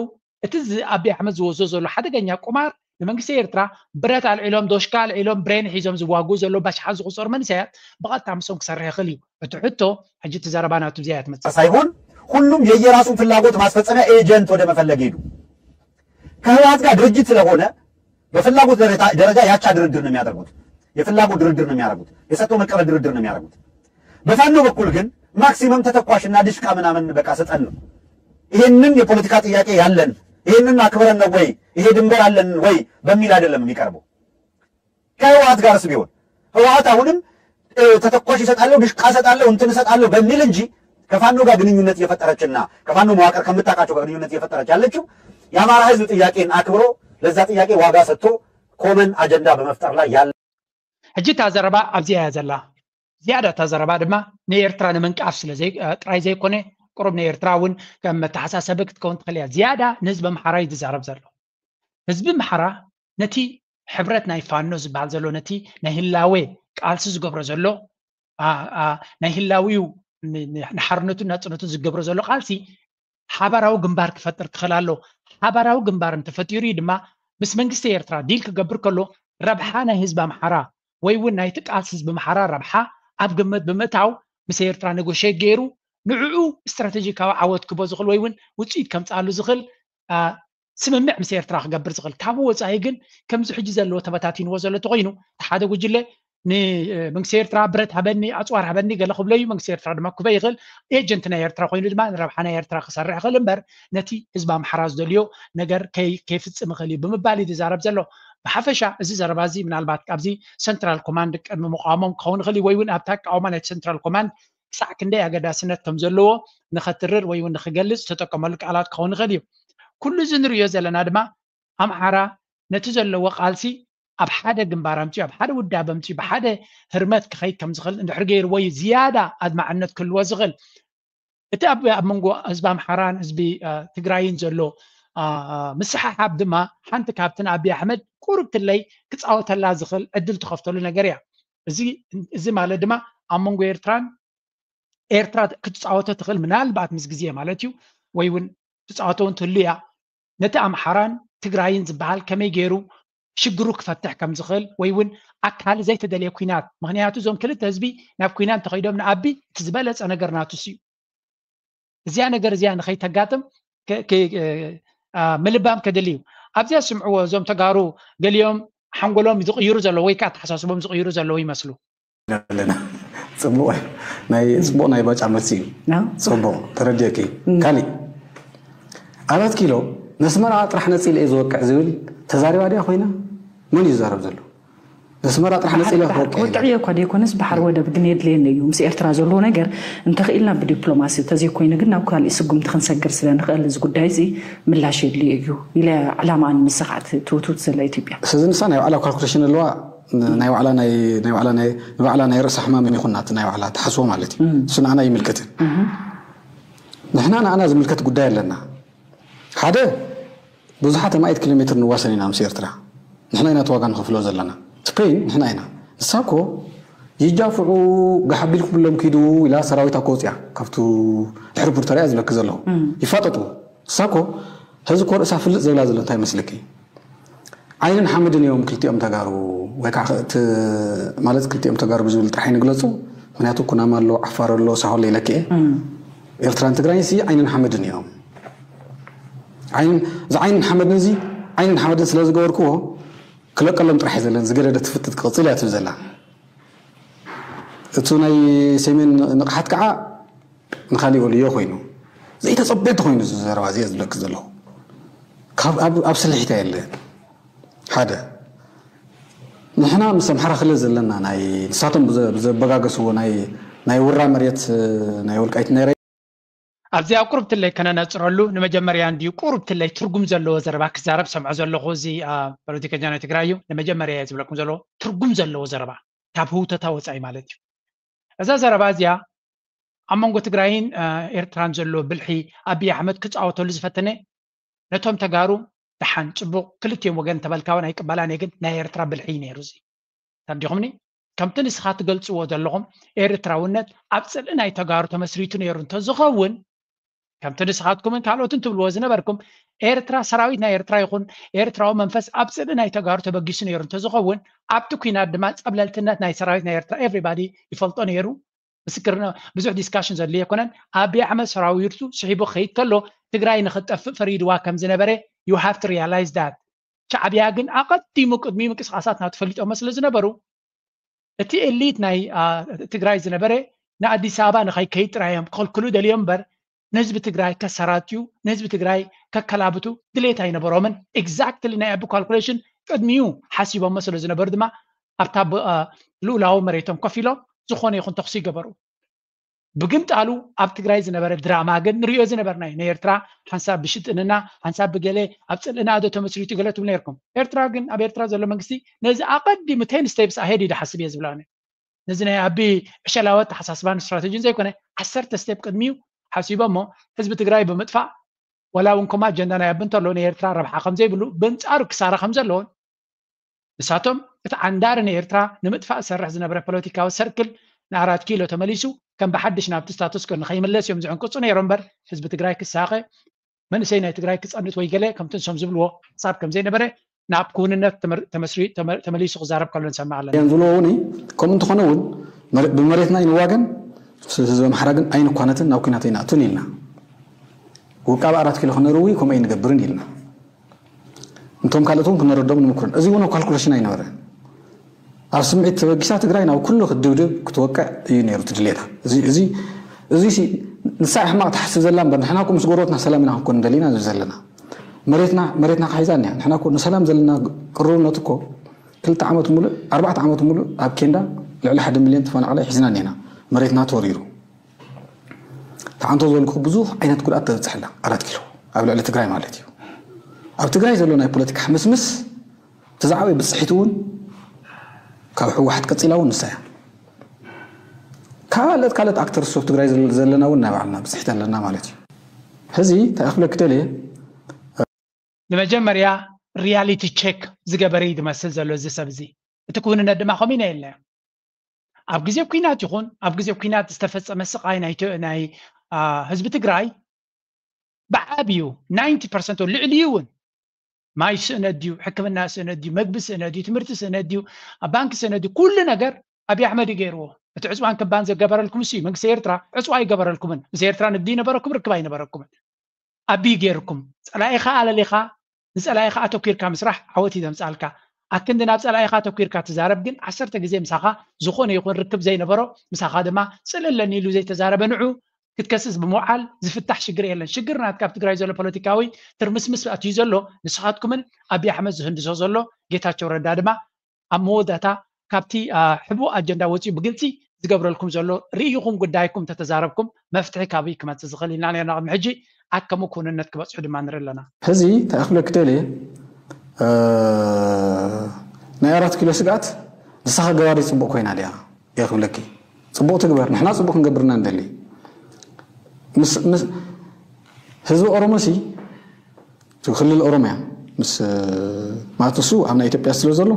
እቲ ኣቢ ኣሕመድ ዝወስዶ ዘሎ ሓደገኛ ቁማር ንመንግስቲ ኤርትራ ብረት ኣልዒሎም፣ ዶሽካ ኣልዒሎም፣ ብሬን ሒዞም ዝዋግኡ ዘለዉ ባሽሓት ዝቑጸሩ መንእሰያት ብቐጥታ ምስኦም ክሰርሕ ይኽእል እዩ። እቲ ሕቶ ሕጂ እቲ ዘረባ ናቱ እዚኣ እያ ትመጽእ። ሳይሆን ሁሉም የየራሱን ፍላጎት ማስፈጸሚያ ኤጀንት ወደ መፈለግ ሄዱ። ከህወሓት ጋር ድርጅት ስለሆነ በፍላጎት ደረጃ ያቻ ድርድር ነው የሚያደርጉት። የፍላጎት ድርድር ነው የሚያደርጉት። የሰጥቶ መቀበል ድርድር ነው የሚያደርጉት። በፋኖ በኩል ግን ማክሲመም ተተኳሽና ድሽቃ ምናምን በቃ ስጠን ነው። ይሄንን የፖለቲካ ጥያቄ ያለን ይሄንን አክብረን ነው ወይ ይሄ ድንበር አለን ወይ በሚል አይደለም የሚቀርበው። ከህወሓት ጋርስ ቢሆን ህወሓት አሁንም ተተኳሽ እሰጣለሁ፣ ድሽቃ እሰጣለሁ፣ እንትን እሰጣለሁ በሚል እንጂ ከፋኖ ጋር ግንኙነት እየፈጠረችና ከፋኖ መዋቅር ከምታውቃቸው ጋር ግንኙነት እየፈጠረች ያለችው የአማራ ህዝብ ጥያቄን አክብሮ ለዛ ጥያቄ ዋጋ ሰጥቶ ኮመን አጀንዳ በመፍጠር ላይ ያለ ሕጂ እታ ዘረባ ኣብዚኣ እያ ዘላ። ዝያዳ እታ ዘረባ ድማ ንኤርትራ ንምንቃፍ ስለ ጥራይ ዘይኮነ፣ ቁሩብ ንኤርትራ እውን ከም መተሓሳሰቢ ክትከውን ትኽእል እያ። ዝያዳ ንህዝቢ ኣምሓራ እዩ ዝዛረብ ዘሎ። ህዝቢ ኣምሓራ ነቲ ሕብረት ናይ ፋኖ ዝበሃል ዘሎ፣ ነቲ ናይ ህላዌ ቃልሲ ዝገብሮ ዘሎ፣ ናይ ህላዊኡ ንሓርነቱን ናጽነቱን ዝገብሮ ዘሎ ቃልሲ ሓባራዊ ግንባር ክፈጥር ክኽእል ኣሎ። ሓባራዊ ግንባር እንተፈጢሩ እዩ ድማ ምስ መንግስቲ ኤርትራ ዲል ክገብር ከሎ ረብሓ ናይ ህዝቢ ኣምሓራ ወይ እውን ናይቲ ቃልሲ ህዝቢ ኣምሓራ ረብሓ ኣብ ግምት ብምእታው ምስ ኤርትራ ነጎሼት ገይሩ ንዕኡ ስትራተጂካዊ ዓወት ክቦ ዝኽእል ወይ እውን ውፅኢት ከምፅኣሉ ዝኽእል ስምምዕ ምስ ኤርትራ ክገብር ዝኽእል። ካብኡ ወፃኢ ግን ከምዚ ሕጂ ዘለዎ ተበታቲንዎ ዘሎ ተኮይኑ እቲ ሓደ ጉጅለ ንመንግስቲ ኤርትራ ብረት ሃበኒ ኣፅዋር ሃበኒ ገለ ክብሎ እዩ። መንግስቲ ኤርትራ ድማ ክበ ይኽእል ኤጀንት ናይ ኤርትራ ኮይኑ ድማ ንረብሓ ናይ ኤርትራ ክሰርሕ ይኽእል እምበር ነቲ ህዝቢ ኣምሓራ ዝደልዮ ነገር ከይፍፅም ይኽእል እዩ ብምባል እዩ ዝዛረብ ዘሎ። ብሓፈሻ እዚ ዘረባ እዚ ምናልባት ካብዚ ሰንትራል ኮማንድ ቅድሚ ምቋሞም ክኸውን ይኽእል እዩ ወይ እውን ኣብታ ኣቃውማ ናይ ሰንትራል ኮማንድ ክሳዕ ክንደይ ኣገዳስነት ከም ዘለዎ ንኸትርር ወይ እውን ንኽገልፅ ዝተጠቀመሉ ቃላት ክኸውን ይኽእል እዩ። ኩሉ እዚ ንሪኦ ዘለና ድማ ኣምሓራ ነቲ ዘለዎ ቃልሲ ኣብ ሓደ ግንባር ኣምፅኡ ኣብ ሓደ ውዳብ ኣምፅኡ ብሓደ ህርመት ክኸይድ ከም ዝኽእል እንድሕር ገይርዎ እዩ ዝያዳ ኣድማዕነት ክህልዎ ዝኽእል። እቲ ኣብ ኣብ መንጎ ህዝቢ ኣምሓራን ህዝቢ ትግራይን ዘሎ ምስሓሓብ ድማ ሓንቲ ካብቲ ንኣብይ ኣሕመድ ቁሩብ ትለይ ክፃወተላ ዝኽእል ዕድል ትኸፍተሉ ነገር እያ። እዚ ማለት ድማ ኣብ መንጎ ኤርትራን ኤርትራ ክትፃወቶ ትኽእል ምናልባት ምስ ግዜ ማለት እዩ ወይ እውን ትፃወቶ እውን ትህሉ እያ። ነቲ ኣምሓራን ትግራይን ዝበሃል ከመይ ገይሩ ሽግሩ ክፈትሕ ከም ዝኽእል ወይ እውን ኣካል ዘይተደልየ ኩናት ምክንያቱ እዞም ክልተ ህዝቢ ናብ ኩናት እንተኸይዶም ንኣቢ እቲ ዝበለፀ ነገር ናቱስ እዩ። እዚኣ ነገር እዚኣ ንኸይተጋጥም ምልባም ከድል እዩ። ኣብዚኣ ስምዕዎ እዞም ተጋሩ ገሊኦም ሓንጎሎም ዝቕይሩ ዘለዉ ወይ ከዓ ኣተሓሳስቦም ዝቕይሩ ዘለዉ ይመስሉ። ኣለና ጽቡቕ ናይ ጽቡቕ ናይ ባጫ መልሲ እዩ። ጽቡቕ ተረዲእኪ። ካሊእ ኣራት ኪሎ ነስመራ ጥራሕ ነጺለ እየ ዝወቅዕ ዝብል ተዛሪባ ድያ ኮይና? መን እዩ ዝዛረብ ዘሎ? ነስመራ ጥራሕ ነጺለ ክወቅዕ ኢላ። ክወቅዕ እየ እኳ ደይኮነስ ባሕሪ ወደብ ግን የድልየኒ እዩ። ምስ ኤርትራ ዘለዎ ነገር እንተኽኢልና ብዲፕሎማሲ፣ እንተዘይኮይኑ ግን ናብ ካሊእ ስጉምቲ ክንሰግር ስለ ንኽእል እዚ ጉዳይ እዚ ምላሽ የድልዮ እዩ ኢለ ዕላማኣ ንምስኻዕ ትውትውት ዘላ ኢትዮጵያ። ስለዚ ንሳ ናይ ባዕላ ካልኩሌሽን ኣለዋ። ናይ ባዕላ ናይ ናይ ባዕላ ናይ ንባዕላ ናይ ርእሳ ሕማም ይኹን ናቲ ናይ ባዕላ ተሓስቦ ማለት እዩ። እሱ ንዓና ይምልከትን። ንሕና ንዓና ዝምልከት ጉዳይ ኣለና። ሓደ ብዙሓት ኣማኢት ኪሎ ሜትር ንዋሰን ኢና ምስ ኤርትራ። ንሕና ኢና እቲ ዋጋ ንኸፍሎ ዘለና። እቲ ፔን ንሕና ኢና። ንሳ እኮ ይጃፍዑ ጋሕ ኣቢልኩምሎም ኪዱ ኢላ ሰራዊታ እኮ ወፅያ ካብቱ ድሕሪ ፕሪቶርያ ዝብለኪ ዘለኹ። ይፋጠጡ። ንሳ እኮ ሕዚ እኮ ርእሳ ፍልጥ ዘብላ ዘሎ እንታይ መስልኪ? ዓይንን ሓመድን እዮም ክልቲኦም ተጋሩ ወይ ከዓ ማለት ክልቲኦም ተጋሩ ብዝብል ጥራሕ ይንግለፁ። ምክንያቱ ኩናማ ኣሎ፣ ዓፋር ኣሎ፣ ሳሆ ኣሎ ኢለኪ እየ። ኤርትራን ትግራይን ሲ ዓይንን ሓመድን እዮም። ዓይንን እዚ ዓይንን ሓመድን እዚ ዓይንን ሓመድን ስለ ዝገበርክዎ ክለቀሎም ጥራሕ እዩ ዘለን። ዝገደደ ትፍትት ክቕፅል እያ ትብል ዘላ። እቱ ናይ ሰሜን ንቕሓት ከዓ ንኻሊእ ወልዮ ኮይኑ ዘይተፀበየት ኮይኑ እዚ ዘረባ እዚ ዝብለክ ዘለኹ ካብ ኣብ ስልሒት ኣየለ ሓደ ንሕና ምስ ኣምሓራ ክልል ዘለና ናይ ንሳቶም ብዘበጋገስዎ ናይ ናይ ውራ መሬት ናይ ወልቃይት ናይ ኣብዚኣ ቁሩብ ትለይ ከነነፅረሉ ንመጀመርያ እንድዩ ቁሩብ ትለይ ትርጉም ዘለዎ ዘረባ ክዛረብ ሰምዖ ዘለኹ። እዚ ፖለቲከኛ ናይ ትግራይ እዩ። ንመጀመርያ እየ ዝብለኩም ዘለዎ ትርጉም ዘለዎ ዘረባ ካብ ህውተታ ወፃኢ ማለት እዩ። እዛ ዘረባ እዚኣ ኣብ መንጎ ትግራይን ኤርትራን ዘሎ ብልሒ ኣብይ ኣሕመድ ክፃወተሉ ዝፈተነ ነቶም ተጋሩ ደሓን ጽቡቕ ክልቲኦም ወገን ተበልካ እውን ኣይቅበላን እየ፣ ግን ናይ ኤርትራ ብልሒ እዩ ነይሩ። እዚ ተረዲኹምኒ? ከምቲ ንስኻ ትገልጽዎ ዘለኹም ኤርትራውነት ኣብ ጽልኢ ናይ ተጋሩ ተመስሪቱ ነይሩ እንተዝኸውን፣ ከምቲ ንስኻትኩምን ካልኦትን ትብልዎ ዝነበርኩም፣ ኤርትራ፣ ሰራዊት ናይ ኤርትራ ይኹን ኤርትራዊ መንፈስ ኣብ ጽልኢ ናይ ተጋሩ ተበጊሱ ነይሩ እንተዝኸውን፣ ኣብቲ ኲናት ድማ ጸብለልትነት ናይ ሰራዊት ናይ ኤርትራ everybody ይፈልጦ ነይሩ። ምስክር ብዙሕ ዲስካሽን ዘድልዮ ኣይኮነን። ኣብይ ኣሕመድ ሰራዊቱ ስሒቡ ክኸይድ ከሎ ትግራይ ንኽትጠፍእ ፈሪድዋ ከም ዝነበረ you have to realize that። ሻዕብያ ግን ኣቐዲሙ ቅድሚ ምንቅስቃሳት ናቱ ፈሊጦሞ ስለ ዝነበሩ እቲ ኤሊት ናይ ትግራይ ዝነበረ ንኣዲስ ኣበባ ንኸይከይድ ጥራይ እዮም ክኽልክሉ ደልዮም እምበር ንህዝቢ ትግራይ ከሰራጥዩ ንህዝቢ ትግራይ ከከላብቱ ድሌት ኣይነበሮምን። ኤግዛክትሊ ናይ ኣቢ ካልኩሌሽን ቅድሚኡ ሓሲቦሞ ስለ ዝነበሩ ድማ ኣብታ ልኡላዊ መሬቶም ኮፍ ኢሎም ዝኾነ ይኹን ተኽሲ ይገበሩ። ብግምጣሉ ኣብ ትግራይ ዝነበረ ድራማ ግን ንሪኦ ዝነበርና እዩ። ንኤርትራ ሓንሳብ ብሽጥንና ሓንሳብ ብገለ ኣብ ፅልእና ዶ ተመስሪቱ ገለ ትብሉ ነርኩም። ኤርትራ ግን ኣብ ኤርትራ ዘሎ መንግስቲ ነዚ ኣቐዲሙ ቴን ስቴፕስ ኣሄድ እዩ ድሓስብ እየ ዝብላ። ነዚ ናይ ኣቢ ዕሸላዊ ኣተሓሳስባን ስትራተጂን ዘይኮነ ዓሰርተ ስቴፕ ቅድሚኡ ሓሲቦ እሞ ህዝቢ ትግራይ ብምጥፋእ ዋላ እውን ኮማ ኣጀንዳ ናይ ኣቢ እንተሎ ንኤርትራ ረብሓ ከምዘይብሉ ብንፃሩ ክሳራ ከምዘለዎን ንሳቶም እቲ ዓንዳሪ ንኤርትራ ንምጥፋእ ዝሰርሕ ዝነበረ ፖለቲካዊ ሰርክል ንኣራት ኪሎ ተመሊሱ ከም ብሓድሽ ናብቲ ስታቱስኮ ንኸይምለስ እዮም ዝዕንቅፁ ነይሮም እምበር ህዝቢ ትግራይ ክሳቐ መንእሰይ ናይ ትግራይ ክፀንት ወይ ገለ ከምቲ ንሶም ዝብልዎ ሓሳብ ከምዘይነበረ ናብ ክውንነት ተመሊሱ ክዛረብ ከሎ ንሰምዕ ኣለና። ዝብልዎ እውን ከምኡ እንተኾነ እውን ብመሬትና ይንዋገን ህዝቢ ኣምሓራ ግን ኣይንኳነትን ናብ ኩናት ኣይንኣቱን ኢልና ውቃብ ኣራት ኪሎ ክነርዊ ከምኡ ኣይንገብርን ኢልና እንቶም ካልኦት እውን ክነረዶም ንምክሮን እዚ እውን ካልኩሌሽን ኣይነበረ ኣብ ስምዒት ተበጊሳ ትግራይ ናብ ኩሉ ክትድብድብ ክትወቅዕ እዩ ነይሩ ትድሌታ እዚ እዚ ንሳ ሕማቕ ትሓስብ ዘላ እምበር ንሕና እኮ ምስ ጎረቤትና ሰላም ኢና ክንኮን እንደሊና ዘለና መሬትና መሬትና ክሒዛ እኒኣ ንሕና እኮ ንሰላም ዘለና ቅርብነት እኮ ክልተ ዓመት ሙሉእ ኣርባዕተ ዓመት ሙሉእ ኣብ ኬንዳ ልዕሊ ሓደ ሚልዮን ተፈናቕላይ ሒዝና እኒና መሬትና ተወሪሩ ተዓንቶ ዝበልኩ ብዙሕ ዓይነት ጉድኣት ተብፅሐላ ኣራት ኪሎ ኣብ ልዕሊ ትግራይ ማለት እዩ ኣብ ትግራይ ዘሎ ናይ ፖለቲካ ሕምስምስ እቲ ዝዓበየ ብፅሒት እውን ካብ ህወሓት ቀፂላ እውን ንሳ እያ ካልኦት ካልኦት ኣክተርስ ኦፍ ትግራይ ዘለና እውን ናይ ባዕልና ብፅሒት ኣለና ማለት እዩ ሕዚ እንታይ ክብለኪ ደልየ ንመጀመርያ ሪያሊቲ ቸክ ዝገበረ እዩ ዝመስል ዘሎ እዚ ሰብ እዚ እቲ ክውንነት ድማ ከምኡ ኢና የለ ኣብ ግዜ ኩናት ይኹን ኣብ ግዜ ኩናት ዝተፈፀመ ስቃይ ናይ ህዝቢ ትግራይ ብዓብዩ ናይንቲ ፐርሰንት ልዕሊኡ እውን ማይ ስእነት ድዩ ሕክምና ስእነት ድዩ መግቢ ስእነት ድዩ ትምህርቲ ስእነት ድዩ ኣብ ባንክ ስእነት ድዩ ኩሉ ነገር ኣብይ ኣሕመድ እዩ ገይርዎ እቲ ዕፅዋን ክባን ዘገበረልኩም ሲ መንግስቲ ኤርትራ ዕፅዋ ኣይገበረልኩምን ምስ ኤርትራ ንግዲ ይነበረኩም ርክብ ኣይነበረኩምን ኣብይ ገይርኩም ፀላኢኻ ኣለሊኻ ንፀላኢኻ ኣተኪርካ ምስራሕ ዓወት እዩ ዘምፃልካ ኣክንዲ ናብ ፀላኢኻ ኣተኪርካ ትዛረብ ግን ዓሰርተ ግዜ ምሳኻ ዝኾነ ይኹን ርክብ ዘይነበሮ ምሳኻ ድማ ፅልእ ኣለኒ ኢሉ ዘይተዛረበ ንዑ ክትከስስ ብምውዓል ዝፍታሕ ሽግር የለን። ሽግር ናትካ ኣብ ትግራይ ዘሎ ፖለቲካዊ ትርምስምስ ኣትዩ ዘሎ ንስኻትኩምን ኣብይ ኣሕመድ ዝህንድሶ ዘሎ ጌታቸው ረዳ ድማ ኣብ መወዳእታ ካብቲ ሕቡእ ኣጀንዳ ወፂኡ ብግልፂ ዝገብረልኩም ዘሎ ርእይኹም ጉዳይኩም እንተተዛረብኩም መፍትሒ ካበይ ክመፅእ ዝኽእል ኢልና ነርና ቅድሚ ሕጂ ኣከሙ ክውንነት ክበፅሑ ድማ ንርኢ ኣለና። ሕዚ እንታይ ክብለኪ ደልየ ናይ ኣራት ኪሎ ስግኣት ንስኻ ገባሪ ፅቡቕ ኮይና ድያ እየ ክብለኪ ፅቡቕ ትግበር ንሕና ፅቡቕ ክንገብርና ንደሊ ህዝቢ ኦሮሞ ሲ ክልል ኦሮምያ ምስ ማለት ንሱ ኣብ ናይ ኢትዮጵያ ስለ ዘሎ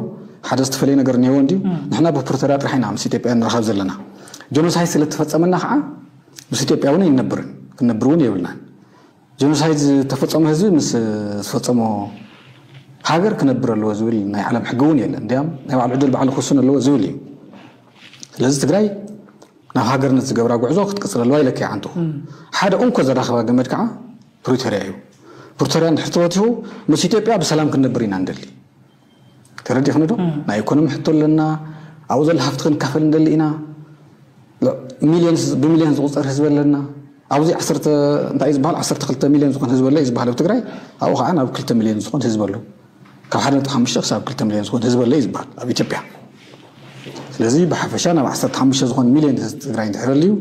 ሓደ ዝተፈለየ ነገር እኒሄዎ እንድዩ ንሕና ብፕሪቶርያ ጥራሕ ኢና ምስ ኢትዮጵያ ንራኸብ ዘለና ጆኖሳይድ ስለ ተፈፀመና ከዓ ምስ ኢትዮጵያ እውን ኣይንነብርን ክንነብር እውን የብልናን ጆኖሳይድ ዝተፈፀመ ህዝቢ ምስ ዝፈፀሞ ሃገር ክነብር ኣለዎ ዝብል ናይ ዓለም ሕጊ እውን የለን እንዲያም ናይ ባዕሉ ዕድል ባዕሉ ክውስን ኣለዎ ዝብል እዩ ስለዚ ትግራይ ናብ ሃገርነት ዝገብራ ጉዕዞ ክትቅፅል ኣለዋ ኢለኪ ዓንቱ ሓደ እንኮ ዘራኽባ ገመድ ከዓ ፕሪቶርያ እዩ ፕሪቶርያ እንድሕር ተወቲኹ ምስ ኢትዮጵያ ብሰላም ክንነብር ኢና ንደሊ ተረዲኽኒ ዶ ናይ ኢኮኖሚ ሕቶ ኣለና ኣብኡ ዘሎ ሃፍቲ ክንካፈል ንደሊ ኢና ሚሊዮን ብሚሊዮን ዝቁፀር ህዝቢ ኣለና ኣብዚ ዓሰርተ እንታይ እዩ ዝበሃል ዓሰርተ ክልተ ሚሊዮን ዝኾን ህዝቢ ኣሎ እዩ ዝበሃል ኣብ ትግራይ ኣብኡ ከዓ ናብ ክልተ ሚሊዮን ዝኾን ህዝቢ ኣሎ ካብ ሓደ ነጥቢ ሓሙሽተ ክሳብ ክልተ ሚሊዮን ዝኾን ህዝቢ ኣሎ እዩ ዝበሃል ኣብ ኢትዮጵያ ስለዚ ብሓፈሻ ናብ ዓሰርተ ሓሙሽተ ዝኾን ሚሊዮን ህዝቢ ትግራይ እንድሕር ኣልዩ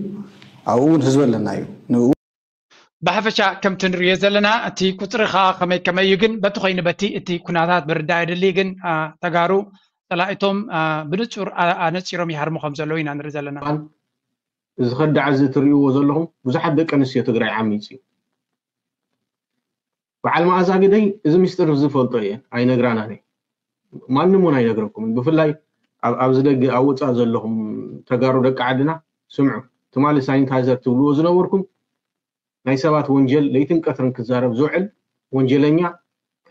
ኣብኡ እውን ህዝቢ ኣለና እዩ ንኡ ብሓፈሻ ከምቲ ንሪኦ ዘለና እቲ ቁፅሪ ከዓ ከመይ ከመይ እዩ ግን በቲ ኮይኑ በቲ እቲ ኩናታት ብርዳ የድሊ ግን ተጋሩ ፀላኢቶም ብንፁር ኣነፂሮም ይሃርሙ ከም ዘለዉ ኢና ንርኢ ዘለና እዚ ከዳዕ እዚ ትርእይዎ ዘለኹም ብዙሓት ደቂ ኣንስትዮ ትግራይ ዓሚፅ እዩ በዓል መኣዛ ግደይ እዚ ሚስጥር ዝፈልጦ እየ፣ ኣይነግራናን እየ። ማንም እውን ኣይነግረኩምን። ብፍላይ ኣብ- ኣብዚ ደገ ኣብ ውፃእ ዘለኹም ተጋሩ ደቂ ዓድና ስምዑ። ትማሊ ሳኒታይዘር ትብልዎ ዝነበርኩም ናይ ሰባት ወንጀል ለይትን ቀትርን ክዛረብ ዝውዕል ወንጀለኛ፣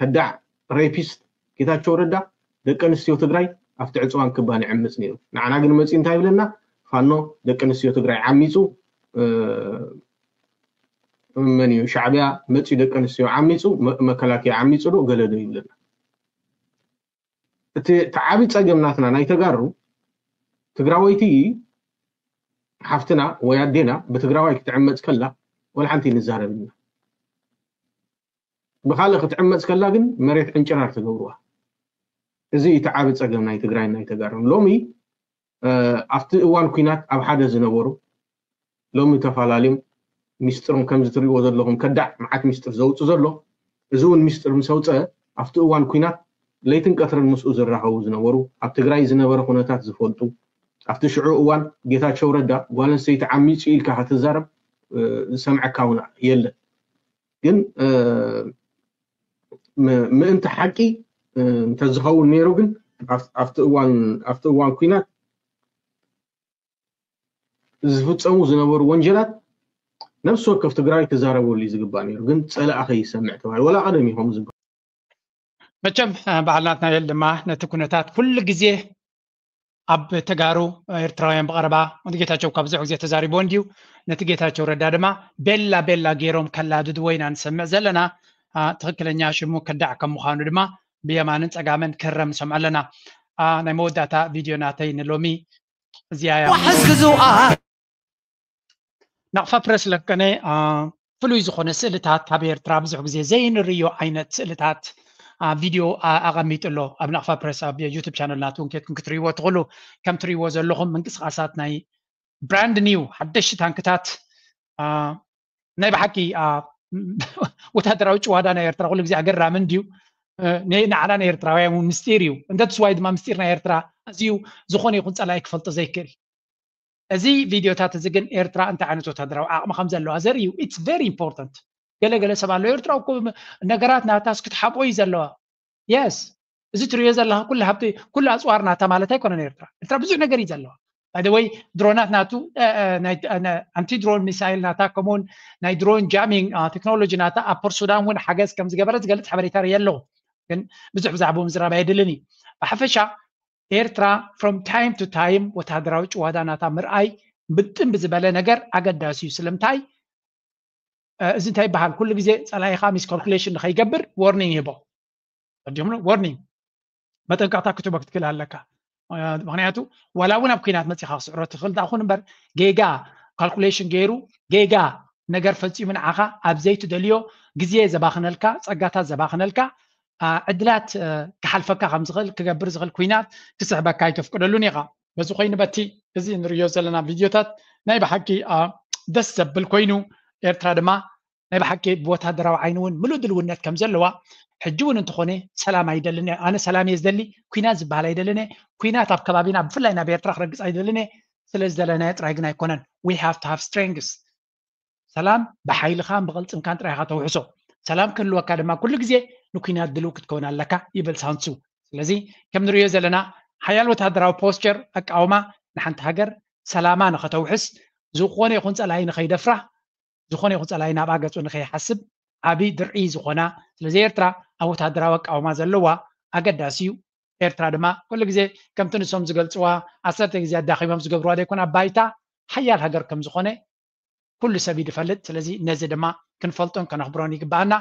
ከዳዕ፣ ሬፒስት ጌታቸው ረዳ ደቂ ኣንስትዮ ትግራይ ኣብቲ ዕፅዋን ክባን ይዕምፅ ነይሩ። ንዓና ግን መፂኡ እንታይ ይብለና? ፋኖ ደቂ ኣንስትዮ ትግራይ ዓሚፁ፣ መን እዩ? ሻዕቢያ መፂኡ ደቂ ኣንስትዮ ዓሚፁ፣ መከላከያ ዓሚፁ ዶ ገለ ዶ ይብለና። እቲ ዓብዪ ፀገም ናትና ናይ ተጋሩ፣ ትግራወይቲ ሓፍትና ወይ ኣዴና ብትግራዋይ ክትዕመፅ ከላ ወላ ሓንቲ ንዛረብ ኢና። ብካልእ ክትዕመፅ ከላ ግን መሬት ዕንጭራር ትገብርዋ። እዚ እቲ ዓብዪ ፀገም ናይ ትግራይ ናይ ተጋሩ። ሎሚ ኣብቲ እዋን ኩናት ኣብ ሓደ ዝነበሩ ሎሚ ተፈላለዮም ሚስጥሮም ከምዚ ትሪእዎ ዘለኹም ከዳዕ መዓት ሚስጥር ዘውፅእ ዘሎ፣ እዚ እውን ሚስጥር ምስ ኣውፀአ ኣብቲ እዋን ኩናት ለይትን ቀትርን ምስኡ ዝራኸቡ ዝነበሩ፣ ኣብ ትግራይ ዝነበረ ኩነታት ዝፈልጡ፣ ኣብቲ ሽዑ እዋን ጌታቸው ረዳ ጓል ኣንስተይቲ ዓሚፁ ኢልካ ክትዛረብ ዝሰምዐካ እውን የለን። ግን ምእንቲ ሓቂ እንተዝኸውን ነይሩ ግን ኣብቲ እዋን ኩናት ዝፍፀሙ ዝነበሩ ወንጀላት ነፍሲ ወከፍ ትግራይ ክዛረበሉ እዩ ዝግባእ ነይሩ። ግን ፀላእ ከይሰምዕ ተባሂሉ ወላ ቀደም እዩ ከምኡ ዝበሃል። መቸም በዓል ናትናኤል ድማ ነቲ ኩነታት ኩሉ ግዜ ኣብ ተጋሩ ኤርትራውያን ብቐረባ እቲ ጌታቸው ካብ ብዙሕ ግዜ ተዛሪቦ እንድዩ። ነቲ ጌታቸው ረዳ ድማ ቤላ ቤላ ገይሮም ከላድድዎ ኢና ንሰምዕ ዘለና። ትኽክለኛ ሽሙ ከዳዕ ከም ምዃኑ ድማ ብየማንን ፀጋምን ክህረም ንሰምዖ ኣለና። ናይ መወዳእታ ቪድዮ ናተይ ንሎሚ እዚኣ እያ። ዋሕስ ግዝኣ ናቕፋ ፕረስ ለቀነ ፍሉይ ዝኾነ ስእልታት ካብ ኤርትራ ብዙሕ ግዜ ዘይንርእዮ ዓይነት ስእልታት ቪድዮ ኣቐሚጡ ኣሎ ኣብ ናቕፋ ፕረስ ኣብ ዩቱብ ቻነል ናቱ እንኬትኩም ክትርእይዎ ትኽእሉ። ከም ትርእይዎ ዘለኹም ምንቅስቃሳት ናይ ብራንድ ኒው ሓደሽቲ ታንክታት ናይ ብሓቂ ወታደራዊ ጭዋዳ ናይ ኤርትራ ኩሉ ግዜ ኣገራሚ እንድዩ። ንዓና ንኤርትራውያን እውን ምስጢር እዩ። እንተ ትስዋይ ድማ ምስጢር ናይ ኤርትራ ኣዝዩ ዝኾነ ይኹን ጸላኢ ክፈልጦ ዘይክእል። እዚ ቪድዮታት እዚ ግን ኤርትራ እንታይ ዓይነት ወታደራዊ ዓቕሚ ከም ዘለዋ ዘርኢ እዩ። It's very important። ገለ ገለ ሰብ ኣሎ ኤርትራ እኮ ነገራት ናታስ ክትሓብኦ እዩ ዘለዋ። የስ እዚ ትሪዮ ዘለካ ኩሉ ሃብቲ ኩሉ ኣፅዋር ናታ ማለት ኣይኮነን። ኤርትራ ኤርትራ ብዙሕ ነገር እዩ ዘለዋ። ባይደወይ ድሮናት ናቱ ኣንቲ ድሮን ሚሳይል ናታ ከምኡውን ናይ ድሮን ጃሚንግ ቴክኖሎጂ ናታ ኣብ ፖርት ሱዳን እውን ሓገዝ ከም ዝገበረ ዝገልፅ ሓበሬታ ርየ ኣለኹ። ግን ብዙሕ ብዛዕባኡ ምዝራብ ኣየድልን እዩ። ብሓፈሻ ኤርትራ from time to time ወታደራዊ ጭዋዳ ናታ ምርኣይ ምጥን ብዝበለ ነገር ኣገዳሲ እዩ። ስለምንታይ እዚ እንታይ ይበሃል? ኩሉ ግዜ ፀላኢኻ ሚስካልኩሌሽን ንኸይገብር ዎርኒንግ ይህቦ። ቀዲሙ ዎርኒንግ መጠንቀቕታ ክትህቦ ክትክእል ኣለካ። ምክንያቱ ዋላ እውን ኣብ ኩናት መፂኻ ክስዕሮ ትኽእል ዳኹን እምበር ጌጋ ካልኩሌሽን ገይሩ ጌጋ ነገር ፈፂሙ ንዓኻ ኣብ ዘይትደልዮ ግዜ ዘባኽነልካ ፀጋታት ዘባኽነልካ ዕድላት ክሓልፈካ ከም ዝኽእል ክገብር ዝኽእል ኩናት ክስሕበካ ኣይተፍቅደሉን ኢኻ። በዚ ኮይኑ በቲ እዚ ንርእዮ ዘለና ቪድዮታት ናይ ብሓቂ ደስ ዘብል ኮይኑ ኤርትራ ድማ ናይ ብሓቂ ብወታደራዊ ዓይኒ እውን ምሉእ ድልውነት ከም ዘለዋ ሕጂ እውን እንተኾነ ሰላም ኣይደልን እየ። ኣነ ሰላም እየ ዝደሊ፣ ኩናት ዝበሃል ኣይደልን እየ። ኩናት ኣብ ከባቢና ብፍላይ ናብ ኤርትራ ክረግፅ ኣይደልን እየ። ስለ ዝደለናዮ ጥራይ ግን ኣይኮነን። We have to have strengths። ሰላም ብሓይልኻን ብቕልፅምካን ጥራይ ኢኻ ተውሕሶ። ሰላም ክህልወካ ድማ ኩሉ ግዜ ንኩናት ድልው ክትከውን ኣለካ ይብል ሳንሱ። ስለዚ ከም ንሪኦ ዘለና ሓያል ወታደራዊ ፖስቸር ኣቃውማ ንሓንቲ ሃገር ሰላማ ንኸተውሕስ ዝኾነ ይኹን ፀላኢ ንኸይደፍራ ዝኾነ ይኹን ፀላኢ ናብኣ ገፁ ንኸይሓስብ ዓብዪ ድርዒ ዝኾና። ስለዚ ኤርትራ ኣብ ወታደራዊ ኣቃውማ ዘለዋ ኣገዳሲ እዩ። ኤርትራ ድማ ኩሉ ግዜ ከምቲ ንሶም ዝገልፅዋ ዓሰርተ ግዜ ኣዳኺሞም ዝገብርዋ ዘይኮነ ኣብ ባይታ ሓያል ሃገር ከም ዝኾነ ኩሉ ሰብ እዩ ዝፈልጥ። ስለዚ ነዚ ድማ ክንፈልጦን ከነኽብሮን ይግባኣና።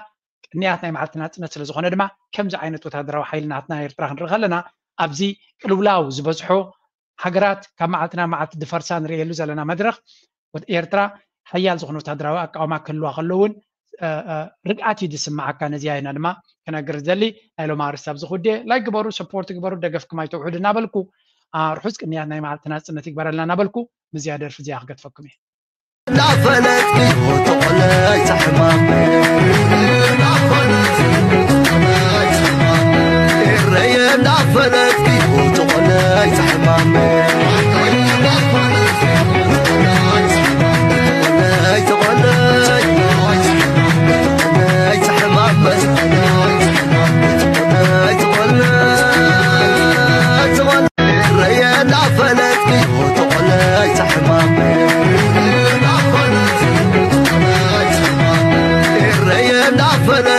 ቅንያት ናይ መዓልቲ ናፅነት ስለ ዝኾነ ድማ ከምዚ ዓይነት ወታደራዊ ሓይሊ ናትና ኤርትራ ክንርኢ ከለና ኣብዚ ቅልውላው ዝበዝሖ ሃገራት ካብ መዓልቲ ናብ መዓልቲ ድፈርሳ ንርእየሉ ዘለና መድረኽ ኤርትራ ሓያል ዝኾነ ወታደራዊ ኣቃውማ ክህልዋ ከሎ እውን ርግኣት እዩ ዝስምዓካ። ነዚኣ ኢና ድማ ክነግር ዝደሊ። ናይ ሎም ኣርስቲ ኣብዚ ኩዴ ላይክ ግበሩ፣ ሰፖርት ግበሩ፣ ደገፍኩም ኣይተውሕዱ እናበልኩ ርሑስ ቅንያት ናይ መዓልቲ ናፅነት ይግበረልና እናበልኩ ምስዚኣ ደርፊ እዚኣ ክገድፈኩም እየ። እንዳፈለጥኪ ትቆለይ ዛሕማም ኤረየ እንዳፈለጥኪ ትቆለይ ዛሕማም ትቆለይ ትቆለይ ትቆለይ ዛሕማም ፈረ